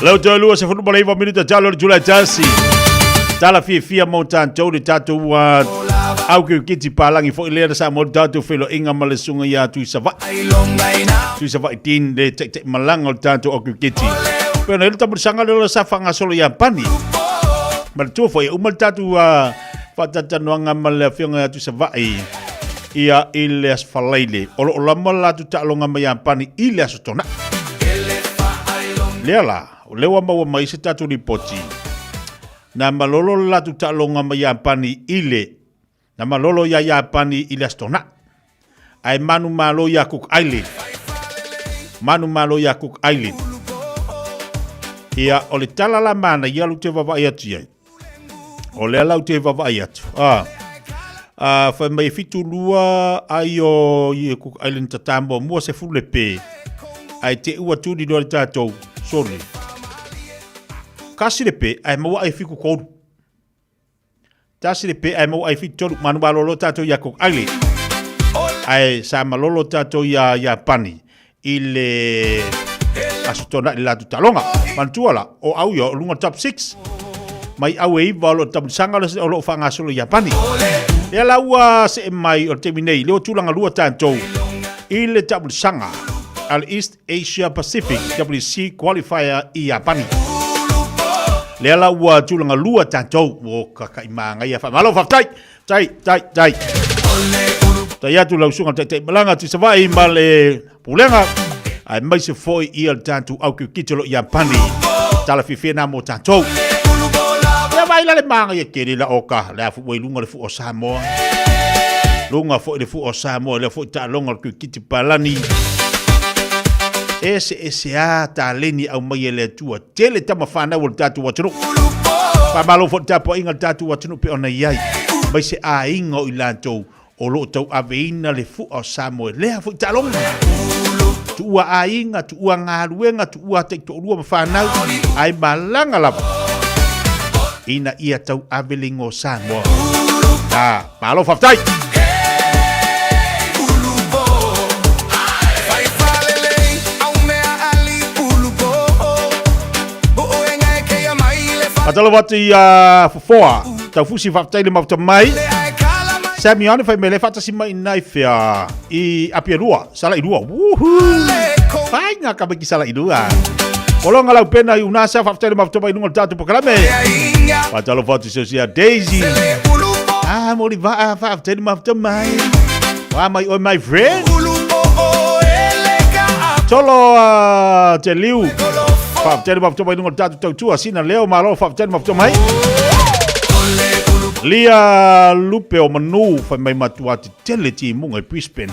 Lau toe 29 minuta talo le tula tasi. Tala fiafia mo tatou le tatou au kirikiti palangi foi lea na sa mo tatou feiloaiga ma le susuga ia Tuisava'i. Tuisava'i Dean le taitai malaga o le tatou au kirikiti. Pe ona i le tamulisaga lea sa faagasolo ia Pani. Manatua foi e uma le tatou faatalatalanoaga ma le afioga ia Tuisava'i ia i le Aso Faraile. O lo o lama le latou taaloga ma Iapani i le Aso Toonai. Lea la, o lea ua maua mai se tatou lipoti, na malolo le latou taaloga ma Iapani i le, na malolo ia Iapani i le Aso Toonai. Ae manumalo ia Cook Island. Manumalo ia Cook Island. Ia, o le tala la manaia lou te vaavaai atu i ai. O lea la ou te vaavaai atu. Ah. Ah, fai mai e 72 ai o i Cook Island tata muamua se fulu le pe. Ai te ua tuli loa le tatou. Sorry. Kasi le pe, ai maua ai fiku kolu. Tasi le pe, ai maua ai fiku tolu. Manu malolo tatou ia Cook Island. Ai sa malolo tatou ia Iapani. I le Aso Toonai le latou taaloga. Manatua la, o au ia o luga top 6 mai au e iva o lo o tamulisaga o lo o faagasolo i Iapani. Lea la ua see mai o le taimi nei, lea ua tulaga lua tatou i le tamulisaga a le East Asia Pacific WC Qualifier i Iapani. Lea la ua tulaga lua tatou, o kakaʻi māngaia faamalo, faafetai. Tai, tai, tai. Tai atu lau susuga taitai malaga atu i Savaii ma le pulega. Aemaise foi ia le tatou au kirikiti o lo o Iapani. Tala fiafia na mo tatou. Ia vai la le māngaia tele la o ka le afu ua i luga le fua o Samoa. Luga foi le fua o Samoa i lea foi taaloga o le kirikiti palani. Ese ese a taleni aumai e le Atua. Tele tama fanau o le tatou atunuu. Faamalo foi le tapuaiga a le tatou atunuu pei ona i ai, mai se aiga o i latou o lo o tauaveina le fua o Samoa i lea foi taaloga. Tuua aiga, tuua galuega, tuua taitoalua ma fanau, ae malaga lava ina ia tauave le igoa o Samoa. Ah, malo faafetai! Faatalofa atu i a Fofoa, Taufusi faafetai le mafuta mai. Sammy One fai mai le faatasi mai nai fea i Apia Lua, Sala i Lua. Woohoo! Fai ngā ka ki Sala i Lua. Kolonga lau pena i unasa faafetai le mafuta mai lunga o le tatou polokalame. Faatalofa atu i se Daisy. Ah, moli vaa faafetai le mafuta mai. Wa mai oi my friend. Tolo te liu. Faafetai le mafuta mai lunga o le tatou tautua. Sina leo malo faafetai le mafuta mai. Lia Lupe o Manu fai mai matua te tele timuga i Brisbane.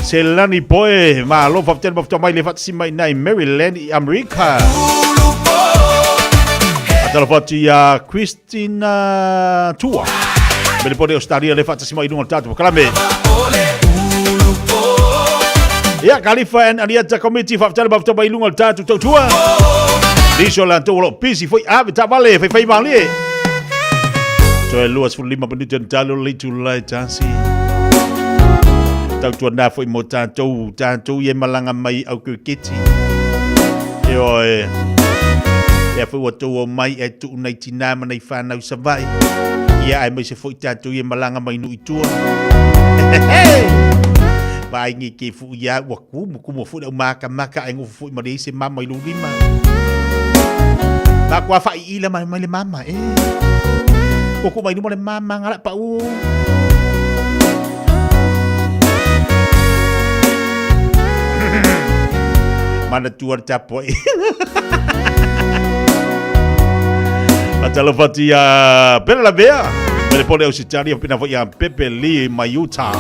Selani Poe, malo faafetai le mafuta mai le faatasi mai nai Maryland i Amerika. Faatalofa atu ia Christina Tua. Melebone Australia le faatasi mai i luga o le tatou polokalame. Ia, Kalifa and Aliata Committee faafetai le mafuta mai i luga o le tatou tautua. Nisi o latou o lo o busy foi ave taavale faifai malie. Toe 25 minute na talo le itula e tasi. Tautua foi mo tatou, tatou i e malaga mai au kiriketi. E oe, lea foi ua tou omai e tuu nei tinā ma nei whānau Savaii. Ia aemaise foi tatou i e malaga mai nuu i tua. Vaai nge ke fu ia ua kumu kumu foi lau makamaka ai ngofu foi ma leai se mama i lou lima. Ma kua fai ila mai mai le mama e. Koko mai luma le mama ngala pa u. Manatua le tapuai. Faatalofa atu ia Pele Lavea. Pele Pole Ausitalia pena foi ia Pepe Lee mai Utah.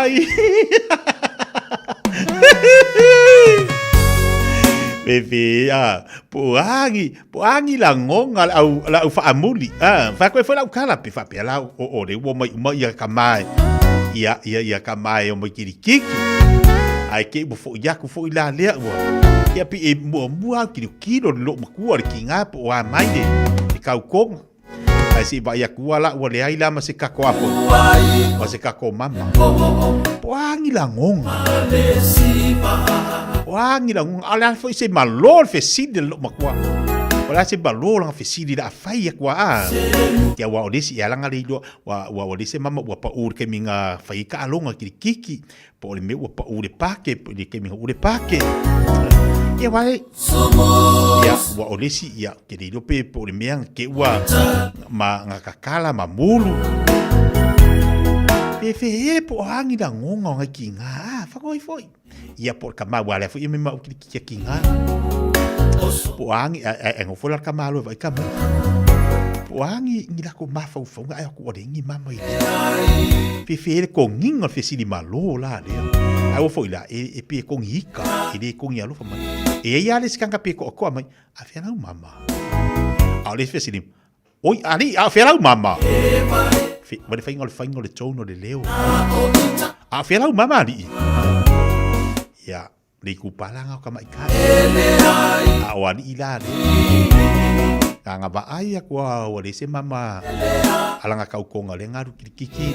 Ai. Pepe, a, po agi, po agi la ngonga la au, la au whaamuli. A, wha koe whai lau kala, pe whapea la o o le ua mai uma ia ka mai. Ia, ia, ia ka mai o mai kiri kiki. Ai ke ua fo iaku fo i la lea ua. Ia pi e mua mua au kiri kilo le lo makua le ki ngā po o a mai le, le kaukonga. Ae se i vaai atu a la ua leai la ma se kako apo. Ma se kako mama. Po a ni lagonga. Po a ni lagonga. A o le a foi se malo le fesili a le loomatua. O le a se malo lana fesili la a fai atu a a. Ia ua o le isi e ala na le iloa ua ua le se mama ua pau i le taimi na fai ai taaloga kilikiki. Po o le mea ua pau le pake, i le taimi na uu le pake. Ia wa e. Ia, ua o le isi, ia, ke le iloa pe po o le mea na ke ua ma na kakala ma mulu. Pe fe e po o a ni lagonga o ngai ki nga, a, whakoi foi. Ia po o le kama, ua lea foi e me mau ki le ki nga. Po o a ni, a, a, a ngofo la kama alo e vai kama. Po o a ni, ni lako mafaufauga ai aku o le ni mama i le. Fe fe le konginga o le fesili malo la lea. Ai ua foi la, e, e pe kongi ika, e le kongi alofa mai. E ia ia le sikanga pe koakoa mai, a fea lau mama. A o le fesili, oi, ali, a fea lau mama. Fe, wa le whainga o le whainga o le tone o le leo. A fea lau mama, alii. Ia, Le ikupalaga o ka maʻi A o aliʻi la le. Aga vaai aku a ua le se mama alanga kaukonga le ngalu kilikiki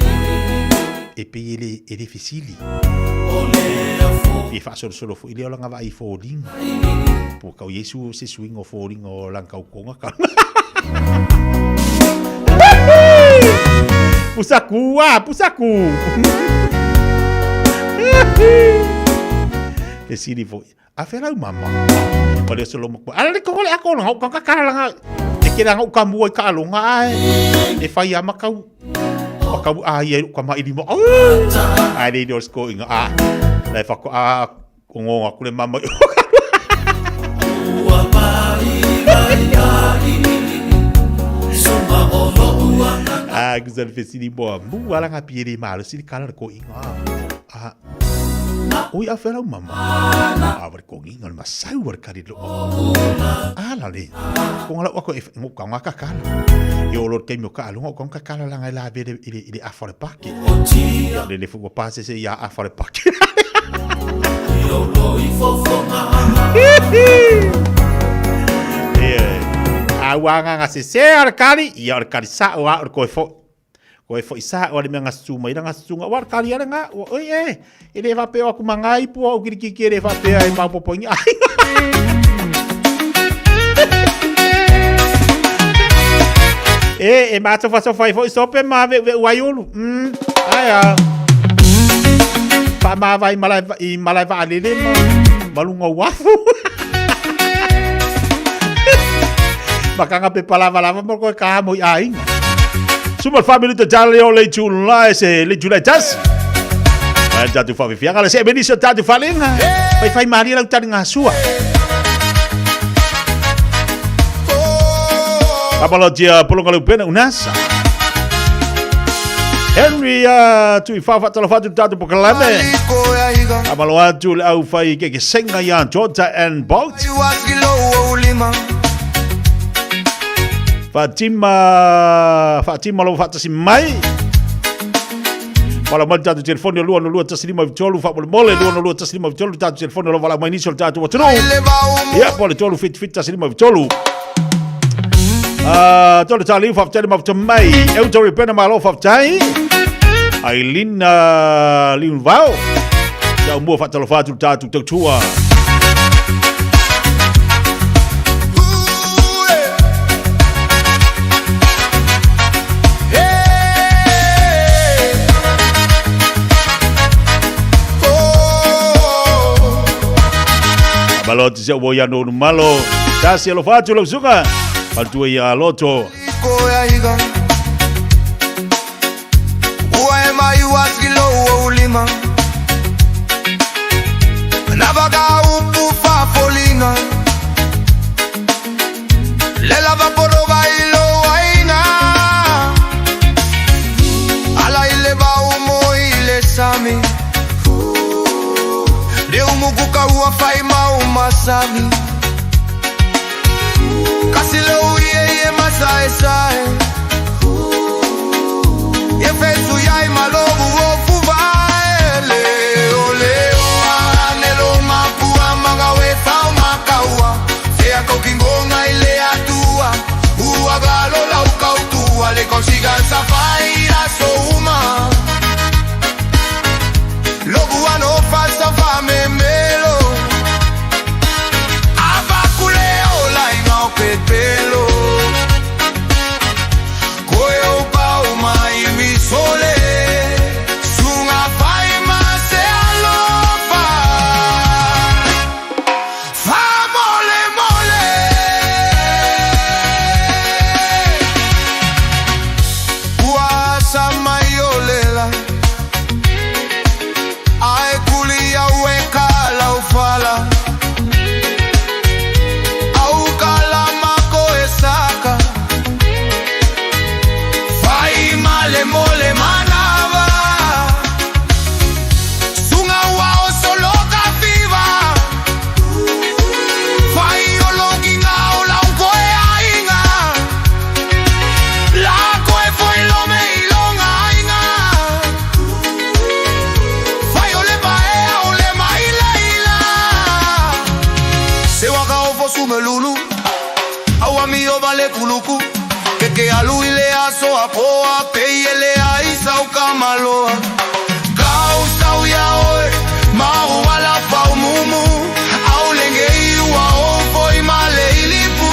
e pei e le e le fesili. E faasolosolo foi lea o langa vaai i foliga. Po kau i ai su se suiga o foliga o langa kaukonga ka. Pusaku, ah, pusaku. Te siri foi. A whera u mama. O le solo mo. Ala le ko le ako langa ka ka langa. E ke langa u ka mua i ka alonga ai. E whai a makau. Makau a ia ka ma ilima. Ai le do sko inga a. Le whako a Ko ngonga kule mama i Ah, ku sa le fesili mo mu ala nga piere ma lo sili kala ko inga. Ah. Oi a wherau mama. A wari ko nginga le masau wari kari lo. Ah la le. Ko ngala wako e ngo ka nga kakala. E o lor kei mo ka alunga ko nga kakala la ngai la vere ile ile a whare pake. Le le fu pa se se ia a whare pake. A ua nganga se se o le kari, ia o le kari sa o a o le koe fo. Koe fo i sa o le mea ngasutu mai la ngasutu nga o le kari ale nga, ua oi e, e le whapea o aku manga ipu o ukirikiki e le whapea e maopopo ingi ai. E, e māsofasofa ai foi sope ma ve ve uaiulu. Ai a. Whaamāwai malae, i malae waalele ma, malunga uafu. Makanga pe palavalava mo koe ka mo i ainga. Suma le minuta tale o le July se le July tas. Ai tatu fa fianga le se benisa tatu falenga. Fai fai maria lau tali ngā sua. Apalotia polonga le upena unasa. Henry tui whawha tala whatu tātou pokalame. Amalo atu le au whai ke ke senga ia Jota and Bolt. Fatima, Fatima lo whatasi mai. Wala mai tātou telefoni o lua no lua tasi lima tolu wha mole mole lua no lua tasi lima tolu tātou telefoni o lo wala mai nisi o le tātou atunuu. Ia, po le tolu fit fit tasi lima tolu. Ah, tolu tā liu whaftai le mafuta mai. Eu tori pena malo whaftai. Aileen Liun Vao. Ia umua whatalofa atu tātou tautua. Malo te se o ia no malo. Tasi alofa atu lau suka. Faltua ia loto. Leu muku ka ua fai mau masani. Kasi leu ie ie masaesae. Ie fesu iai malovu o fuvae. Leo leo ane lo mapua magawe fao makaua. Fea kaukingonga i le atua. Ua galo lau kautua le kausiga safai aso uma. Lobu ano fasa fa memelo. Avakule ola inga o pepelo. Koe o pau mai mi sole. Sunga fai ma se alofa. Fa mole mole. Ua sa mai o lela. Ae kuli au e ka lau fala. Au ka la mako e saka. Fai male mole manava. Sunga ua o solo ka fiva. Fai o longinga o lau koe ainga. La koe foi lo me ilonga ainga. Fai o le paea o le maila ila. Se waka o fosu me lulu. Au ami o vale kuluku. Keke alu ile aso a poa. Pe ele a isa o kamaloa. Kau sau ia oe. Mau ala fau mumu. Au lenge iua o foi male ilipu.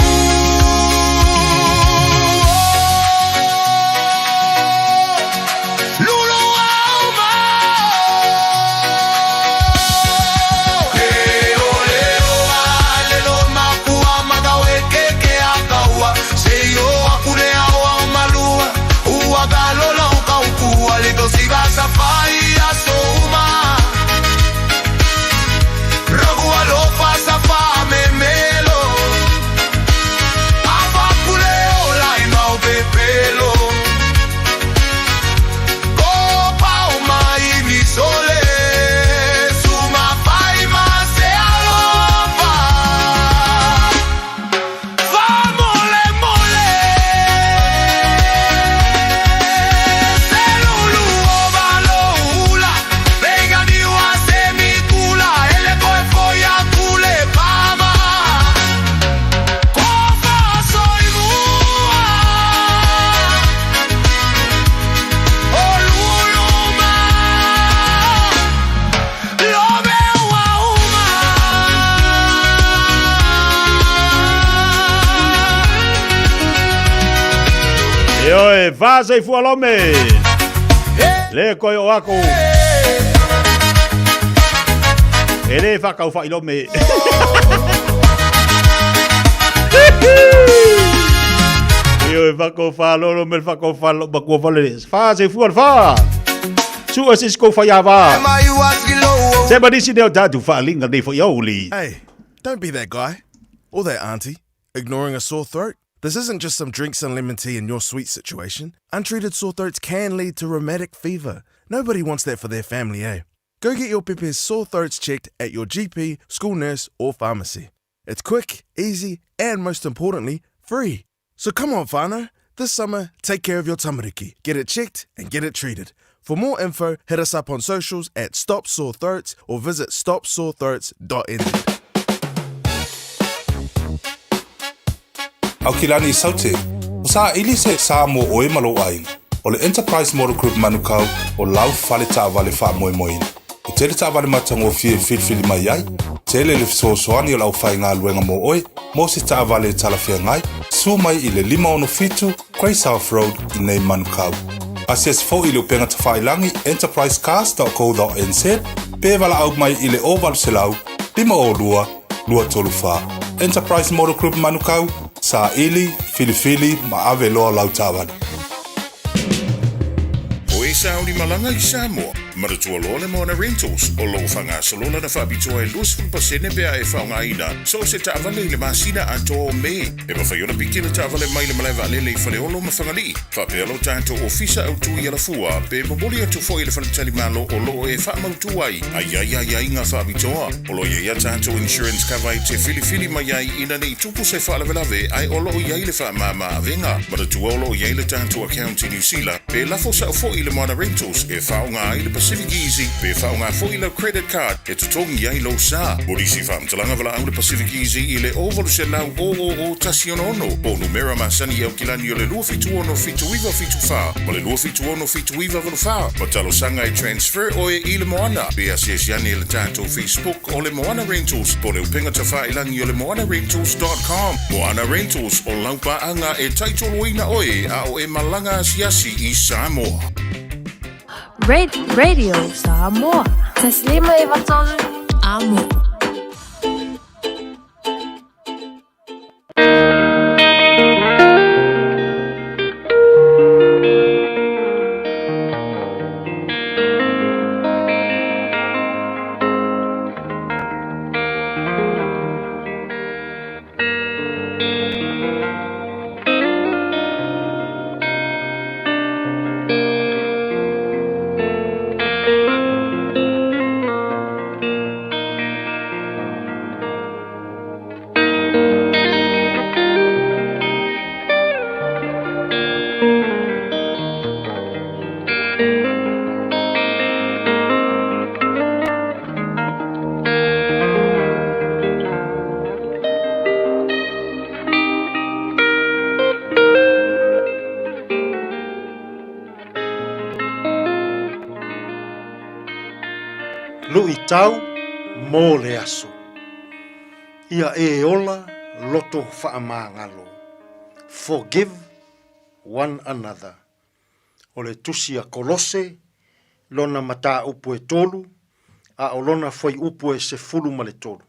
Lulu au mao. Leo leo ale lo makua magawe keke akaua. Se yo akune au au malua. Ua galo lau kaukua. Le dosiga safai aso uma. Rogu alofa safa memelo. Avakule ola ina o pepelo. Kopa o mai mi sole. Suma fai ma se alofa. Fa mole mole. Se lulu o valo ula. Venga niua se mi kula. Ele koe foia kule pama. Kofa soy mua. O lulu ma. Lo veo a uma. E oe, fasa i fua lome. Le koe o ako. E le whakau whai lome. E oe, whakau whalolo me whakau whalo makua whale. Fasa i fua le wha. Sua sisko whai awa. Se manisi neo tātu whaalinga nei fo i auli. Hey, don't be that guy. Or that auntie. Ignoring a sore throat? This isn't just some drinks and lemon tea in your sweet situation. Untreated sore throats can lead to rheumatic fever. Nobody wants that for their family, eh? Go get your pepe's sore throats checked at your GP, school nurse, or pharmacy. It's quick, easy, and most importantly, free. So come on, whānau. This summer, take care of your tamariki. Get it checked and get it treated. For more info, hit us up on socials at Stop Sore Throats or visit stopsorethroats.nz. Aukilani Saute, o saʻili se sa mo oe ma lou aiga. O le Enterprise Motor Group Manukau o lau fale taavale faamoemoeina. E tele taavale matagofie e filifili mai ai, tele le fesoasoani o le aufaigaluega mo oe mo se taavale e talafeagai, susu mai i le 567 Grey South Road i nei Manukau. Asiasi foi i le upega tafailagi enterprisecars.co.nz pe valaau mai i le 0800 502 234. Enterprise Motor Group Manukau, saili, filifili ma ave loa lau taavale. O e sauni malaga i Samoa. Manatua loa le Moana Rentals, o lo o faagasolo lana faapitoa e 20% pe a e faaaogaina so o se taavale i le masina atoa o Me. E mafai ona piki le taavale mai le malae vaalele i Faleolo ma Fagalii, faapea lo tatou ofisa autu i Alafua, pe momoli atu foi i le faletalimalo o lo o e faamautu ai a i ai aiaiga faapitoa. O lo o i ai a tatou insurance cover e te filifili mai ai ina ne i tupu se faalavelave ae o lo o i ai le faamama avega. Manatua o lo o i ai le tatou account i Niu Sila, pe lafo sao foi i le Moana Rentals e faaaoga ai le Pacific Easy pe faaaoga foi lau credit card e totogi ai lou sa. Mo nisi faamatalaga valaau le Pacific Easy i le 0800 000 166 po o numera masani i Aukilani o le 276 7974 ma le 276 7984 ma talosaga e transfer oe i le Moana. Pe asiasi ane i le tatou Facebook o le Moana Rentals po o le upega tafailangi o le moanarentals dot com. Moana Rentals, o lau paaga e taitoloina oe a o e malaga asiasi i Samoa. Radio Samoa. 153 Amo. Luitau mo le aso. Ia e ola loto faamagalo. Forgive one another. O le tusi a Kolose, lona mataupu e tolu, a o lona fuaiupu e 13.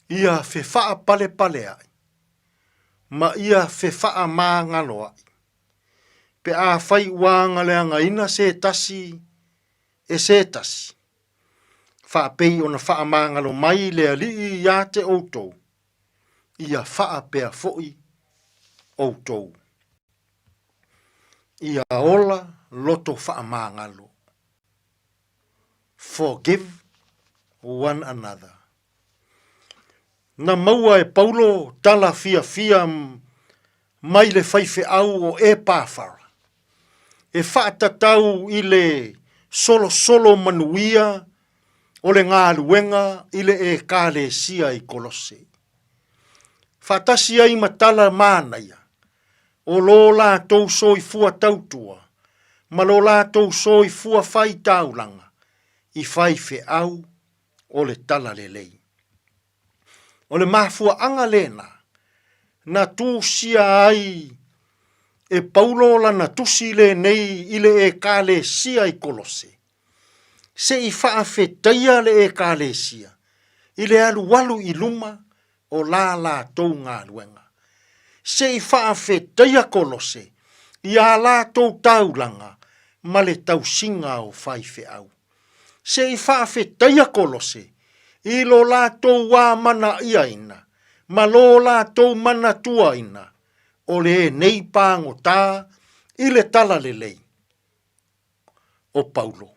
Ia fefaapalepareaʻi, ma ia fefaamagaloaʻi, pe afai ua agaleagaina se tasi e se tasi, faapei ona faamagalo mai le Alii iā te outou, ia faapea foi outou. Ia ola loto faamagalo. Forgive one another. Na maua e Paulo tala fiafia mai le faifeau o Epafara, e faatatau i le solosolo manuia o le galuega i le Ekalesia i Kolose. Faatasi ai ma tala manaia o lo latou soifua tautua ma lo latou soifua faitaulaga i faifeau o le talalelei. O le mafuaaga lena na tusia ai e Paulo lana tusi lenei i le Ekalesia i Kolose, se i faafetaia le Ekalesia i le alualu i luma o la latou galuega, se i faafetaia Kolose i a latou taulaga ma le tausiga o faifeau. Se i faafetaia Kolose i lo latou amana'iaina ma lo latou manatuaina o lenei pagotā i le talalelei o Paulo.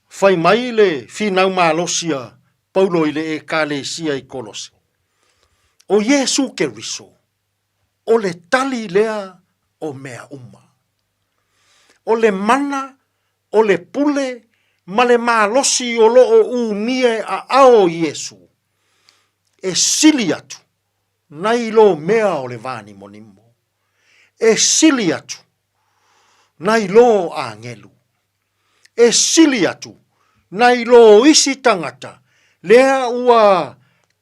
Fai mai le finau malosi a Paulo i le Ekalesia i Kolose, O Iesu Keriso, o le tali lea o mea uma. O le mana, o le pule, ma le malosi o lo o umia e aao o Iesu, e sili atu nai lo mea o le vānimonimo, e sili atu nai lo agelu, e sili atu nai lo isi tagata lea ua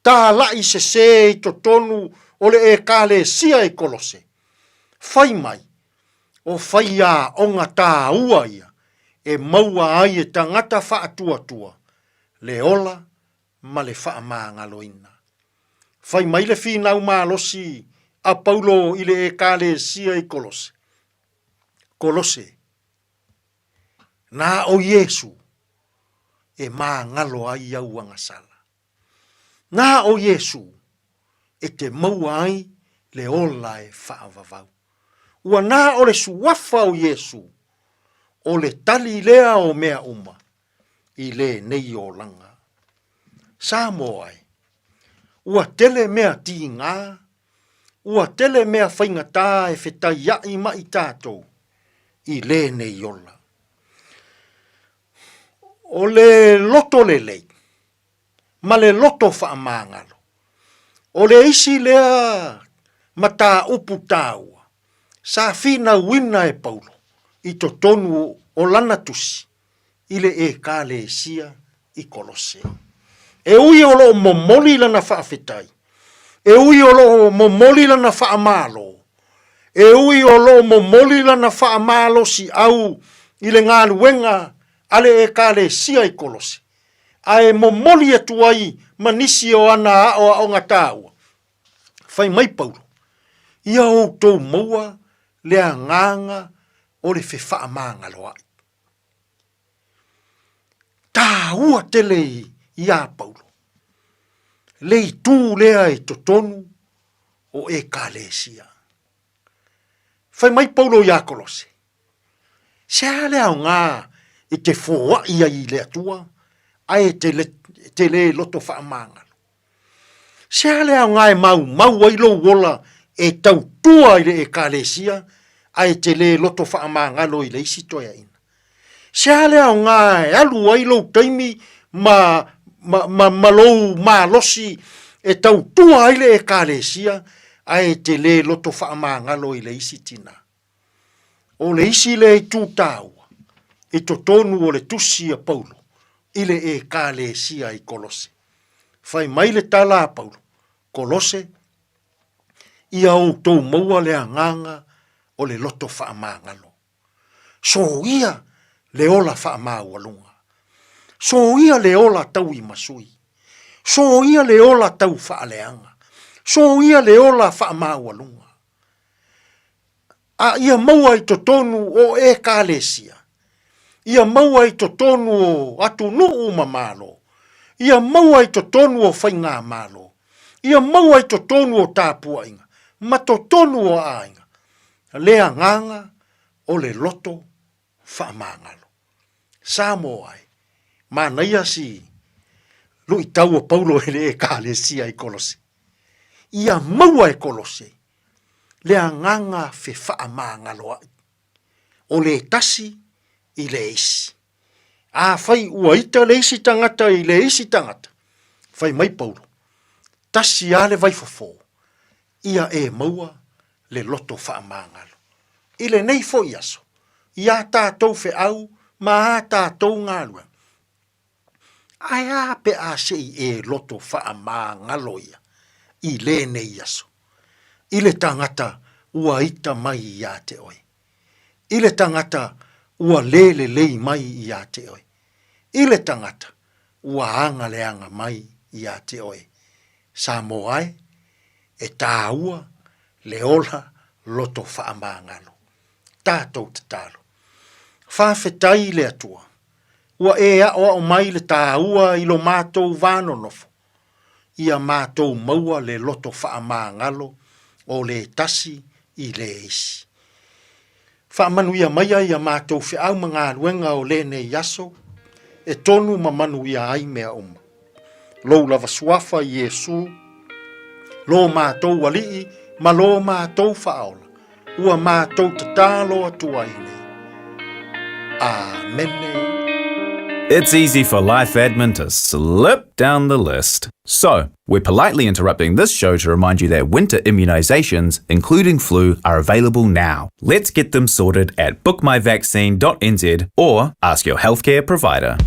tālaʻi sesē i totonu o le Ekalesia i Kolose. Fai mai, o faiaoga tāua ia e maua ai e tagata faatuatua le ola ma le faamagaloina. Fai mai le finau malosi a Paulo i le Ekalesia i Kolose, Kolose. Na o Iesu e māgalo ai au agasala. Na o Iesu e te maua ai le ola e faavavau. Ua na o le suafa o Iesu o le tali lea o mea uma i lenei olaga. Samoa e, ua tele mea tigā, ua tele mea faigata e fetaiaʻi ma i tatou i lenei ola. O le loto lelei ma le loto faamagalo, o le isi lea mataupu taua sa finauina e Paulo i totonu o lana tusi i le Ekalesia i Kolose. E ui o lo o momoli lana faafetai, e ui o lo o momoli lana faamalo, e ui o lo o momoli lana faamalosiau i le galuega a le Ekalesia i Kolose, ae momoli atu ai ma nisi o ana aoaoga taua, fai mai Paulo, Ia outou maua le agaga o le fefaamagaloaʻi. Taua tele iā Paulo le itu lea i totonu o Ekalesia. Fai mai Paulo iā Kolose, Se a le aoga e te foaʻi ai i le Atua ae te, te lē loto faamagalo? Se a le aoga e maumau ai lou ola e tautua i le Ekalesia ae te lē loto faamagalo i le isi toeaina? Se a le aoga e alu ai lou taimi ma, ma, ma, ma lou malosi e tautua ai le Ekalesia ae te lē loto faamagalo i le isi tinā? O le isi lea itu taua i totonu o le tusi a Paulo i le Ekalesia i Kolose. Fai mai le tala a Paulo, Kolose, ia outou maua le agaga o le loto faamagalo. Soia le ola faamaualuga. Soia le ola tauimasui. Soia le ola tau faaleaga. Soia le ola faamaualuga. A ia maua i totonu o Ekalesia, ia maua i totonu o atunuu ma Malo, ia maua i totonu o faigamalo, ia maua i totonu o tapuaiga ma totonu o aiga, le agaga o le loto faamagalo. Samoa e, manaia si luitau o Paulo i le Ekalesia i Kolose. Ia maua e Kolose le agaga fefaamagaloaʻi, o le tasi i le isi. Afai ua ita le isi tagata i le isi tagata, fai mai Paulo, tasi lava le vaifofo, ia e maua le loto faamagalo. I lenei foi aso, i a tatou feau ma a tatou galuega, Ae a pe a se i e loto faamagalo ia i lenei aso, i le tagata ua ita mai iā te oe, i le tagata ua le lelei mai iā te oe, i le tagata ua aga leaga mai iā te oe, Samoa e, e tāua le ola loto faamagalo. Tatou tatalo. Faafetai i le Atua Ua e aʻoaʻo mai le tāua i lo mātou wā nonofo, ia mātou maua le loto faamagalo o le tasi i le isi. Faamanuia maia ia mātou feau ma galuega o lenei aso, e tonu ma manuia ai mea uma. Lou lava suafa Iesū, lo mātou Alii ma lo mātou Faaola, ua mātou tatalo atu ai nei. Āmene. It's easy for life admin to slip down the list. So, we're politely interrupting this show to remind you that winter immunizations, including flu, are available now. Let's get them sorted at bookmyvaccine.nz or ask your healthcare provider.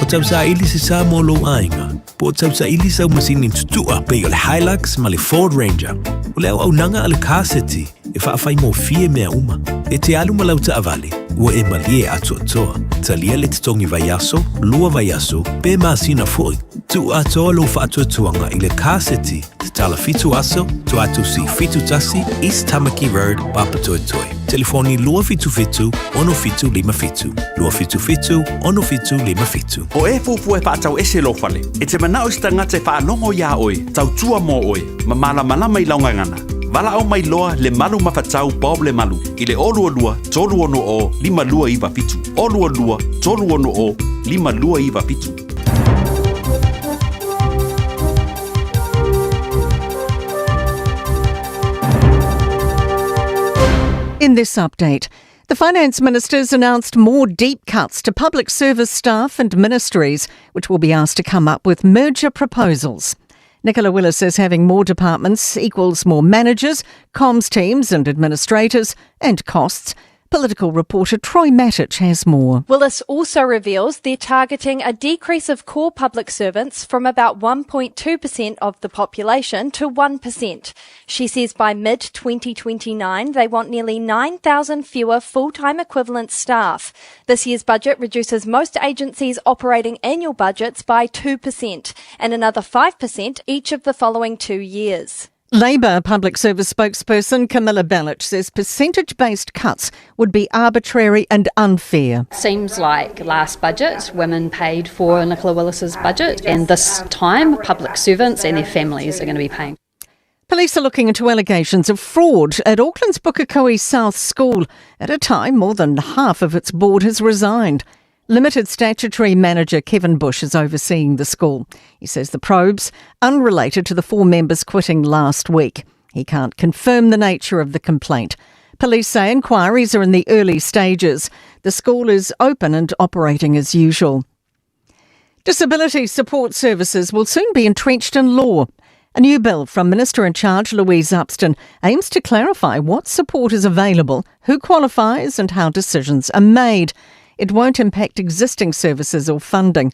O tausaili se sa mo lou aiga, po o tausaili sau masini tutua pei o le Hilux ma le Ford Ranger. O le auaunaga a le Car City e faafaigofie mea uma. E te alu ma lau taavale, ua e malie atoatoa. Talia le totogi vaiaso, lua vaiaso, pe masina foi. Tuu atoa lou faatuatuaga i le Car City. Tala Fitu Aso, Tuatusi 71, East Tamaki Road, Papatoetoe. Telefoni 277 6757. 277 6757. O e fuafua e faatau ese lou fale, e te manao i se tagata e faalogo iā oe, tautua mo oe, ma malamalama i lau gagana. Valaau mai loa le Malu Mafatau Bob Lemalu i le 022 360 5297. 022 360 5297. In this update, the finance ministers announced more deep cuts to public service staff and ministries, which will be asked to come up with merger proposals. Nicola Willis says having more departments equals more managers, comms teams and administrators, and costs. Political reporter Troy Matich has more. Willis also reveals they're targeting a decrease of core public servants from about 1.2% of the population to 1%. She says by mid 2029, they want nearly 9,000 fewer full time equivalent staff. This year's budget reduces most agencies' operating annual budgets by 2% and another 5% each of the following two years. Labour public service spokesperson Camilla Belich says percentage based cuts would be arbitrary and unfair. Seems like last budget, women paid for Nicola Willis's budget, and this time public servants and their families are going to be paying. Police are looking into allegations of fraud at Auckland's Pukekohe South School at a time more than half of its board has resigned. Limited statutory manager Kevin Bush is overseeing the school. He says the probe's unrelated to the four members quitting last week. He can't confirm the nature of the complaint. Police say inquiries are in the early stages. The school is open and operating as usual. Disability support services will soon be entrenched in law. A new bill from Minister in Charge Louise Upston aims to clarify what support is available, who qualifies, and how decisions are made. It won't impact existing services or funding.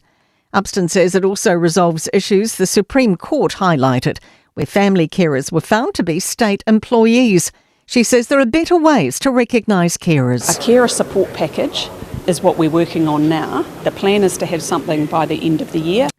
Upston says it also resolves issues the Supreme Court highlighted, where family carers were found to be state employees. She says there are better ways to recognise carers. A carer support package is what we're working on now. The plan is to have something by the end of the year.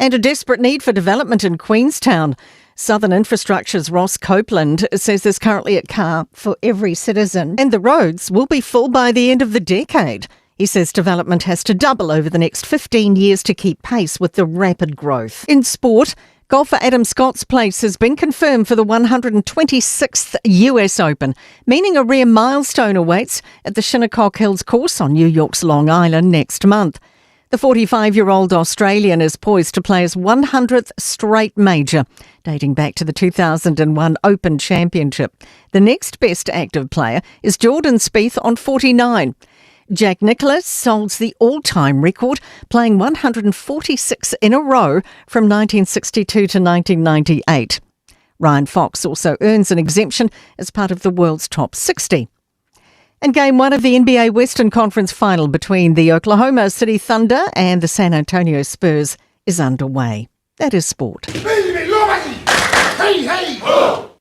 And a desperate need for development in Queenstown. Southern Infrastructure's Ross Copeland says there's currently a car for every citizen and the roads will be full by the end of the decade. He says development has to double over the next 15 years to keep pace with the rapid growth. In sport, golfer Adam Scott's place has been confirmed for the 126th US Open, meaning a rare milestone awaits at the Shinnecock Hills course on New York's Long Island next month. The 45 year old Australian is poised to play his 100th straight major, dating back to the 2001 Open Championship. The next best active player is Jordan Spieth on 49. Jack Nicklaus holds the all time record, playing 146 in a row from 1962 to 1998. Ryan Fox also earns an exemption as part of the world's top 60. And game one of the NBA Western Conference final between the Oklahoma City Thunder and the San Antonio Spurs is underway. That is sport. Hey, hey, oh!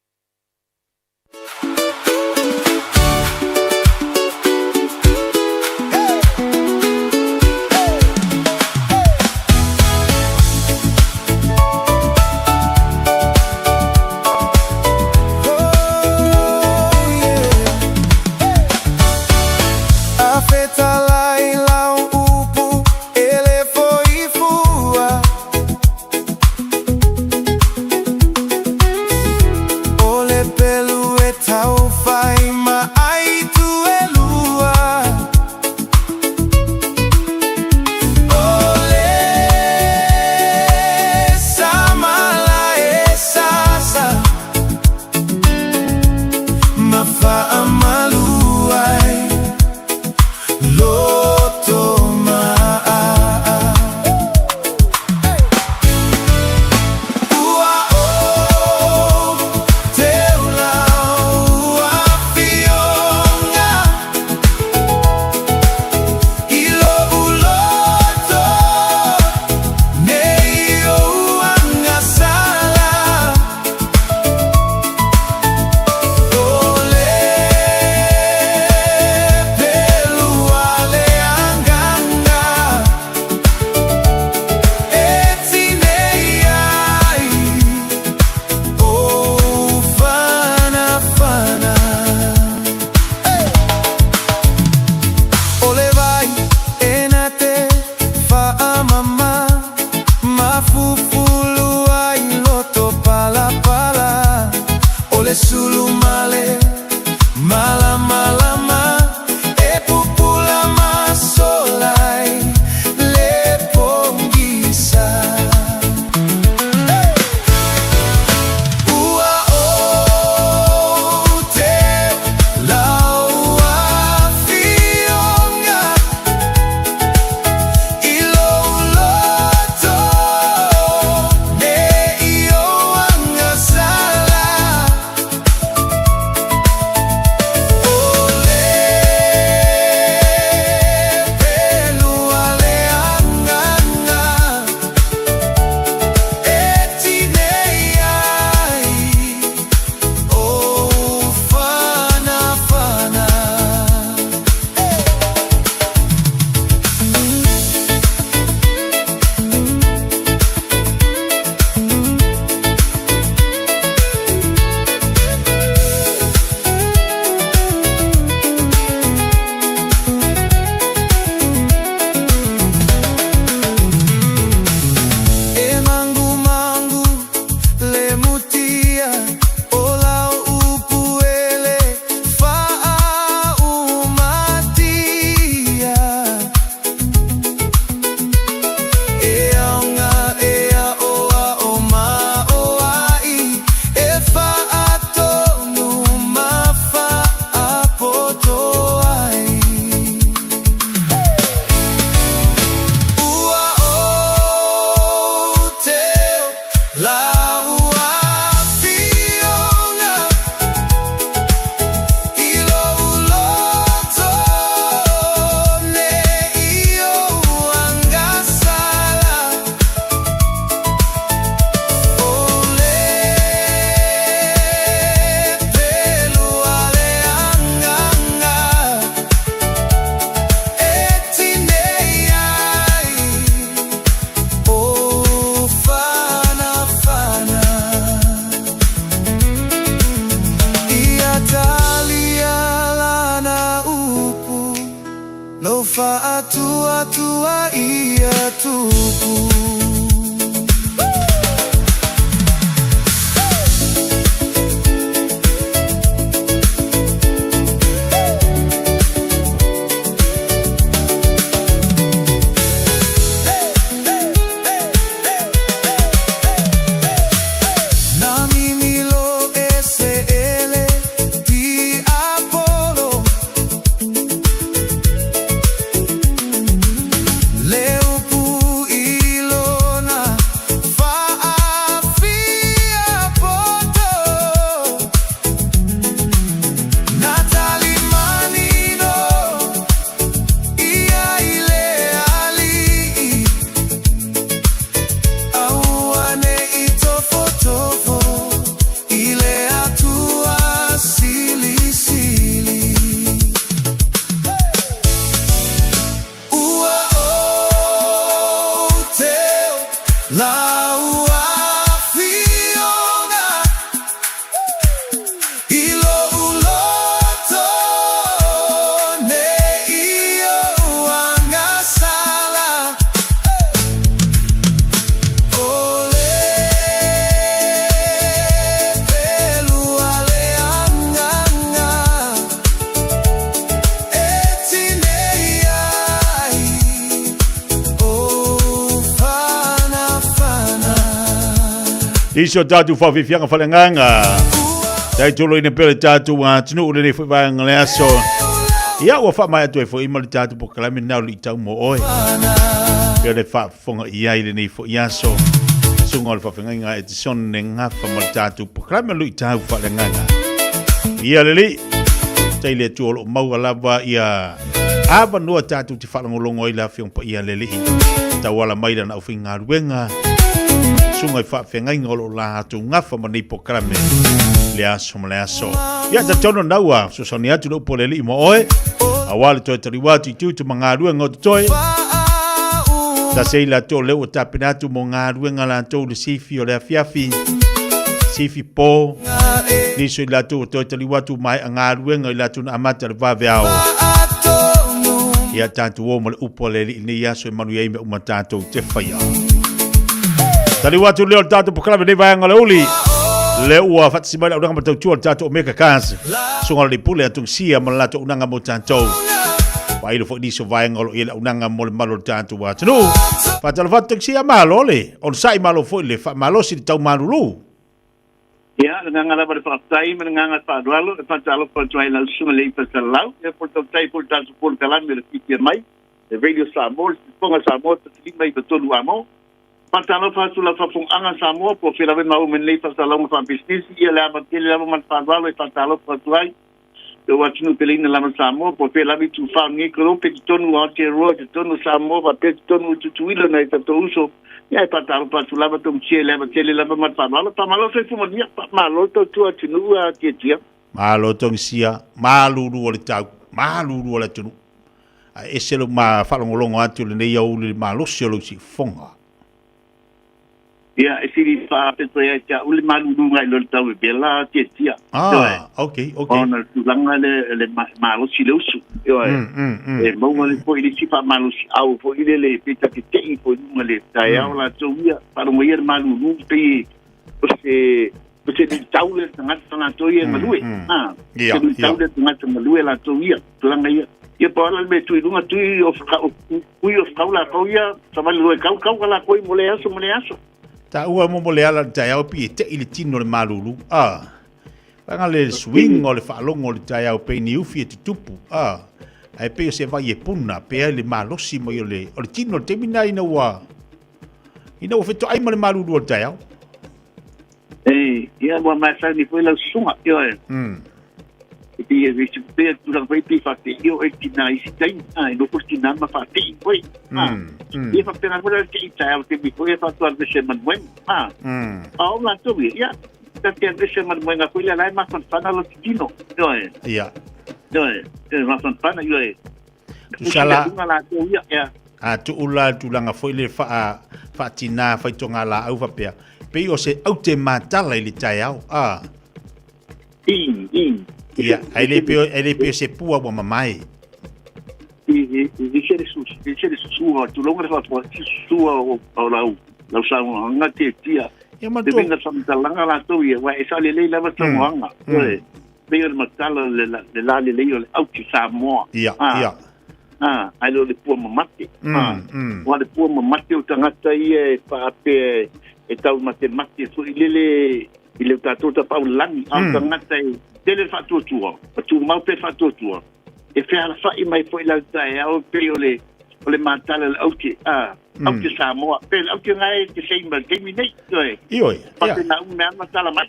Lou faatuatua ia tupu. Na mimilo e se ele tiapolo Le upu i lona faafia poto Na tali manino ia i le alii Aua ne i tofotofo i le Atua Silisili. Ua ou teu lau afioga i lou loto ne i ou agasala. O le pelu a le agaga e tinei ai ou fanafana. I so tātou whawhiwhianga whalenganga. Tai tolo ina pele tātou atunuu o lenei foi vaega le aso. Ia ua whaamai atu ai foi ma le tātou polokalame nau le itau mo oe. Pea le whaafonga i ai lenei foi aso. Sunga o le whawhengainga e te son ne ngafa ma le tātou polokalame lu i tāu whalenganga. Ia leli, tai le atua o loo maua lava ia avanoa tātou te whaalongolongo ai le afioga paia le Alii. Tauala mai lana aufaigaluega, susuga i faafeagaiga o lo o latou gafa ma nei polokalame le aso ma le aso. Ia, talitonu nau a fesoasoani atu le upu a le Alii mo oe, aua le toe taliua atu i tiute ma galuega o totoe. Tasi ai latou lea ua tapena atu mo galuega latou le sifi o le afiafi, sifi po, nisi o i latou ua toe taliu atu maea galuega i latou na amata le vaveao. Ia tatou o ma le upu a le Alii nei aso e manuia ai mea uma tatou te faia. Taliu atu lea o le tatou polokalame nei vaega o le uli. Le ua faatasi mai le aunaga ma tautua le tatou Omega Cars. Susuga o le Pule a Tungisia ma le latou aunaga mo tatou. Faailo foi nisi o vaega o lo o i ai le aunaga mo le malu o le tatou atunuu. Faatalofa atu Tungisia, malo le onosai, malo foi le faamalosi le tau malulu. Ia, le agaga lava o le faafetai ma le agaga faaaloalo e faatalofa atu ai i lau Susuga i le Ipasalau, ia po o le tautai foi o le tatou polokalame o le Fitia Mai, le Radio Samoa, le Sifofoga Samoa 1593 Amo. Faatalofa atu lau faafofogaaga Samoa, po o fea lava e maua mai nei faasalalauga faapisinisi, ia le ava tele lava ma le faaaloalo e faatalofa atu ai lou atunuu peleina lava Samoa, po o fea lava itu fa o lenei kolope, totonu o Aotearoa, totonu o Samoa, faapea totonu o Tutuila, nai tatou uso, ia e faatalofa atu lava Tomutia i le ava tele lava ma le faaaloalo. Faamalo soifua manuia, faamalo tautua atunuu a Tiatia. Malo Togisia, malulu o le tau, malulu o le atunuu. Ae ese lou ma faalogologo atu i lenei aoauli i le malosi o lou siufofoga. Ia, e sili faapeto ia te au le maluluga i lo le tau e vela tiatia. Ah, ok, ok. Ona le tulaga le, le malosi le usu. Ioe. E maua le foi le isi faamalosi au foi le le pe ta te tei foi luga le taeao latou ia. Faalogo ia le malulu pei o se o se luitau le tagata latou ia e galue. Ah, se luitau le tagata galue latou ia. Tulaga ia. Ia pa ala le mea tui luga tui o ui o whakau latou ia, savali loa e kau, kau ka lakou i mo le aso mo le aso. Taua mo mo le ala le taeao pi e tei le tino le malulu. Ah. Wanga le swing o le whaalongo o le taeao pe ni ufi e tutupu. Ah. Ae pe o se vai e puna, pe ai le malosi mai o le, o le tino le taimi nā ina ua, ina ua whetoai ma le malulu o le taeao. E, ia, ua masani foi lau susuga, ioe. E pei e vesi pea tulaga foi pei faatei o e tina i si taimi, a, e nofo le tina ma faatei foi. A, ia faapena foi la le tei taeao taimi foi e faatoa alu ese manuema. A, a o latou ia, ia, ta te alu ese manuema foi lea la e mafanafana lo tino, ioe. Ia. Ioe, e mafanafana, ioe. Tusala. Luga latou ia, ia. A tuu la tulaga foi le faa faatina faitoga laau faapea pei o se aute matala i le taeao a I, i. Ia, ai le pei ai le pei o se pua ua mamae. I se le susua, tulonga le whaatua, susua o lau saunoaga te tia. Te winga whamatalanga lātou ia, wa e sa le lei lava saunoaga. Pei o le matala le la le lei o le auti Samoa. Ia, ia. Ai le pua mamate. Wa le pua mamate o tangata ia e whaape e tau mate mate so i lele i le tātou tapau langi. Au tangata e tele whaatuatua, patu mau pe whaatuatua. E whiala whai mai foi lau tae au pe o le mātala le aute, aute Samoa. Pe le aute ngai te seima, teimi nei, oi. Ioi, ia. Pate na ume ama tala mai.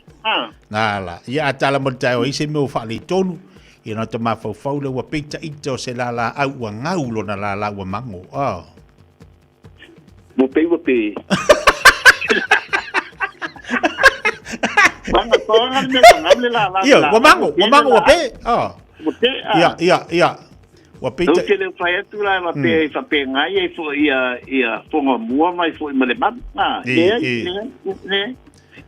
Nā la, ia a tala mo tae o ise meo whaale tonu, ia nā te mawhauwhau le ua peita ita o se lala au ua ngau lona lala ua mango. Mo pe ua pe. Wanga toanga le mea ngau le lala. Ia, ua mango ua pe. Ia, ia, ia. Ua peita... Tau te leo whai atu la, wa pe whape ngai e fo ia whonga mua mai fo i male mamu. Le, le,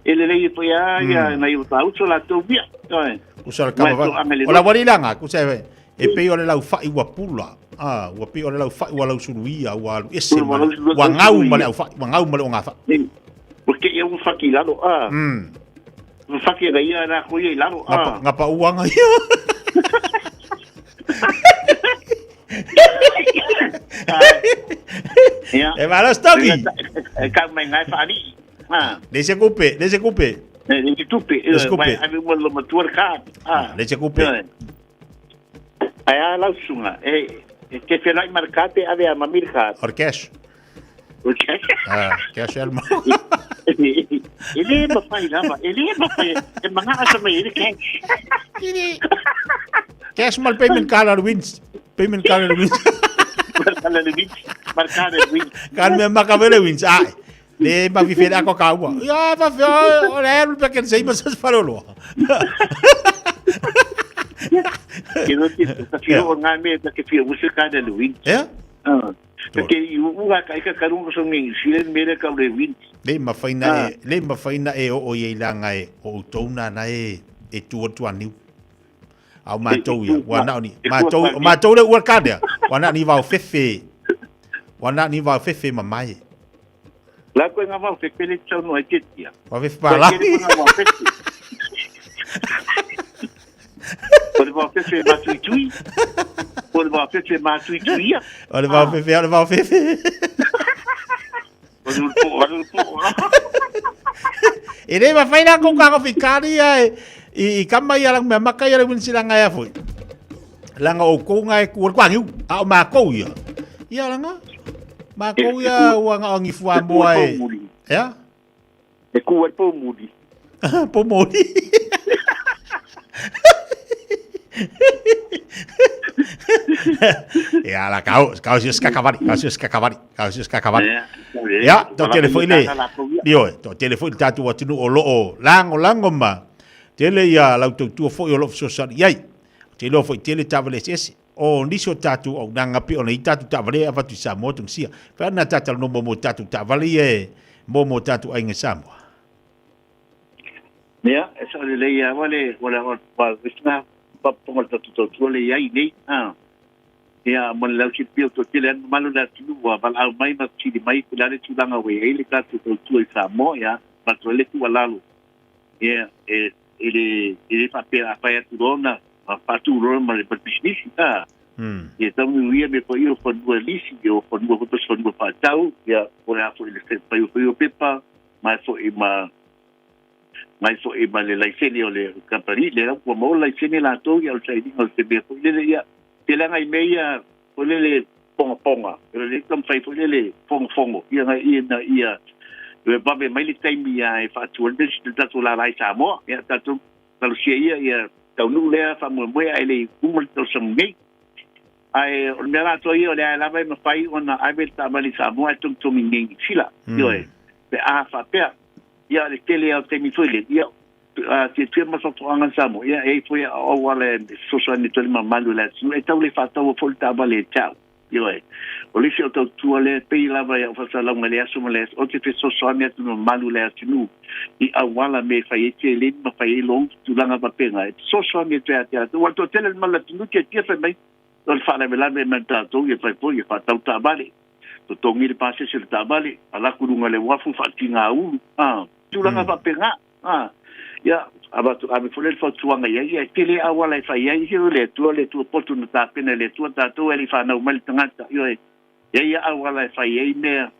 e le lei fo ia, ia, nai o tauso la tau via. Kusa le kama vai. O la wari langa, kusa e pe o le lau whai ua pula. Ua pe o le lau whai ua lau suruia, ua alu ese male. Ua ngau male au whai, ua ngau male o ngā whai. Ua ke ia ua whaki lalo, Ua whaki ia ia rā koia i lalo, Ngapa uanga ia. E wala stoki. E kau mai ngai whaari. Le se kupe, le se kupe. Le se tupe. Le se kupe. Ai mo lo matua ka. Le se kupe. Ai a lau sunga. E te whenai markate ave a mamirka. Or cash. Okay. Cash elmo. E le mawhai lava. E le mawhai. E manga asa mai e le cash. Cash mal payment card wins. Payment card wins. Markana le wins. Markana le wins. Kan me makavele wins. Ai. Le ma vi fere ako kaua. Ia va fe o le lu pe ken sei mas farolo. Ke no te ka fio o ngā me ka fio usu kana le wins. Yeah. Ke i uga ka ika karunga so ngi sile mere ka le wins. Le ma faina e o i langa e o tona na e e tu atu aniu. Au mātou ia, ua nao ni, mātou le ua kādea, ua nao ni vau fefe, ua nao ni vau fefe mamae. La koe ngā vau fefe le tau noa i te tia. Vau fefe pālai. O le vau fefe mātuitui, o le vau fefe mātuituia. O le vau fefe, o le vau fefe. O le upo, o le upo. E le mawhaina kong kako fikari ia e, i kama ia lang mea maka ia le winsilanga ia foi. Langa o kou ngai ku kwa ngiu, a o mākou ia. Ia langa, mākou ia ua ngā ongi fua moa e. Ea? E ku ai pōmuri. Pōmuri. Ia la kau si skakavari, kau si skakavari, kau si skakavari. Ia, tō telefo i le. Io, tō telefo i le tātou atunu o loo lango lango ma. Tele ia lau tautua foi o loo fesoasoani iai. Te iloa foi tele taavale eseese. O nisi o tatou auaunaga pei ona i tatou taavale e avatu i Samoa Tunisia. Faia na tatalanoa mo mo tatou taavale ia e mo mo tatou aiga i Samoa. Ia, e sao lelei lava le wa papaga o le tatou tautua le iai nei. Ia, mo le lausilafia o toatele anu malo le atunuu ua valaau mai ma fesili mai po o le a le tulaga ua i ai le tatou tautua i Samoa, ia, avatu ai le tuualalo. Ia, e le faapea a fai atu loa ona faatu loa ma le pisinisi. Ia tauniuia me foi o fanua lisi, o fanua foi pasi fanua faatau, ia, po o le a foi le fai o foi o pepa, mai foi ma mai foi ma le laisene o le company, le ua maua le laisene latou, ia o le sailiga o se mea foi lele, ia, te langa i mea ia, foi lele pongaponga, le tamawhai foi lele fongofongo, ia ngai ia na ia, e vave mai le taimi ia e whaatua le le tatou lalai Samoa, ia tatou talusia ia, ia taunuu lea whaamoemoe ai le uma le tausaga nei. Ai o le mea latou ia o le ae lava e mawhai ona ave le taavale i Samoa e tongitongi nei i Sila. Ioe, pe a whaapea, ia le tele au taimi foi le, ia te tua masofoaga Samoa, ia e foi au ala e fesoasoani atu ai le mamalu o le atunuu, e tau le faataua foi le taavale e tau. Ioe, o le isi o tautua lea pei lava ia o faasalauga i le aso ma le aso, o te fesoasoani atu le mamalu o le atunuu i auala me fai ai seleni ma fai ai loan tulaga faapena, e fesoasoani atu ia te latou. Ua toatele le mamalu o le atunuu tiatia fai mai, O le faalavelave mai tatou ia fai foi ia faatau taavale, totogi le pasese o le taavale, ala atu i luga o le uafu faatiga ulu, a, tulaga faapena, a. Ia, avatu, ave foi lea le fautuaga i ai, ia e tele auala e fai ai, ioe, le Atua, le Atua poto na tapena e le Atua tatou ae le i fanau mai le tagata, ioe, e i ai auala e fai ai mea,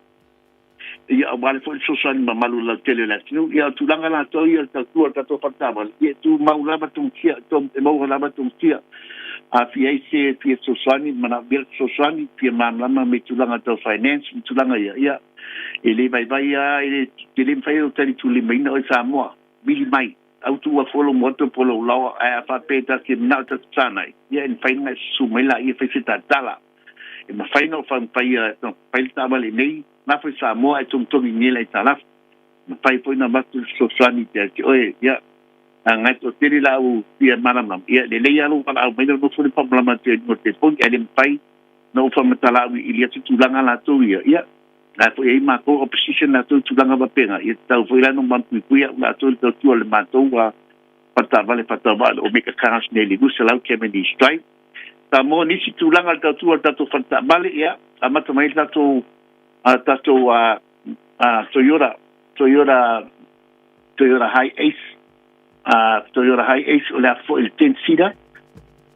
ia aua le foi le fesoasoani mamalu lautele o le atunuu. Ia o tulaga latou ia o le tautua o le tatou fale taavale, ia e tumau lava togafia, e maua lava togafia. A fia ai se fia fesoasoani, manaomia le fesoasoani, fia malamalama me tulaga tau finance ma tulaga ia, ia e le vaivai lava, e le, e le mafai ona talitulimaina oe Samoa, vili mai. Au tuu afu lou moto po o lou laoa, ae a faapea ta te manao ta te tānai, ia e mafai ona e susu mai laia e fai se tatala. E mafai ona ou faumafaia e fai le taavale nei, nafo i Samoa ae togitogi nei le aitalafu. E mafai foi ona avatu le fesoasoani ia te oe, ia, a ngai toatele la au fia malamalama, ia lelei lava lou valaau mai lau nofo le faamalama atu i luga o le telefoni, ae le mafai ona ou faamatala auiliili atu tulaga latou ia, ia, La foi e i ai matou opposition latou i tulaga faapena, ia tatau foi la ona malupuipuia au latou i le tautua o le matou faletaavale faatauvaa le Omega Cars nei i le 200 km Drive. Samoa nisi tulaga o le tautua o le tatou faletaavale, ia amata mai le tatou tatou Toyota Toyota Toyota Hi-Ace Toyota Hi-Ace o le a foi le 10 seater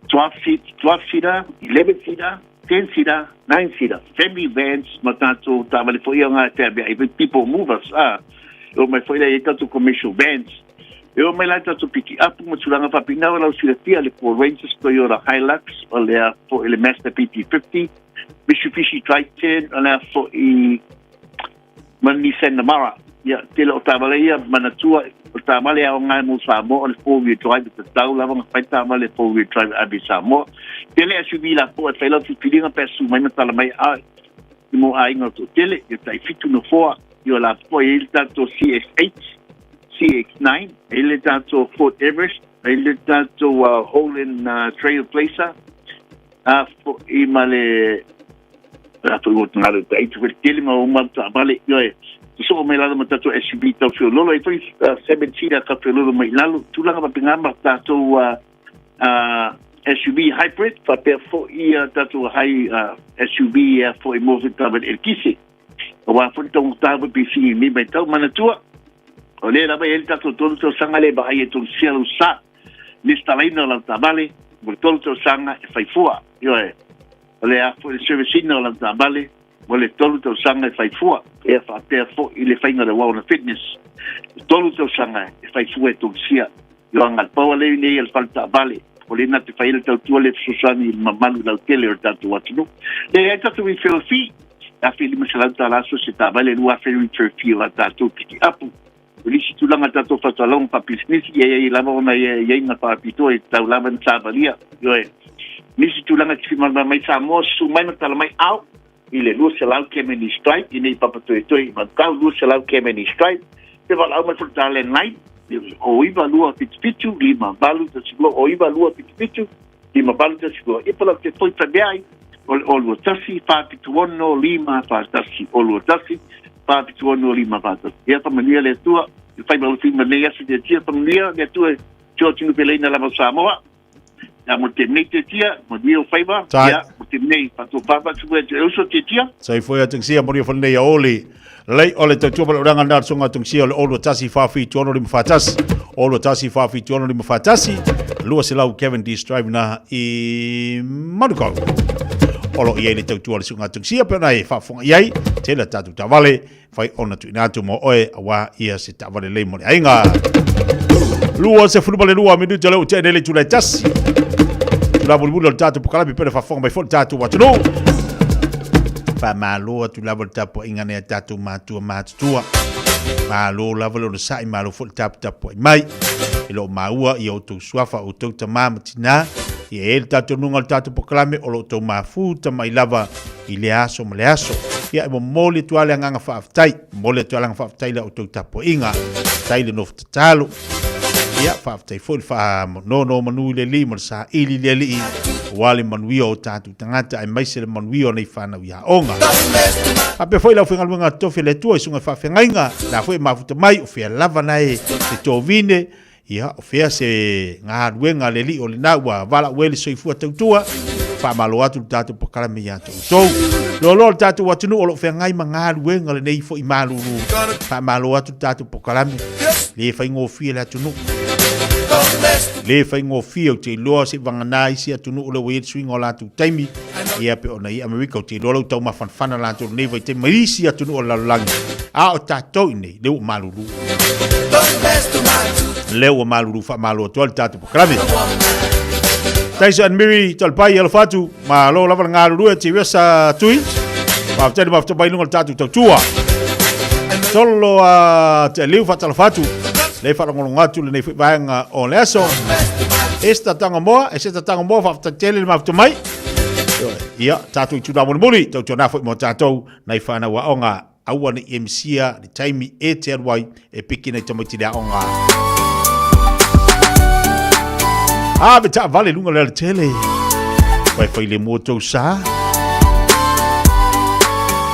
12 seat, 12 seater, 11 seater, 10 seater, 9 seater, family vans ma tatou taavale foi ia nga te ave ai foi people movers a. E o mai foi la i ai tatou commercial vans. E o mai la i tatou piki apu ma tulaga faapena o lau silafia le Ford Rangers, Toyota Hilux, o le a foi le Mazda BT50, Mitsubishi Triton, o le a foi ma le Nissan Navara. Ia, tele o taavale ia, manatua, o taavale e aoga ai mo Samoa, o le four wheel drive, e tatau lava ona fai taavale four wheel drive e ave i Samoa. Tele SUV latou e fai lau filifiliga pe a susu mai ma tala mai, a, i mo aiga o toatele, ia tai fitu nofoa, ia o latou e i ai le tatou CX-8, CX-9, e i ai le tatou Ford Everest, e i ai le tatou Holden Trailblazer, a foi ma le A foi ua tagalo ta itu foi tele ma uma taavale ioe. Sosoo mai lalo ma tatou SUV tau feololo e foi seven seater ka feololo mai lalo tulaga faapena ma tatou SUV hybrid faapea foi tatou high SUV foi mo se taavale eletise. Aua foi le taugata foi pisini i lenei vaitau. Manatua, o lea lava e i ai le tatou 3 tausaga lea e vaai ai tonu sia lau sa lesitalaina o lau taavale mo le 3 tausaga e fai fua. Ioe. O le a foi le service ina o lau taavale mo le 3 tausaga e fai fua. Ia faapea foi i le faiga o le Waona Fitness, e 3 tausaga e fai fua e togusia. Ioaga le pau alei nei a le fale taavale, o le na te fai ai le tautua le fesoasoani i le mamalu lautele o le tatou atunuu. Le ai tatou referral fee, e $1,500 tala so se taavale, $2,000 referral fee o la tatou piki apu. O nisi tulaga tatou faatalauga faapisinisi, ia i ai lava ona i ai na faapitoa e tatau lava ona savalia. Ioe. Nisi tulaga te fimalamalama mai Samoa, susu mai ma tala mai ao i le 200 km Drive, i nei papatoetoe i Manukau, 200 km Drive, pe valaau mai foi le ta landline, o 9277 5812, o 9277 5812. Ia pala te foi whamea ai, o le 021 476 541, o 21 476 541. Ia whamanuia le Atua, i whai maluwhi ma nei aso te tia, whamanuia le Atua, tio tinu peleina lava o Samoa. Ia mo te nei te tia, mo ni o whaiva, ia mo te nei whato pāpā tupu e te uso te tia. Sai foi a tungsia mo ni o nei a oli. Lei o le tautua ma le oranga nā songa tungsia o le olu tasi whawhi tuono lima whatasi. Olu tasi whawhi tuono lima whatasi. Lua se lau Kevin D. Strive na i Manukau. Olo i ai le tautua le sunga tungsia pe ona e whaafonga i ai. Tela tātou tawale whai ona tuina atu mo oe awa ia se taavale lei mo le aiga. Lua se fulu ma le lua minuta le o te le tula e tasi. Tula mulimuli o le tātou pokalame pena whaafonga mai fo le tātou atunuu. Whaamalo atu lava le tapuaiga nei a tātou mātua mātutua. Malo lava le onosai, malo foi le taputapuai mai. E loo maua i outou suafa, outou tamā ma tinā, ia e le tātou nunga o le tātou pokalame o lo outou mafuta mai lava i le aso ma le aso. Ia e momoli atu lava le agaga faafetai, momoli atu lava le agaga faafetai i la outou tapuaiga, faafetai le nofo tatalo. Ia faafetai foi le faanono manu i le Alii ma le saili i le Alii, aua le manuia o tatou tagata aemaise le manuia o nei fanau i aoga. Faapea foi le aufaigaluega totofi a le Atua i susuga i faafeagaiga, la foi e mafuta mai o fea lava nae te tovine, Ia, o fea se galuega a le Alii o lena ua valaau ai le soifua tautua? Faamalo atu le tatou polokalame ia te outou. Loaloa le tatou atunuu o lo o feagai ma galuega lenei foi malulu. Faamalo atu le tatou polokalame. Le faigofie le atunuu. Le faigofie ou te iloa se i vagana isi atunuu lea ua i ai le suiga o latou taimi. Ia pe ona i Amerika ou te iloa la ua taumafanafana latou lenei vaitaimi ma isi atunuu o le lalolagi. A o tatou i inei, lea ua malulu. Lea ua malulu faamalo atu ai le tatou polokalame. Tyson Miri Talepai alofa atu, malo lava le galulue Teresa Tui. Faafetai le mafuta mai luga o le tatou tautua. Tolo a te liu faatalofa atu. Le faalogologo atu lenei foi vaega o le aso. Esther Tangamoa, Esther Tangamoa faafetai tele le mafuta mai. Ia, tatou itula mulimuli, tautuana foi mo tatou nai whanau aoga aua ne i misia le taimi e te alu ai e piki nei tamaiti le aoga. A me taavale lunga le alatele. Wai whai le mua tau sa.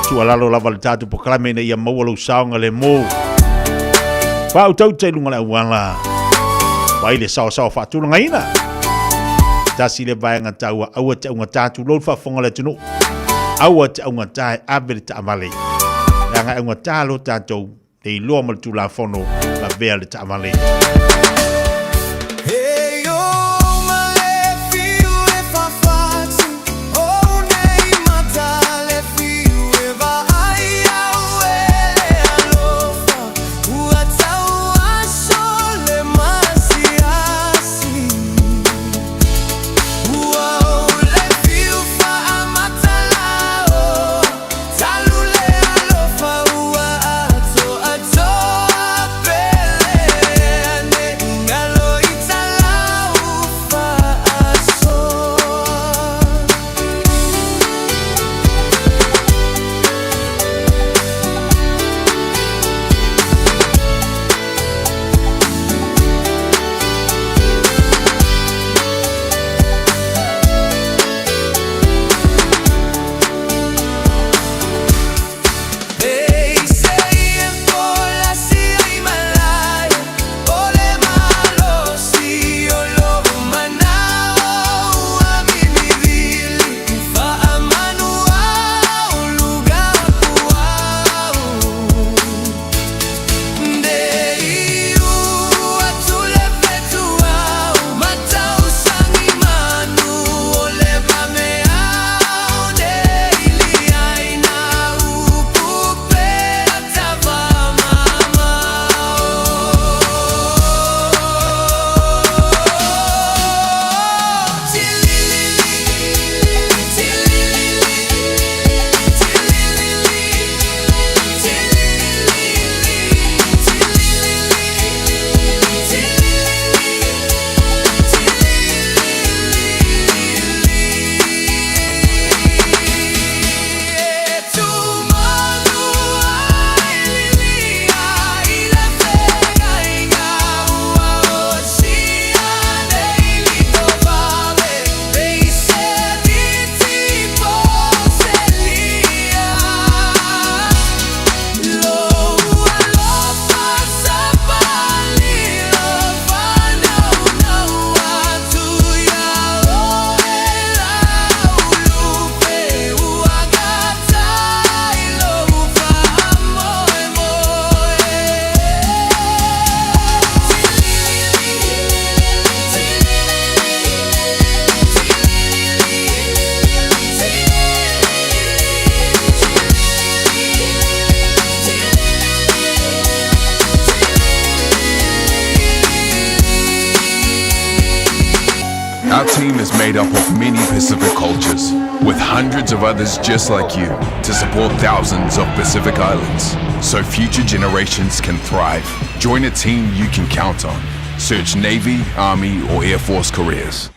Tuualalo lava le tatou polokalame ina ia maua lou saoga le mou. Faautauta i luga o le auala. Vai le saoasaoa faatulagaina. Tasi le vaega taua aua te augata tulou le faafofoga a le atunuu. Aua te augata e ave le taavale. Leaga e augata lo tatou le iloa ma le Tulafono lavea le taavale. Our team is made up of many Pacific cultures, with hundreds of others just like you to support thousands of Pacific Islands so future generations can thrive. Join a team you can count on. Search Navy, Army, or Air Force careers.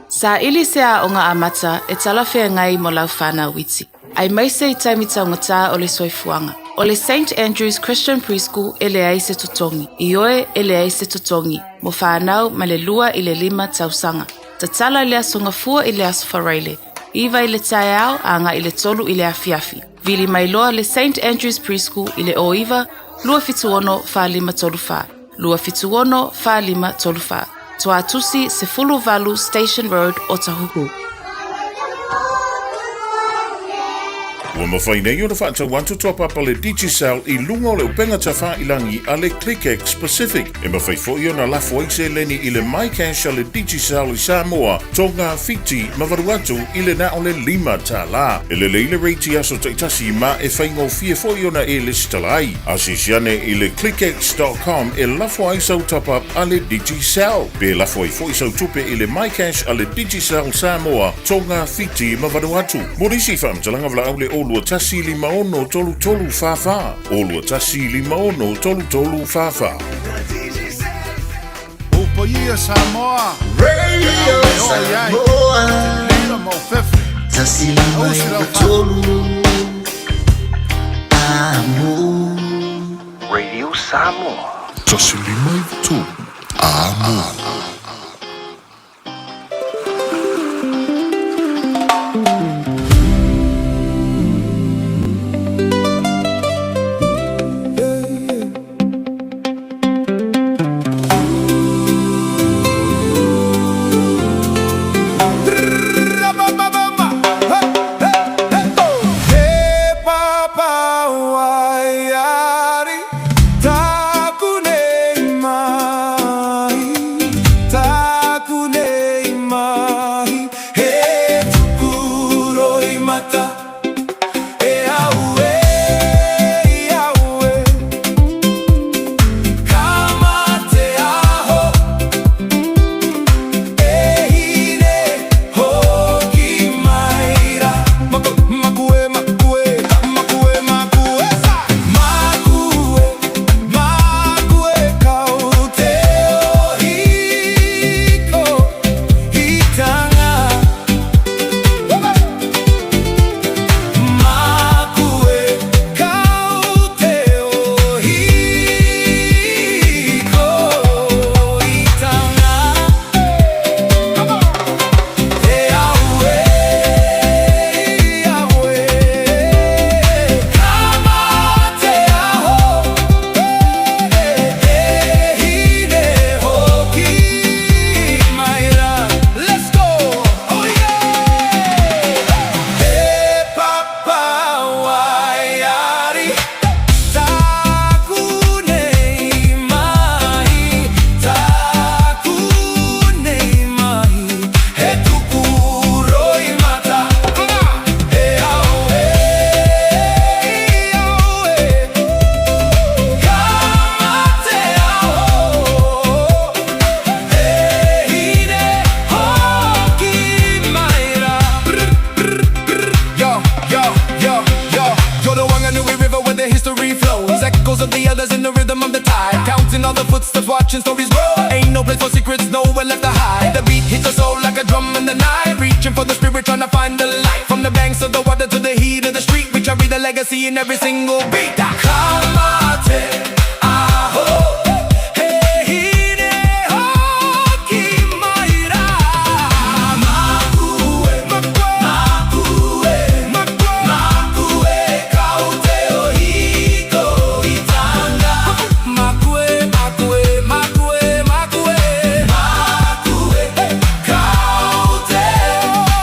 Saili se aoga amata e talafeagai mo lau whanau iti. Aemaise i taimi taugata o le soifuaga. O le Saint Andrew's Christian Preschool e leai se totogi. Ioe, e leai se totogi, mo whanau mai le 2 i le 5 tausaga. Tatala i le Aso Gafua i le Aso Faraile, 9 i le taeao agai i le 3 i le afiafi. Vili mai loa le St Andrews Preschool i le 09 276 4534, 276 4534. Tuatusi 18 Station Road, Otahuhu. Ua mafai nei ona faatau atu toapapa le Digicel i luga o le upega tafailangi a le ClickX Pacific. E mafai foi ona lafo ai seleni i le MyCash a le Digicel i Samoa, Tonga, Fiti ma Vanuatu i le na o le $5. E lelei le rate i aso taitasi ma e faigofie foi ona e lesitala ai. Asiasi ane i le clickx.com e lafo ai sau top-up a le Digicel. Pe lafo ai foi sau tupe i le MyCash a le Digicel Samoa, Tonga, Fiti ma Vanuatu. Mo nisi faamatalaga valaau le 021 56 33 44, 021 56 33 44. O paia Samoa. Radio Samoa. Lilo mau fefe. 153. Amo. Radio Samoa. 153. Amo. He papa waiari taku nei mahi, taku nei mahi. He tupu roimata e aue, aue. Ka mate aho e hine hoki mai ra. Makue, makue, makue, makue, makue, makue kau te ohiko itanga. Makue kau te ohiko itanga. E aue, aue, ka mate aho, e hine hoki mai ra. Let's go! Oh yeah! He papa waiari taku nei mahi, taku nei mahi. He tupu roimata e aue, aue. Ka mate aho e hine hoki mai ra. Yo, yo, yo, yo. You're the Wanganui River where the history flows. Echoes of the elders in the rhythm of the tide. Counting all the footsteps, watching stories grow. Ain't no place for secrets, nowhere left to hide. The beat hits the soul like a drum in the night. Reaching for the spirit, trying to find the light. From the banks of the water to the heat of the street, we carry the legacy in every single beat. Ka mate aho, he hine hoki mai ra. Makue, makue, makue, kau te ohiko itanga. Makue, makue, makue, makue, makue, kau te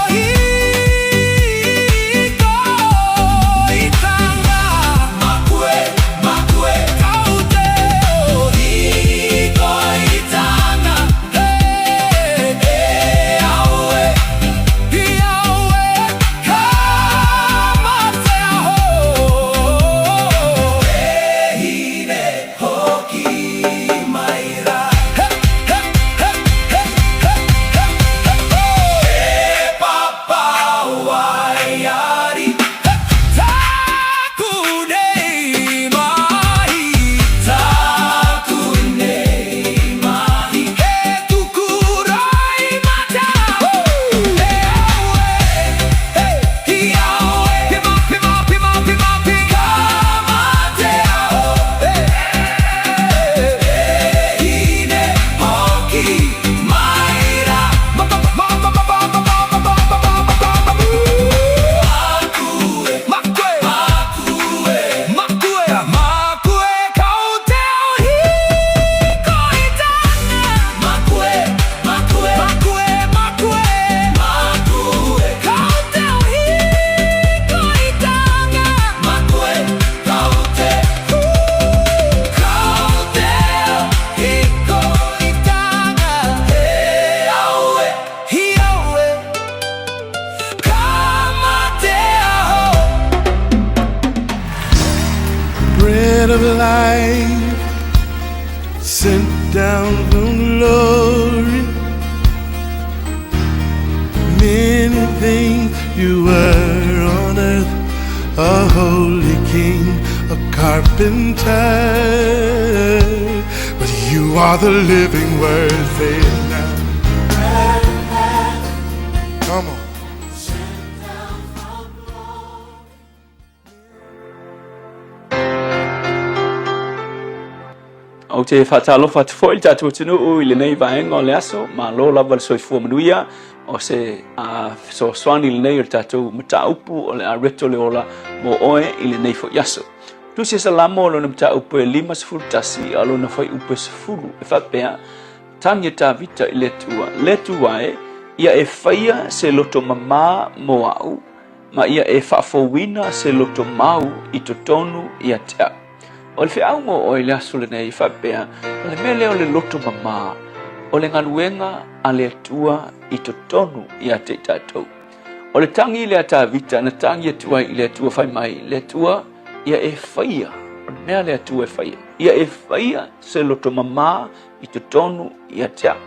ohiko itanga. Makue. life, sent down from glory. Many things you were on earth, a holy king, a carpenter. But you are the living word, say it now. Come on. Ou te faatalofa atu foi i le tatou atunuu i lenei vaega o le aso. Malo lava le soifua manuia o se fesoasoani lenei o le tatou mataupu o le a reto le ola mo oe i lenei foi aso. Tusi e Salamo o lona mataupu e 51 a lona fuaiupu e 10 e faapea, Tagi e Tavita i le Atua, Le Atua e, ia e faia se loto mamā mo a'u, ma ia e faafouina se loto mau i totonu ia te a'u. O le feau mo oe i le aso lenei e faapea, o le mea lea o le loto mamā, o le galuega a le Atua i totonu ia te i tatou. O le tagi lea a Tavita na tagi atu ai i le Atua fai mai, Le Atua, ia e faia, o le mea a le Atua e faia, ia e faia se loto mamā i totonu ia te a'u.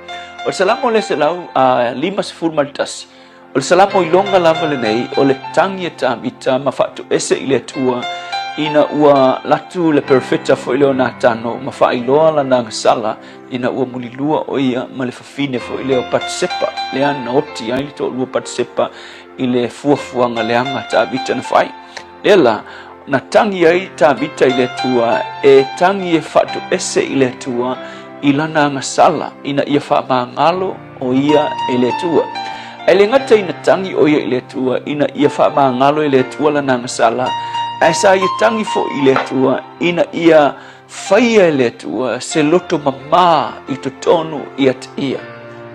O le Salamo le 151, o le Salamo iloga lava lenei o le tagi a Tavita ma faatoese i le Atua ina ua latu le perofeta foi lea o Natano ma faailoa lana agasala ina ua mulilua o ia ma le fafine foi lea o Patisepa, lea na oti ai le toalua Patisepa i le fuafuaga leaga a Tavita na fai. Lea la, na tagi ai Tavita i le Atua, e tagi e faatoese i le Atua i lana agasala ina ia faamagalo o ia e le Atua. Ae le gata ina tagi o ia i le Atua ina ia faamagalo e le Atua lana agasala, ae sa ia tagi foi i le Atua ina ia Faia e le Atua se loto mamā i totonu ia te ia.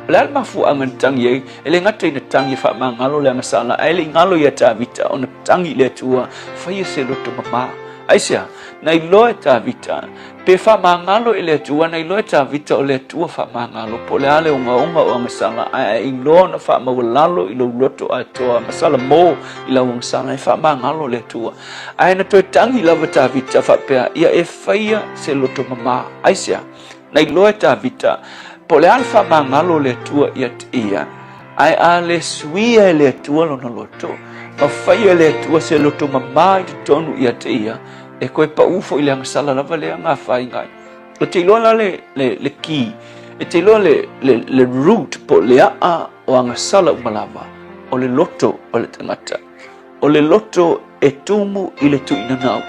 O le a le mafuaaga na tagi ai? E le gata ina tagi e faamagalo le agasala, ae le i galo ia Tavita ona tagi i le Atua, faia se loto mamā. Aisea? Na iloa e Tavita, pe faamagalo e le Atua, na iloa e Tavita o le Atua faamagalo, po o le a le ogaoga o agasala, ae a iloa ona faamaualalo i lou loto atoa, agasala mō i lau agasala, e faamagalo le Atua. Ae na toe tagi lava Tavita faapea, Ia e faia se loto mamā. Aisea? Na iloa e Tavita, po o le a le faamagalo o le Atua ia te ia, ae a le suia e le Atua lona loto, ma faia e le Atua se loto mamā i totonu ia te ia, e koe paʻū foi i le agasala lava lea na afaina ai. E te iloa la le, le, le key, e te iloa le, le, le root po o le a'a o agasala uma lava, o le loto o le tagata. O le loto e tumu i le tuinanau.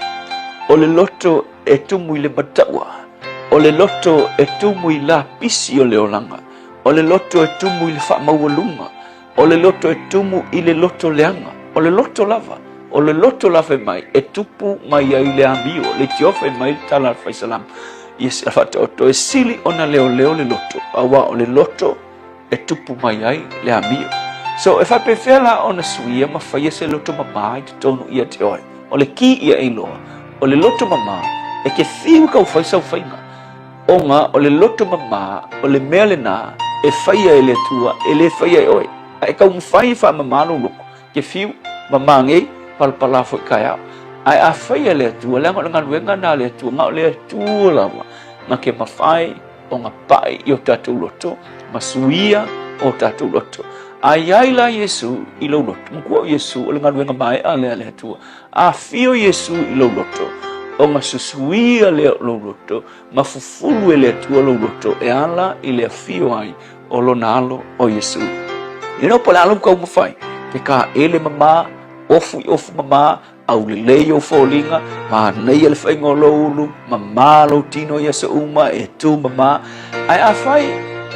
O le loto e tumu i le mataua. O le loto e tumu i lapisi o le olaga. O le loto e tumu i le faamaualuga. O le loto e tumu i le loto leaga. O le loto lava, o le loto lava fai mai, e tupu mai ai le amio, le leitioa fai mai le tala a le Faisalama, ia faataoto e sili ona leoleo le loto, auā o le loto e tupu mai ai le amio. So, e faapefea la ona suia ma faia se loto mamā i totonu ia te oe? O le kī ia e iloa, o le loto mamā, e ke fiu kau fai sau faiga, ona o le loto mamā, o le mea lenā e faia e le Atua, e le faia e oe. A e taumafai e faamamā lou loto, ke fiu, mamā nei, palapala foi taeao. Ae a faia e le Atua, leaga o le galuega na a le Atua, na o le Atua lava na ke mafai ona paʻi i o tatou loto ma suia o tatou loto. A i ai la Iesu i lou loto, matua o Iesu o le galuega maeʻa lea a le Atua. A afio Iesu i lou loto, ona susuia lea o lou loto, ma fufulu e le Atua lou loto e ala i le afio ai o lona alo o Iesu. Le iloa po o le a lou taumafai, ke kāʻele mamā, ofu i ofu mamā, Aulelei ou foliga, manaia le faiga o lou ulu, mamā lou tino i aso uma, e tū mamā. Ae afai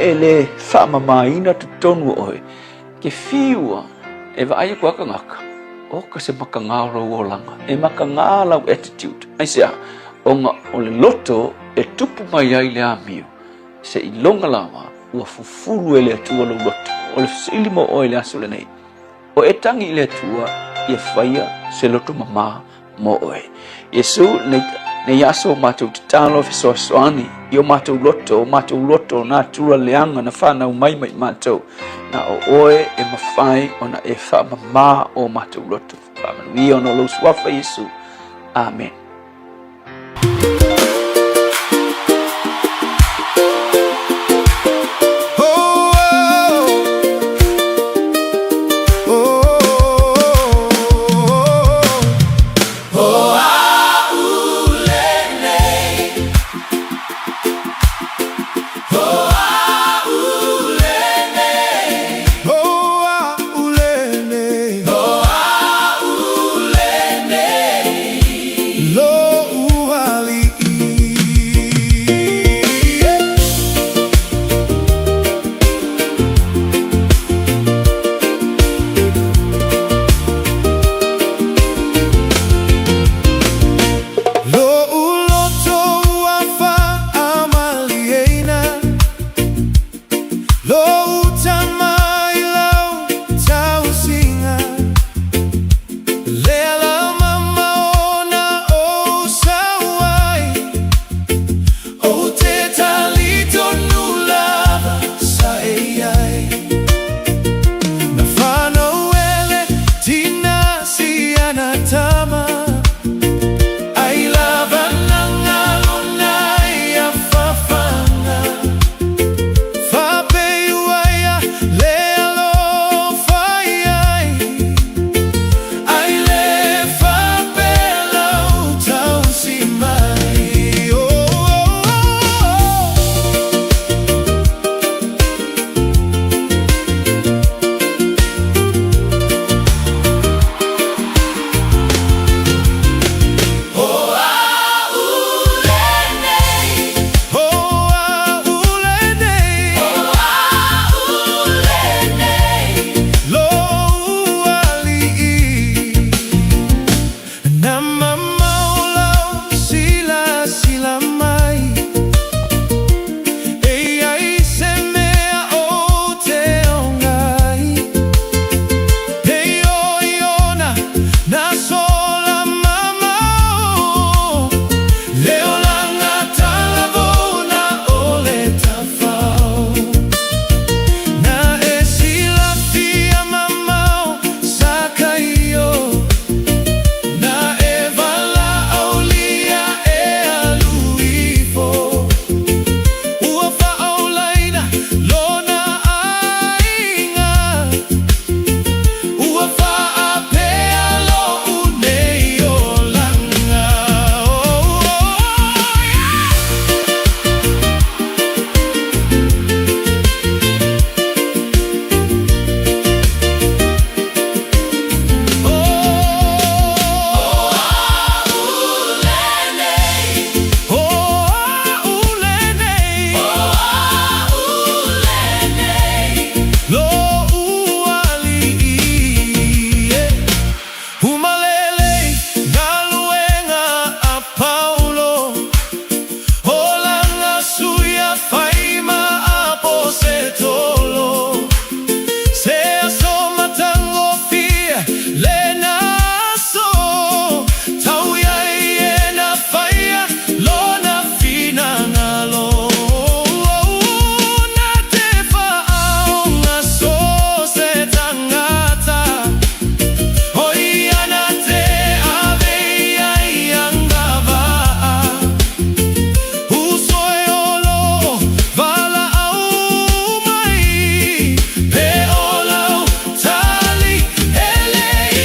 e le faamamāina totonu o oe, ke fiua e vaai aku a kangaka, oka se makagā o lou olaga, e makagā lau attitude. Aisea? Ona o le loto e tupu mai ai le amio, seiloga lava ua fufulu e le Atua lou loto. O le fesili mo oe i le aso lenei, O e tagi i le Atua ia faia se loto mamā mo oe. Iesu, nei, nei aso o matou tatalo fesoasoani i o matou loto, o matou loto natura leaga na whanau mai mai matou. Na o oe e mawhai ona e whaamamā o matou loto. Whaamanuia ona o lou suafa Iesu. Amen. Lo'u loto ua fa'amalieina, Lo'u tama i lau tausiga, Le ala mamao na ou sau ai, Ou te talitonu lava sa e i ai. Na fanau e le tina si ana tama, Ai lava na galo na ia fafaga, Fa'apei ua ia le alofa i ai, Ai le fa'apea lau tausi mai. Oh, oh, oh, oh. Na mamao lau silasila mai, E i ai se mea ou te oga ai, E oi ona na sola mamao, Le olaga talavou na o le tafao. Na e silafia mamao sa kaio, Na e valaaulia e alu ifo, Ua faaolaina lona aiga, Ua faapea lo'u nei olaga. Oh, oh, yeah. Se aso matagofie lena aso, Tau i ai e na whaia lona finagalo. Na te whaaonga so se tangata, O ia na te ave ia i angavaa, Uso e o loo valaau mai, Pe o lau tali e le i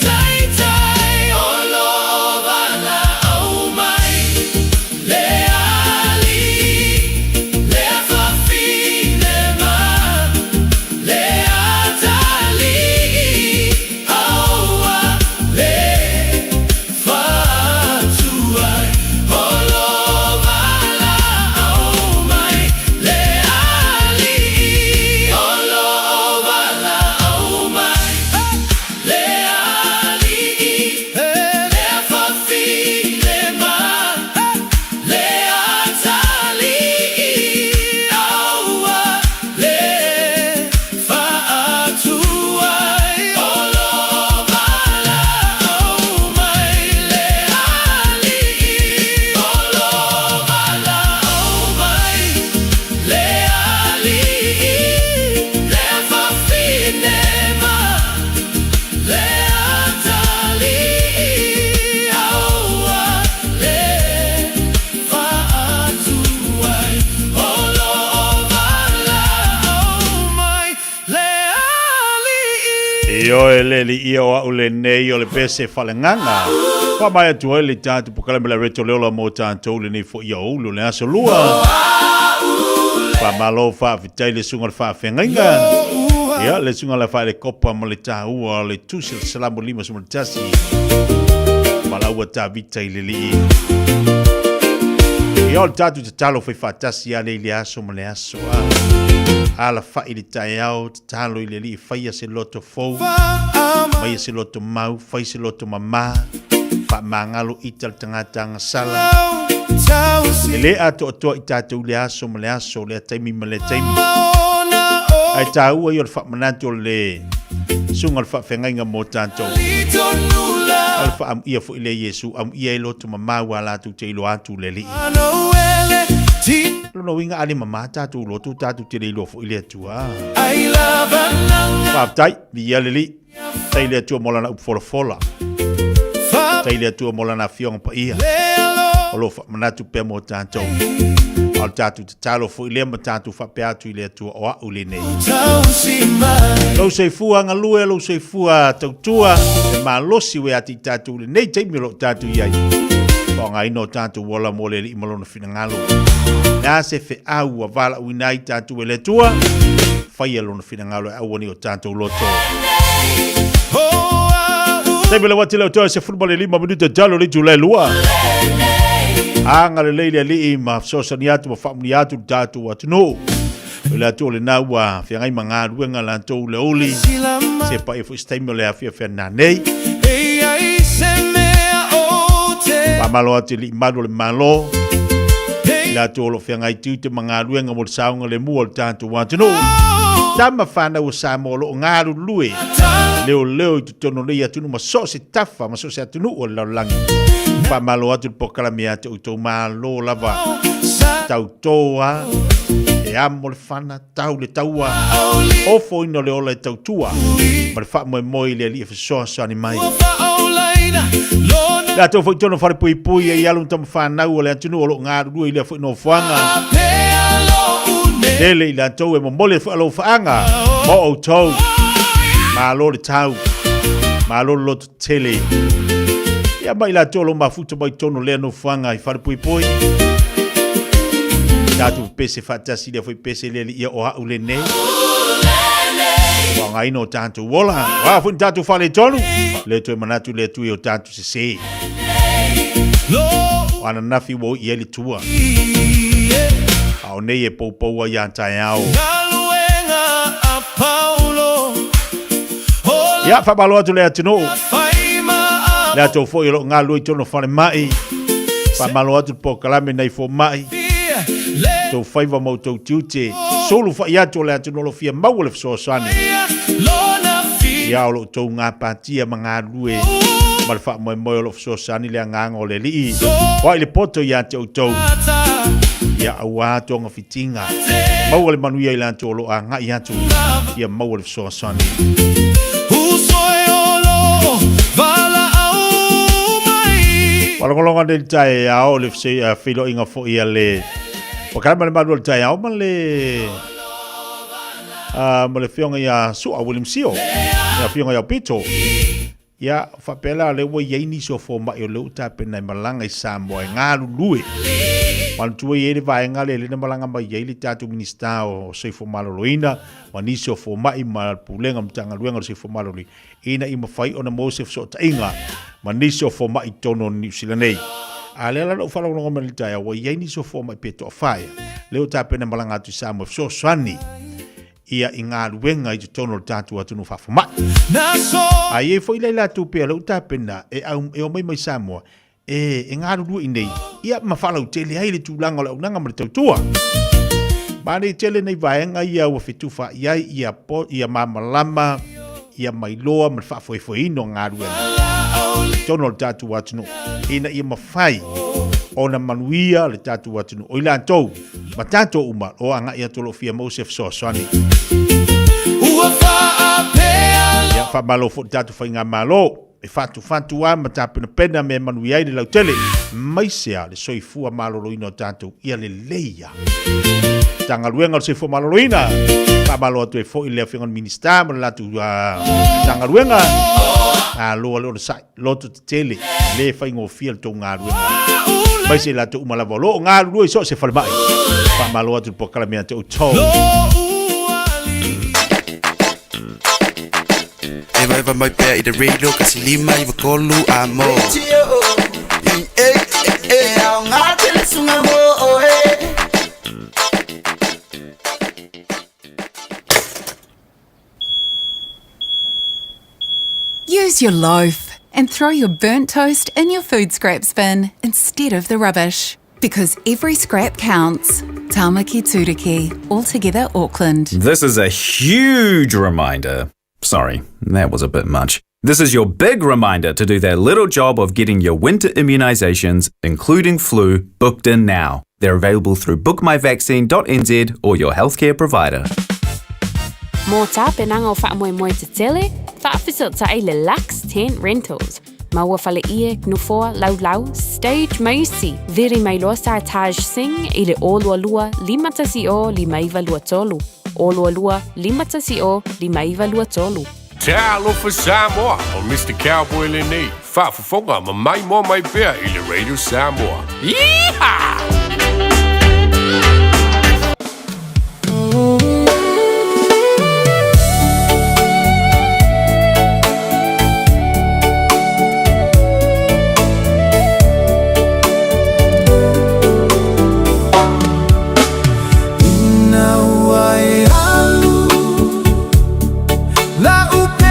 taitai, O loo valaau mai le Alii, Le afafine ma le atalii, Aua le faatuai, O loo valaau mai le Alii, O loo valaau mai le Alii, Le afafine ma le atalii, Aua le faatuai, O loo valaau mai le Alii, O loo valaau mai le Alii, Le afafine ma le atalii, Aua le faatuai, O loo valaau mai le Alii. Ioe le alii o a'u lenei o le pese faaleagaga. Faamaea atu ai le tatou polokalame le Reto Leola mo tatou lenei foi aoauli o le aso lua. Faamalo faafetai le susuga i le faafeagaiga. Ia, le susuga le faalekopa ma le taua o le tusi o le Salamo 51. Valaua Tavita i le Alii. Ia, o le tatou tatalo fai faatasi a le i le aso ma le aso. A alafai i le taeao, tatalo i le Alii, faia se loto fou, faia se loto mau, fai se loto mamā, faamagalo ita le tagata agasala. E le atoatoa i tatou i le aso ma le aso, lea taimi ma lea taimi. Ae taua ia o le faamanatu o le susuga o le faafeagaiga mo tatou. O le faamuia foi lea Iesu, amuia e loto mamā ua latou te iloa atu le Alii. Lona uiga a le mamā tatou loto, tatou te le iloa foi le Atua. Faafetai, viia le Alii. Tai le Atua mo lana upu folafola. Tai le Atua mo lana afioga paia. O lo o faamanatu pea mo tatou. A o le tatou tatalo foi lea ma tatou faapea atu i le Atua o a'u lenei. Lou soifua galue, lou soifua tautua, le malosi ua ia te i tatou i lenei taimi o lo o tatou i ai. Faaaogaina o tatou ola mo le Alii ma Lona finagalo. Le a se feau ua valaauina ai tatou e le Atua, faia Lona finagalo e aua nei o tatou loto. Taimi le wati leo toe 15 minuta talo le itula e lua. Agalelei le Alii ma fesoasoani atu ma faamanuia atu le tatou atunuu. O le atu o lena ua feagai ma galuega latou le uli. Se paia foi se taimi o le afiafi nanei. Faamalo atu i alii malu o le Malo. I latou o lo o feagai tiute ma galuega mo le saogalemu o le tatou atunuu. Tama fanau o Samoa o lo o galulue leoleo i totonu o nei atunuu ma so o se tafa ma so o se atunuu o le lalolagi. Faamalo atu le polokalame ia te outou malo lava. Tautoa, e amo le fana, tau le taua, ofoina o le ola e tautua, ma le faamoemoe i le Alii e fesoasoani mai. Latou foi tonu falepuipui e i alu tama fanau o le atunuu o lo o galulue i lea foi nofoaga. Tele i latou e momoli foi alofaaga mo outou. Malo le tau, malo le loto tele. Ia mai latou o lo o mafuta mai tonu lea nofoaga i falepuipui. Tatou pese faatasi lea foi pese le alii o a'u lenei. Faaaogaina o tatou ola. O a foi ni tatou faaletonu, le toe manatu le Atua i o tatou sesē. O ananafi ua oi i ai le tua. A o nei e poupou ai a taeao. Ia, faamalo atu le atunuu. Le atou foi o lo o galulue i totonu o falemai. Faamalo atu le polokalame nai fomai. Outou faiva ma outou tiute. Sulu fai atu o le atunuu o lo o fia maua le fesoasoani. Ia o lo outou gapatia ma galulue ma le faamoemoe o lo o fesoasoani le agaga o le Alii. O ai le poto ia te outou. Ia aua togafitiga. Maua le manuia i latou o lo o agai atu. Ia maua le fesoasoani. Faalogologo nei i le taeao le feiloaiga foi a le Polokalame a le Malu o le Taeao ma le ma le afioga ia Sua William Sio, le afioga ia Pito. Ia, faapea la, lea ua i ai nisi o fomai o lea ua tapena e malaga i Samoa e galulue. Manatua i ai le vaega lea lea na malaga mai ai le tatou Minisita o Soifua Maloloina ma nisi o fomai ma le Pulega o Matagaluega o le Soifua Maloloina ina ia mafai ona maua se fesootaiga ma nisi o fomai i totonu o Niu Sila nei. A lea la na ou faalogologo mai i le taeao ua i ai nisi o fomai pe toafa ea lea ua tapena e malaga atu i Samoa e fesoasoani ia i galuega i totonu o le tatou atunuu faafomai. A i ai foi la i latou pea o lea ua tapena e, au, e omai mai Samoa e, e galulue i nei, ia ma faalautele ai le tulaga o le auaunaga ma le tautua. Manaia tele nei vaega ia ua fetufaai ai ia, po, ia malamalama, ia mailoa ma le faafoefoeina o galuega i totonu o le tatou atunuu ina ia mafai ona manuia le tatou atunuu. O i latou ma tatou uma o agai atu o lo o fia maua se fesoasoani. Ia, faamalo foi i le tatou faigamalo e fatufatu lava ma tapenapena mea e manuia ai le lautele, aemaise lava le soifua maloloina o tatou ia lelei lava. Matagaluega o le Soifua Maloloina, faamalo atu ai foi i le Afioga i le Minisita ma le latou Matagaluega. Malo le onosai, loto tetele, le faigofie le tou galuega. Aemaise i latou uma lava o lo o galulue i so o se falemai. Faamalo atu i le polokalame ia te outou. Evaeva mai pea i le radio kasi 593 amo. Use your loaf and throw your burnt toast in your food scraps bin instead of the rubbish. Because every scrap counts. Tamaki Turuki, altogether Auckland. This is a huge reminder. Sorry, that was a bit much. This is your big reminder to do that little job of getting your winter immunisations, including flu, booked in now. They're available through bookmyvaccine.nz or your healthcare provider. Mō tāpenaga o faamoemoe tetele, faafesootai le Lux Tent Rentals. Maua faleie, nofoa, laulau, stage ma isi. Vili mai loa Sartaj Singh i le 022 510 5923. 022 510 5923. Talofa Samoa, o Mister Cowboy lenei, faafofoga ma maimoa mai pea i le Radio Samoa. Yeehaw! Ina ua e alu la upelea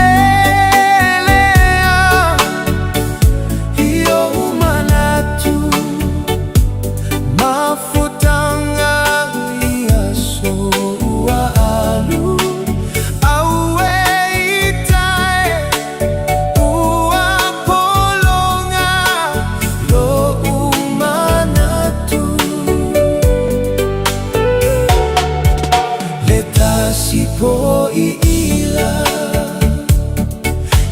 i ou manatu mafutanga i aso ua alu aue i tai ua pologa lo'u manatu Le tasi po i ila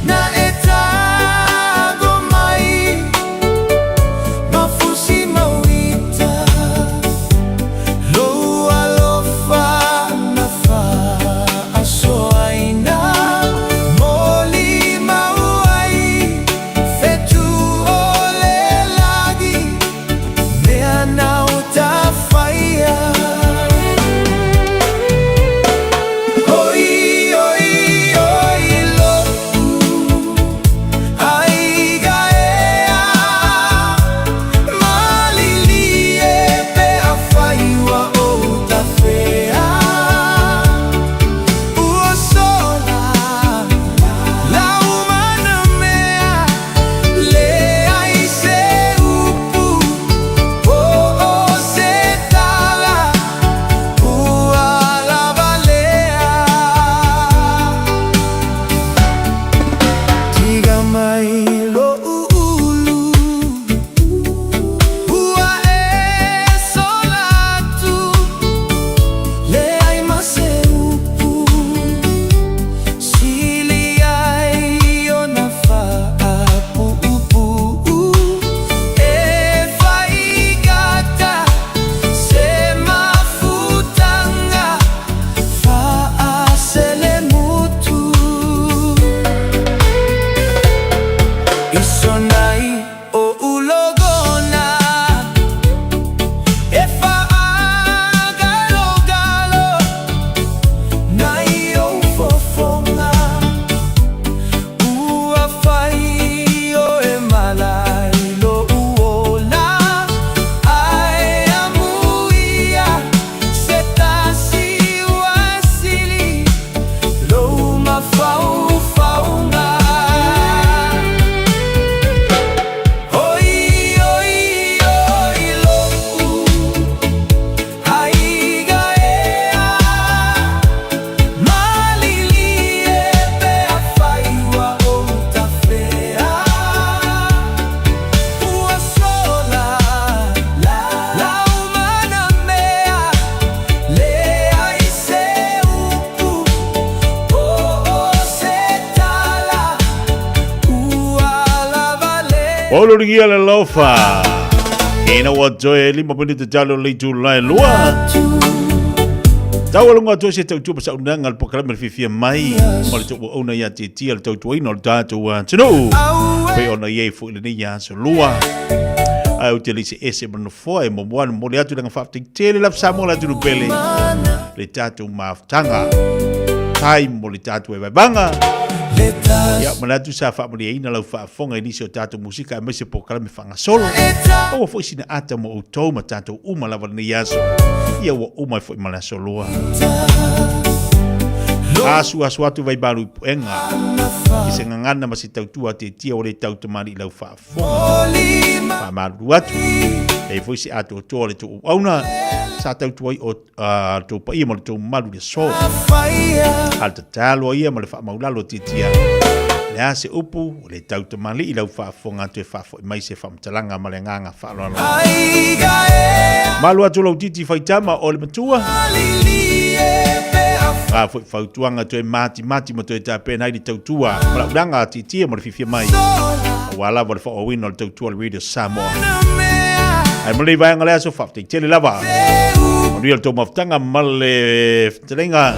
Na e tago mai Mafusi mauita Lou alofa na faasoaina Moli mau ai Fetu o le lagi Mea nau ta whaia Oi, oi, oi, lo'u aiga ea Malilie pe afai ua ou tafea Ua sola lau mana mea Leai se upu po o se tala Ua lava lea Tiga mai lo'u ulu Ua e sola atu Leai ma se upu Sili ai ona faapuupuu E faigata se mafutaga faaselemutu Isonai o ulogona E faagalogalo nai ou fofoga Ua fai oe mala i lo'u ola Ae amuia se tasi ua sili lou mafaufauga Oi, oi, oi, lo'u aiga ea Malilie pe afai ua ou tafea Ua sola lau mana mea Leai se upu po o se tala Ua lava lea. Olo ligia le lofa. Ina ua toe lima minute talo le itu lae lua. Tau alunga atu se tautua pa saunanga le pokalame le fiafia mai ma le tou auauna ia te tia le tautuaina o le tatou atunuu. Pei ona i ai foi lenei aso lua. Ae ou te le i see ese ma le nofoa e muamua ona momoli atu le agaga faafetai tele lava Samoa le atunuu pele le tatou mafutaga tai mo le tatou vaevaevaga. Ia, manatu sa faamalieina lau faafofoga i nisi o tatou musika aemaise polokalame faagasolo. Maua foi sina ata mo outou ma tatou uma lava lenei aso. Ia ua uma ai foi ma le aso loa. Asu asu atu vai malu i puega i se gagana ma se tautua a tietia ua le tau tamalii lau faafofoga. Faamalulu atu, e i ai foi se atoatoa o le tou auauna sa tautua ai o le tou paia ma le tou mamalu i le aso. A o le tatalo a ia ma le faamaulalo a Tiatia, o le a se upu, ua le tau tamalii i lau faafofoga atu e faafoi mai se faamatalaga ma le agaga faaaloalo. Malu atu lou titi faitama o le matua. A foi fautuaga toe matimati ma toe tapena ai le tautua ma lau laga a Tiatia mo le fiafia mai aua lava le faaauauina o le tautua a le Radio Samoa. Ae mo lenei vaega o le aso, faafetai tele lava. Manuia le tou mafutaga ma le fetalaiga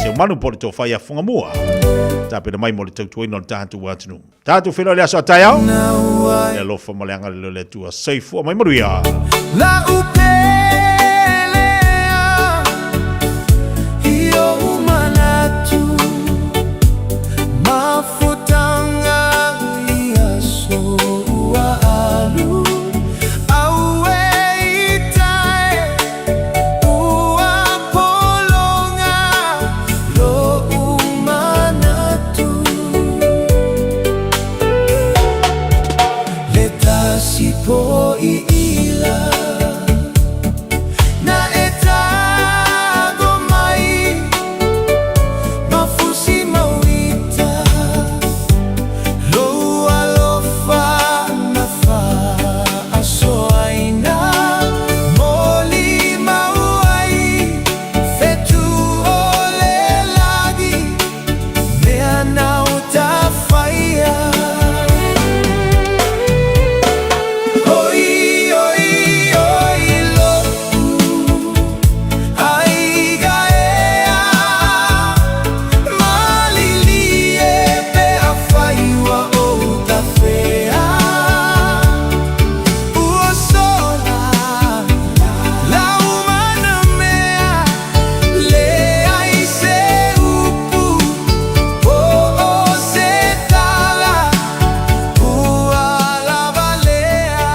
Seumanu po o le Tofa ia Fugamua. Tapena mai mo le tautuaina o le tatou atunuu. Tatou feiloai le aso a taeao. Le alofa ma le agalelei o le Atua. Soifua mai manuia. La upelea i ou manatu mafutaga i aso ua alu Aue i tae ua pologa lou manatu Le tasi po i ila Na e tago mai Mafusi mauita Lou alofa na faasoaina Moli mau ai Fetu o le lagi Mea nau tawhaia Oi, oi, oi, lo'u aiga ea Malilie pe afai ua ou tafea Ua sola lau mana mea Leai se upu po o se tala ua lava lea.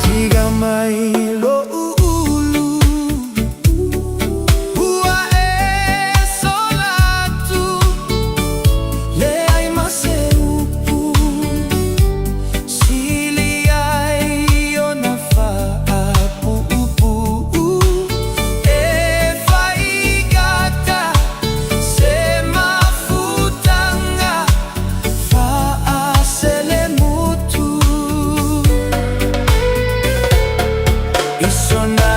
Tiga mai lo'u ulu ua e sola atu Leai ma se upu Sili ai ona faapuupuu E faigata se mafutaga faaselemutu I sona.